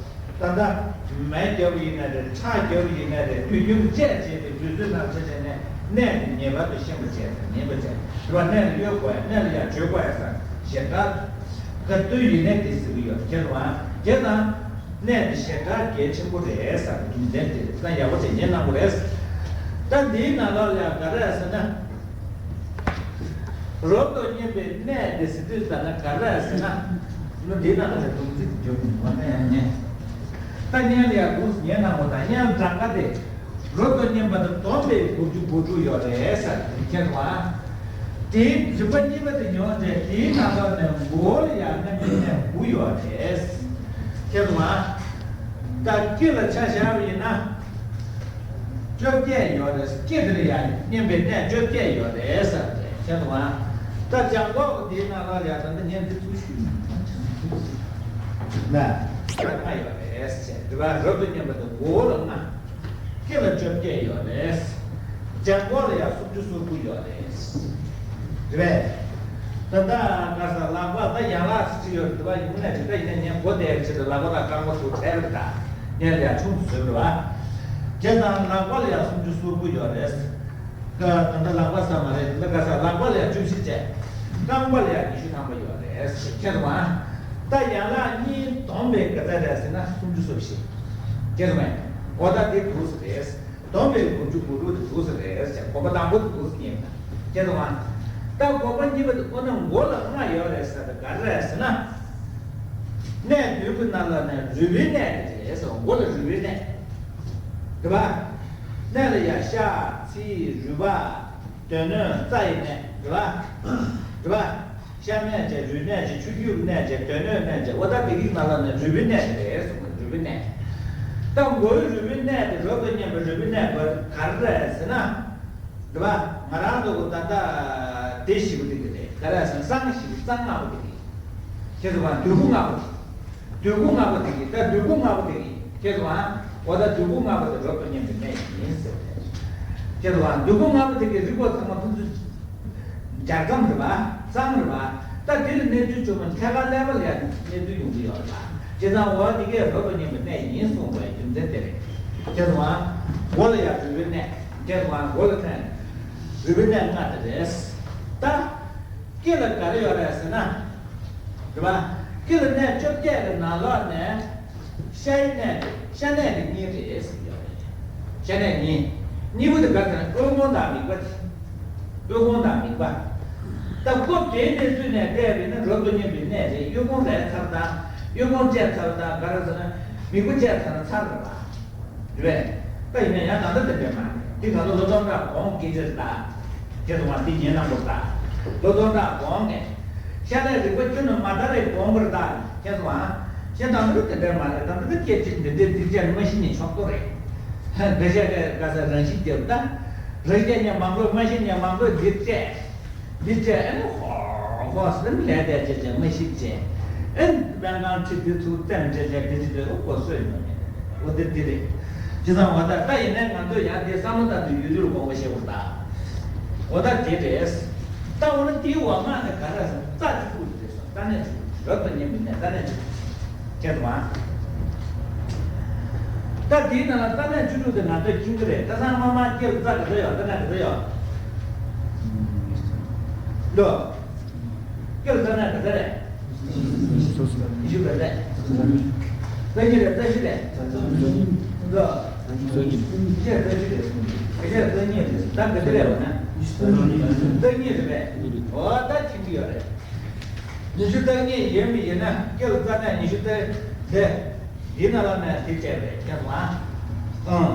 ད་ལྟ་མེ་བརྒྱབ་པ་ཡིན་ན་རེད། ཁྲག་བརྒྱབ་པ་ཡིན་ན་རེད། དུས་རྒྱུན་དཔྱད་བྱས་ཏེ་དུས་ཚོད་ནང་ཆ་བཞག་ནས་གནད་དེ་ངེས་པར་དུ་ཤེས་པ་བྱས་དང་ཉན་པ་བྱས། དེ་བ་གནད་ལ་གཡོལ་དགོས་ཡག་གནད་ལ་ཡང་བྱོལ་དགོས་ཡག་ས་ཞེ་དྲག་ག་དུས་ཡིན་ནའི་དེ་ཟེར་གྱི་ཡོད། མཁྱེན་སོང་ང་། བྱས་ཙང་གནད་དེ་ཞེ་དྲག་གལ་ཆེན་པོ་རེད་ཟེར་རྒྱུ་མཚན་དེ་ད་ཡག་པོ་དེ་ཉན་གནང་དགོས་རེད། ད་འདིའི་ནང་ལོགས་ལ་ཡང་ག་རེ་ཟེར་ན། རབ་ཏུ་བསྙེན་པའི་གནད་དེ་ཟེར་དུས་ཙམ་ན་ག་རེ་ཟེར་ན། ནི་འདི་ནང་ལ་སྡོམ་ཚིག་འཇོག་མི་འོང་ན་ཡང་ཉན། ད་སྔོན་ལ་ཡང་འདུག་ཉན་གནང་བ་དང་། སྔོན་གྲངས་ཀ་དེ་རབ་ཏུ་བསྙེན་པ་དང་སྡོམ་པའི་དགུ་བཅུ་གོ་དྲུག་ཡོད་རེད་ཟེར་དེ་མཁྱེན་སོང་ང་། དེའི་རིམ་པ་གཉིས་པ་དེ་ཉོན་རྗེས་དེའི་ནང་ལོགས་ནས་མགོ་ལ་ཡང་རྣམ་པའི་གནད་དགུ་ཡོད་རེད། མཁྱེན་སོང་ང་། ད་དཀྱིལ་ལ་ཆ་བཞག་པ་ཡིན་ན། བཅོ་བརྒྱད་ཡོད་རེད། དཀྱིལ་དེར་ཡང་བསྙེན་པའི་གནས་བཅོ་བརྒྱད་ཡོད་རེད་ཟེར་ཏེ་མཁྱེན་སོང་ང་། ད་བྱང་ཁོག་གི་དེའི་ནང་ལ་ཡང་ད་ལྟ་བསྙེན་དེ་ཚུལ་ཞུས་ན་ལྔ་ཡོད་རེད་ཟེར། དེ་བ་རབ་ཏུ་བསྙེན་པ་དེ་མགོ་ལ་ལྔ། དཀྱིལ་ལ་བཅོ་བརྒྱད་ཡོད་རེད། བྱང་ཁོག་ལ་ཡང་སུམ་ཅུ་སོ་དགུ་ཡོད་རེད། རེད་པས། ད་ལྟ་ག་ས་ལག་པ་ད་ཡན་ལག་ཅིག་ཡོད་རེད་པ། ཡིན་ན་ཅིག་ད་ཡིན་ན་ངས་མགོ་བསྡད་ཅིག་ལ་ལག་པ་ད་རྐང་པ་ཚུར་བྲལ་རེད། ད་ངས་ལ་ཡང་ཆུང་དུ་བཟོས་རེད་པ། བྱས་ཙང་ལག་པ་ལ་ཡང་སུམ་ཅུ་སོ་དགུ་ཡོད་རེད། ད་ད་ལྟ་ལག་པ་ས་མ་རེད། ད་ག་ས་ལག་པ་ལ་ཡང་བཅུ་བཞི་བྱས། རྐང་པ་ལ་ཡང་ཉི་ཤུ་ཐམ་པ་ཡོད་རེད། ཁྱེད་དང་། ད་ཡན་ལག་གཉིས་བསྡོམས་པའི་ག་ཚད་རེད་ཟེར་ན་སུམ་ཅུ་སོ་བཞི། ཁྱེད་དང་། འོ་ད་དེ་འདུག་སེ་རེད། བསྡོམས་པའི་དགུ་བཅུ་གོ་དྲུག་དེ་འདུག་སེ་རེད་ཟེར། སྒོམ་པ་དང་པོ་དེ་འདུག་སེ་ཉན་ན། ཁྱེད་དང་། ད་སྒོམ་པ་གཉིས་པ་དེ་ཁོ་ན་མགོ་ལ་ལྔ་ཡོད་རེད་ཟེར་ད་ག་རེ་རེད་ཟེར་ན། གནད་བདུན་གྱི་ནང་ལ་ནས་རུས་པའི་གནད་དེ་རེད་ཟེར། མགོ་ལ་རུས་པའི་གནད། རེད་པ། གནད་ལ་ཡ་ཤ་ཚིལ་རུས་པ། སྡོད་གནས་རྩ་ཡི་གནད། རེད་པ། རེད་པ། ཤ་གནད་བྱས། རུས་གནད་བྱས། ཆུ་རྒྱུས་གནད་བྱས། སྡོད་གནས་གནད་བྱས། འོ་ད་དེ་གི་ནང་ལ་ནས་རུས་པའི་གནད་དེ་རེད་གསུངས་པ། རུས་པའི་གནད། ད་མགོའི་རུས་པའི་གནད་དེ་རབ་ཏུ་བསྙེན་པའི་རུས་པའི་གནད་ག་རེ་རེད་ཟེར་ན། རེད་པ། ང་རང་ཚོ་གི་ད་ལྟ་དེ་བཞི་པོ་དེ་གི་རེད། ག་རེ་ཟེར་ན་གསང་བཞི་པོ་གསང་ལྔ་པོ་དེ་གི། ཁྱེད་ཚོ་ག་འདོད་དགུ་ལྔ་པོ་དེ། འདོད་དགུ་ལྔ་པོ་དེ་གི། ད་འདོད་དགུ་ལྔ་པོ་དེ་གི། ཁྱེད་ཚོ་ག་འོ་ད་འདོད་དགུ་ལྔ་པོ་དེ་རབ་ཏུ་བསྙེན་པའི་གནད་ཡིན་ཟེར་ཏེ། ཁྱེད་ཚོ་ག་འདོད་དགུ་ལྔ་པོ་དེ་གི་རིགས་པ་ཚང་མ་ཕན་ཚུན་སྦྱར་ཙམ་རེད་པ། གཙང་རེད་པ། ད་དེ་ལ་གནས་ཚུལ་བྱུང་བ་ཐད་ཀར་ཀླད་པ་ལ་ཡང་གནས་ཚུལ་ཡོང་གི་ཡོད་རེད་པ། བྱས་ཙང་འོ་དེ་གས་རབ་ཏུ་བསྙེན་པའི་གནད་ཡིན་གསུངས་པའི་རྒྱུ་མཚན་དེ་རེད། ཁྱེད་ཚོ་ག་མགོ་ལ་ཡང་རུས་པའི་གནད། ཁྱེད་ཚོ་ག་མགོ་ལ་ཐོན། རུས་པའི་གནད་ལྔ་དེ་རེད། ད། དཀྱིལ་ལ་ག་རེ་ཡོད་རེད་ཟེར་ན། རེད་པ། དཀྱིལ་ལ་གནས་བཅོ་བརྒྱད་ཀྱི་ནང་ལོགས་ནས། ཤའི་གནས་དེ་ཤ་གནད་དེ་གཉིས་རེད་ཟེར་ཡོད་རེད། ཤ་གནད་གཉིས། གཉིས་པོ་དེ་ག་རེ་ཟེར་ན་དབུལ་ཕོངས་དང་མིག་དཔེ་དེ། དབུལ་ཕོངས་དང་མིག་དཔེ། ད་སྐབས་དེའི་གནས་ཚུལ་ནས་བལྟས་པ་ཡིན་ན་རབ་ཏུ་བསྙེན་པའི་གནད་རེད། དབུལ་ཕོངས་རེད་ཚར་དང་། དབུལ་ཕོངས་བཅད་ཚར་དང་། ག་རེ་ཟེར་ན་མིག་དཔེ་བཅད་ཚར་ན་ཚར་རེད་པ། རེད་པས། ད་ཡིན་ན་ཡང་ད་ལྟ་དེ་འདྲས་མ་རེད། འདི་ང་ཚོ་ལོ་སྟོང་ཕྲག་གོང་སྐད་ཆ་རེད་ད། ཁྱེད་ཚོ་མ་འདི་ཉན་གནང་དགོས་ད། ལོ་སྟོང་ཕྲག་གོང་ནས། ཤ་ནས་རིག་པ་ཁྱོན་ནས་མ་དར་བའི་གོང་བར་ད། ཁྱེད་ཚོ་ཨ། ཁྱེད་ད་ལྟ་དེ་འདྲས་མ་རེད། ད་ལྟ་སྐད་ཆ་འདི་འདྲས་འདི་འདྲས་མ་ཤེས་ནས་ཆོག་ཏོ་རེད། འདི་ཤ་ག་ག་ས་རང་ཤི་རྒྱབ་ད། རང་ཤི་ཉན་མང་པོ་མ་ཤི་ཉན་མང་པོ་འདི་སྤྲད། འདི་སྤྲད་ཨ་ནི་ཧོ་ཧོ་ཟེར་ལས་དེ་བྱས་བྱས་མ་ཤི་བྱས། ཨ་ནི་སྨན་ཁང་ཁྲིད་དེ་ཚུར་བཙེམ་བྱས་བྱས་དེ་ཅི་དེ་རུ་གོ་སོས་ཡོང་ནས། འོ་དེ་དེ་རེད། བྱས་ཙང་འོ་ད་ད་ཡིན་ནའི་ང་ཚོས་ཡང་དེ་བསམ་བློ་བཏང་དུས་ཡུལ་དུས་ལ་དགོངས་པ་བཞེས་དགོས་ད། འོ་ད་དེ་རེད། ད་འོ་ན་དེའི་འོག་མ་ནི་ག་རེ་ཟེར། རྩ་བཅུ་དྲུག་རེད་ཟེར། རྩ་གནས་བཅུ་དྲུག་རབ་ཏུ་ཉམས་པའི་གནས། རྩ་གནས་བཅུ་དྲུག་ཁྱེད་དང་། ད་དེའི་ནང་ལ་རྩ་གནས་བཅུ་དྲུག་དེ་ང་ཚོས་མཁྱེན་གྱི་རེད། ད་སང་མ་མ་སྐྱེ་རྩ་ག་ཚོད་ཡོད། རྩ་གནས་ག་ཚོད་ཡོད། ལོ། སྐྱེ་རྩ་གནས་ག་ཚོད་རེད། ཉི་ཤུ་ག་ཚོད། རྩ་གཉིས་རེད། རྩ་བཞི་རེད། ལོ། ཉི་ཤུ་རྩ་བཞི་རེད། ཉི་ཤུ་རྩ་གཉིས་རེད། ད་ག་ཚོད་རེད་བ་ན། རྩ་གཉིས་རེད་པས། འོ་ད་མཁྱེན་གྱི་ཡོད་རེད། ཉི་ཤུ་རྩ་གཉིས་ཡིན་མི་ཡིན་ན་སྐྱེ་རྩ་གནས་ཉི་ཤུ་རྩ་དེ། འདི་ནང་ལ་ནས་དེ་བྱས་པས་ཁྱེད་ལ། ཨང་།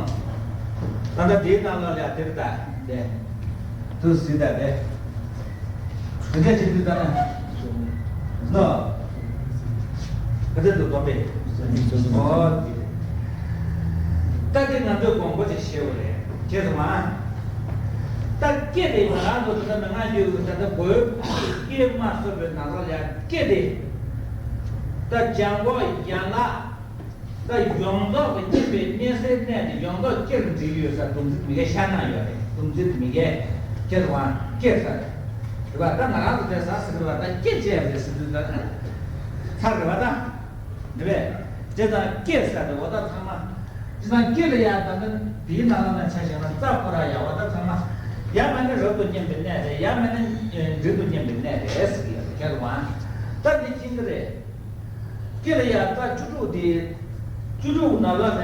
ད་ལྟ་དེའི་ནང་ལ་ལ་དེར་ལྟ་དེ། དུ་སྲིད་ལྟ་དེ། དེ་འདྲ་བྱེད་དུས་ལྟ་ན། ལོ། ག་ཚོད་དུ་སྡོམ་པས། ཨོ་དེ་རེད། ད་དེ་ང་ཚོས་དགོངས་པ་ཅིག་བཞེས་པ་རེད་ཁྱེད་ལ། ད་སྐྱེ་དེ་ང་རང་ཚོ་དེ་ལྟ་མི་ང་རྒྱུ་ད་ལྟ་གོས་སྐྱེས་མ་སོས་པའི་ནང་ལ་ལ་སྐྱེ་དེ། ད་ལྗང་གོ་ཡན་ལག་ད་ཡོངས་རྫོགས་ཀྱི་སྐྱེས་པའི་གནས་སའི་གནས་དེ་ཡོངས་རྫོགས་སྐྱེར་འབྲི་ཡོད་ས་སྡོམ་ཚིག་མི་འགའ་ཤར་ན་ཡོད་རེད། སྡོམ་ཚིག་མི་འགའ་སྐྱེ་རུ་བ་སྐྱེ་ས་རེད། རེད་བ། ད་ང་རང་ཚོ་དེ་ཟ་ཟི་རེད་བ། ད་སྐྱེ་བྱས་རེད་ཟེར་དུས་ད་ཚར་རེད་བ། ད་འདི་བས་དེ་ད་སྐྱེ་ས་རེད་བ། ད་ཚང་མ་དེ་ད་སྐྱེ་ལ་ཡ་ད་ད་དེའི་ནང་ལ་ན་ཆ་བཞག་ན་རྩ་ཁོ་ར་ཡ་བ། ད་ཚང་མ་ཡ་མེད་ན་རབ་ཏུ་མཉམ་པའི་གནས་རེད། ཡ་མེད་ན་འབྲིང་དུ་མཉམ་པའི་གནས་རེད་ཟེར་གྱི་ཡོད་རེད། ཁྱེད་རུ་བ། ད་འདི་མཁྱེན་གྱི་རེད། སྐྱེ་ལ་ཡ་རྩ་བཅུ་དྲུག་དེ། བཅུ་དྲུག་ནང་ལ་ནས་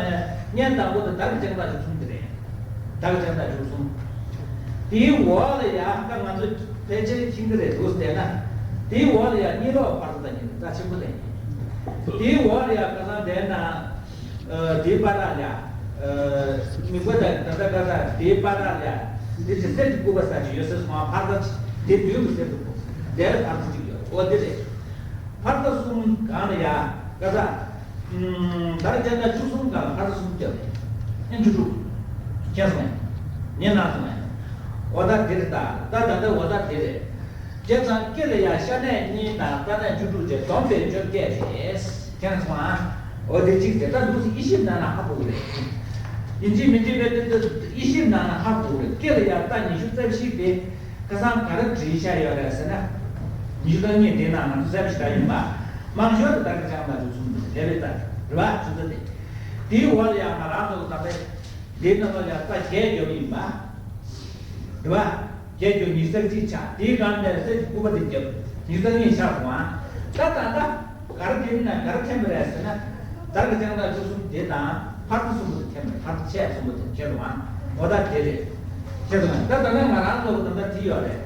གཉེན་དང་པོ་དེ་དར་གྱི་ལྕགས་ཐག་བཅུ་གསུམ་དེ་རེད། དར་གྱི་ལྕགས་ཐག་བཅུ་གསུམ། དེའི་འོག་ལ་ཡ་ད་ང་ཚོ་ཕལ་ཆེར་མཁྱེན་གྱི་རེད་འདུག་བལྟས་ན། དེའི་འོག་ལ་ཡ་གཉིད་ལོག་ཕར་ཚུར་དང་གཉིས་རྩ་ཆེན་པོ་དེ་ཡིན། དེའི་འོག་ལ་ཡ་ཁ་སང་དེ་ན། དེའི་པར་ར་ལ་ཡ། མིག་པ་དང་ད་ལྟ་ཁ་སང་དེའི་པར་ར་ལ་ཡ། དེ་ཅི་སེ་ཅི་སྐུ་པ་ས་ཅི་ཡོད་སེ་སོང་བ་ཕར་ཚུར་དེ་མདུན་དུ་སེ་ཅི་སྐུ་དེར་ཕར་ཚུར་ཅིག་ཡོད། འོ་དེ་རེད། ཕར་ཚུར་གསུམ་གང་ལ་ཡ། ཀ་ས། ད་རེས་ཀྱང་ད་བཅུ་གསུམ་གང་ལ་ཕར་ཚུར་གསུམ་བརྒྱབ་ནས། ཨེ་བཅུ་དྲུག་ཁྱེད་སོང་ངས། ཉན་ན་སོང་ངས། འོ་ད་དེ་རེད་ད། ད་ད་ལྟ་འོ་ད་དེ་རེད། བྱས་ཙང་སྐྱེ་ལ་ཡ་ཤ་གནས་གཉིས་དང་རྩ་གནས་བཅུ་དྲུག་བཅས་བསྡོམས་པས་བཅོ་བརྒྱད་རེད། ཁྱེད་སོང་ཨ། འོ་དེ་གཅིག་དེ་ད་འདུག་སེ་དབྱེ་ཞིབ་གནང་ན་ཧ་གོ་གི་རེད། ཡིན་གཅིག་མིན་གཅིག་རེད་དེ་དབྱེ་ཞིབ་གནང་ན་ཧ་གོ་གི་རེད། སྐྱེ་ལ་ཡ་རྩ་ཉི་ཤུ་རྩ་བཞི་དེ། ཁ་སང་ག་རེ་བྲིས་བཞག་ཡོད་རེད་ཟེར་ན། ཉི་ཤུ་རྩ་གཉིས་དེ་ནང་ང་ཚོ་གསལ་པོ་ཞེ་དྲག་ཡིན་པ། མང་ཤོས་དེ་ད་གི་ཅང་ད་བཅུ་གསུམ་དེ་ལས་རེད་ད། རེད་བ། བཅུ་རྩ་དེ། དེའི་འོག་ལ་ཡང་ང་རང་ཚོ་ད་པའི་དེའི་ནང་ལ་ཡང་རྩ་བརྒྱད་བརྒྱབ་ཡིན་པ། རེད་བ། བརྒྱད་བརྒྱབ་ཉི་ཤུ་རྩ་གཅིག་ཆགས། དེའི་སྒང་ནས་རྩ་གཅིག་སྐུད་པ་དེ་བརྒྱབ། ཉི་ཤུ་རྩ་གཉིས་ཆགས་སོང་ཨ། ད་ད་ད། ག་རེ་དེ་ན་ག་རེ་འཐེན་པ་རེད་ཟེར་ན། དར་གྱི་ལྕགས་ཐག་བཅུ་གསུམ་དེ་དང་ཕར་ཚུར་གསུམ་པོ་དེ་འཐེན་པ་རེད། ཕར་ཚུར་ཆད་གསུམ་པོ་དེ་འཐེན་རུང་ཨང་། འོ་ད་དེ་རེད། ཁྱེད་ཚོ་ད་ད་ནི་ང་རང་ཚོ་ད་ལྟ་དེ་ཡོད་རེད།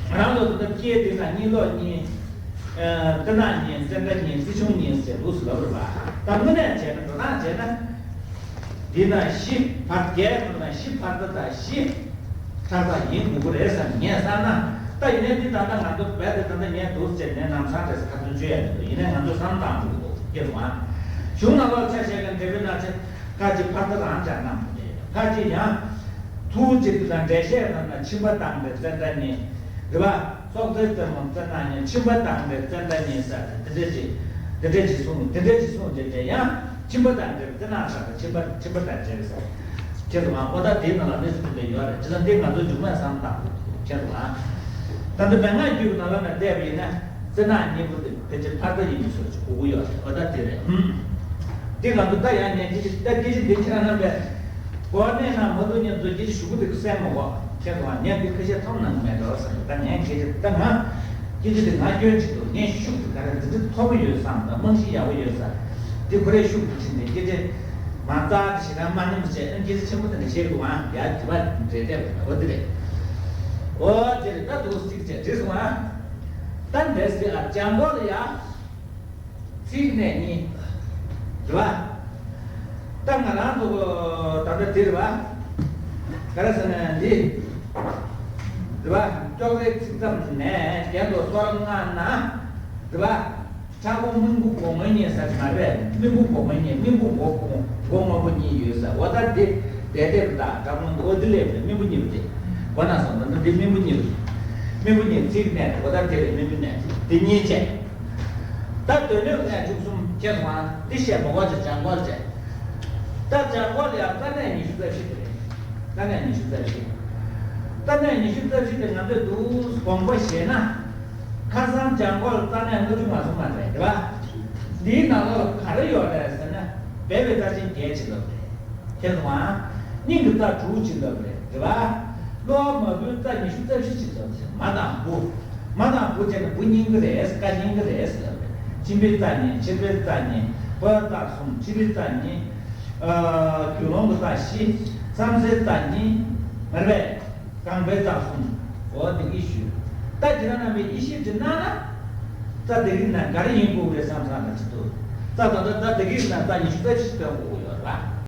ང་རང་ཚོ་ད་ལྟ་སྐྱེས་དེ་ན་གཉིད་ལོག་གཉིས། རྩེ་ནག་གཉིས། རྩེ་འདྲ་གཉིས། རྩེ་ཆུང་གཉིས་ཟེར་འདུག་སེ་ལབ་རེད་པ། ད་དངོས་གནས་བྱས་ན་འགྲོ་སྟངས་བྱས་ན། འདི་ན་བཞི་ཕར་བརྒྱད་ཁོ་ན་བཞི་ཕར་ད་ད་བཞི། ཁྲག་ཐག་ཡིན་དགོས་ཀྱི་རེད་བསམ་ངས་བསམ་ན། ད་ཡིན་ནའི་འདི་ད་ལྟ་ང་ཚོ་རྦད་དེ་ད་ལྟ་ངས་འདུག་ཟེར་ནས་ལམ་སང་རེད་ཟེར་ཁ་ཚོན་གཅོད་ཡ་མི་འདུག་ཡིན་ནའི་ང་ཚོ་བསམ་བཏང་དགོས་ཀྱི་འདུག་སྐྱེ་རུང་ཨ། གཞུང་ནང་ལོགས་ཆ་བཞག་གི་འབྲས་བུ་ན་ཆེ་ཁ་ཅིག་ཕར་ད་རང་ཅག་གནང་དགོས་རེད། ཁ་ཅིག་ཡང་ཐུགས་གཅིག་ཏུ་དང་འགྲེལ་བཤད་ནང་ན་ཕྱི་མ་དང་པའི་བཙན་དྲ་གཉིས་རེད་པ། སྲོག་རྩོལ་རྩེ་མོ་རྩེ་ནག་གཉིས། ཕྱི་མ་དང་པའི་བཙན་དྲ་གཉིས་ཟེར་དེ་འདྲ་ཅིག་དེ་འདྲ་ཅིག་གསུངས། དེ་འདྲ་ཅིག་གསུངས་རྗེས་ཀྱང་ཡང་ཕྱི་མ་དང་པའི་རྩེ་ནག་ཟེར་དེ་ཕྱི་མ་ཕྱི་མ་དང་འབྲེལ་བའི་ཟེར། ཁྱེད་ཚོ་ང་ཨོ་ད་དེའི་ནང་ལ་མི་སུ་དེ་ཡོད་རེད། བྱས་ཙང་དེ་ང་ཚོ་མཇུག་མ་བསམ་བཏང་དགོས་ཁྱེད་ཚོ་ང་། ད་ལྟ་མན་ངག་རྒྱུད་ཀྱི་ནང་ལ་ནས་བལྟས་པ་ཡིན་ན་རྩེ་ནག་གཉིས་པོ་དེ་ཕལ་ཆེར་ཕར་ད་ཡིན་མི་སོགས་ཀྱི་གོ་གི་ཡོད་རེད། ཨོ་ད་དེ་རེད། ཧུམ། དེ་ང་ཚོ་ད་ཡང་ངས་སྐད་ཆ་ད་སྐད་ཆ་འདི་ཁྱེད་རང་རྣམ་པས་གོ་གནས་ན་མ་གཏོགས་ངས་ཚོ་སྐད་ཆ་ཞུ་གི་འདུག་གསན་མ་གོ། ཁྱེད་ཚོ་ང་ངས་འདི་ཁ་ཤས་མཐོང་གནང་གི་མེད་འགྲོ་བསམ། ད་ངས་སྐད་ཆ་ད་ང་སྐད་ཆ་འདི་ང་སྐྱོན་ཅིག་འདུག་ངས་ཤུགས་དེ་ག་རེ་འདི་འདྲ་མཐོ་པོ་ཡོད་བསམ། ད་རྨང་གཞི་ཡག་པོ་ཡོད་ས་འདི་ཁོ་རས་ཤུགས་དེ་ཕྱིན་ཏེ་སྐད་ཆ་མ་རྩ་དེ་ཞེ་དྲག་མ་ཉམས་བྱས། ཨ་སྐད་ཆ་ཆེན་པོ་དེ་འདྲ་བཤད་འདུག་ཨང་། ཡ་དྲི་བ་འདྲེ་འདྲེ་འོ་དེ་རེད། འོ་དེ་རེད། ད་འདུག་སེ་ཅིག་བྱས་བྲིས་སོང་ཨ། ད་འདྲེ་སེ་ཨ་ལྗང་གོ་ལ་ཡ། ཚིག་གནས་གཉིས། རེད་བ། ད་ང་རང་ཚོ་ད་ལྟ་འདི་རེད་བ། ག་རེ་ཟེར་ན་འདི། རེད་བ། ཀྱོག་རེ་ཚིག་ཙམ་ནས་རྒྱན་དུ་སོར་ལྔ་ན། རེད་བ། ཁྲ་སྒོ་སྨུག་པོ་སྒོ་ངོ་གཉིས་ཟེར་གྱི་མ་རེད། སྨུག་པོ་སྒོ་ངོ་གཉིས། སྨུག་པོ་མགོ་སྒོ་སྔོན་པོ་གཉིས་ཡོད་ཟེར། འོ་ད་འདི་དེ་དེབ་དང་དྲ་དགོང་འོ་འདི་ལས་སྨུག་པོ་གཉིས་པོ་དེ། གོ་ན་སོང་ད་འདི་སྨུག་པོ་གཉིས་པོ་དེ། སྨུག་པོ་གཉིས་ཚིག་གནས་འོ་ད་དེ་རེད། སྨུག་པོ་གནས་དེ་གཉིས་བྱས། ད་སྡེ་སྣོད་གནས་བཅུ་གསུམ་ཁྱེད་ཚོ་ང་འདི་བཤད་མ་དགོས་ཀྱི་ལྗང་གོ་བྱས། ད་ལྗང་གོ་ལ་ཡང་རྩ་གནས་ཉི་ཤུ་རྩ་བཞི་དེ་རེད། རྩ་གནས་ཉི་ཤུ་རྩ་བཞི། རྩ་གནད་ཉི་ཤུ་རྩ་བཞི་དེ་ང་ཚོས་འདུག་དགོངས་པ་བཞེས་ན། ཁ་སང་སྦྱང་སྐོར་རྩ་གནད་ལྔ་བཅུ་ང་གསུམ་མ་རེད། རེད་པ། འདིའི་ནང་ལོགས་ལ་ག་རེ་ཡོད་རེད་ཟེར་ན། སྦས་པའི་རྩ་ཆེན་བརྒྱད་བྱིན་རླབས་རེད། མཁྱེན་སོང་ཨ། སྙིང་གི་རྩ་དྲུག་བྱིན་རླབས་རེད། རེད་པ། གློ་བ་མ་བུའི་རྩ་ཉི་ཤུ་རྩ་བཞི་བྱིན་རླབས་རེད། མ་དང་བུ། མ་དང་བུ་བྱས་ན་བུ་སྙིང་གི་རེད། ཀ་སྙིང་གི་རེད་ཟེར་ལབ་རེད། མཆིན་པའི་རྩ་གཉིས། མཆེར་པའི་རྩ་གཉིས། ཕོ་བའི་རྩ་གསུམ། མཁྲིས་པའི་རྩ་གཉིས། ཨ། རྒྱུ་ལོང་གི་རྩ་བཞི། མཚམས་སའི་རྩ་གཉིས། མ་རེད་པས། རྐང་པའི་རྩ་གསུམ། འོ་དེ་གི་ཞུས། ད་ཁྱེད་རང་རྣམ་པས་དབྱེ་ཞིབ་ཅིག་གནང་ན། རྩ་དེ་གི་ནང་ག་རེ་ཡིན་དགོས་རེད་བསམ་བསམ་ན་ཅི་འདུག་རྩ་ད་ལྟ་རྩ་དེ་གི་ནང་རྩ་ཉི་ཤུ་རྩ་བཞི་སྟོན་དགོས་ཡོད་རེད་པ།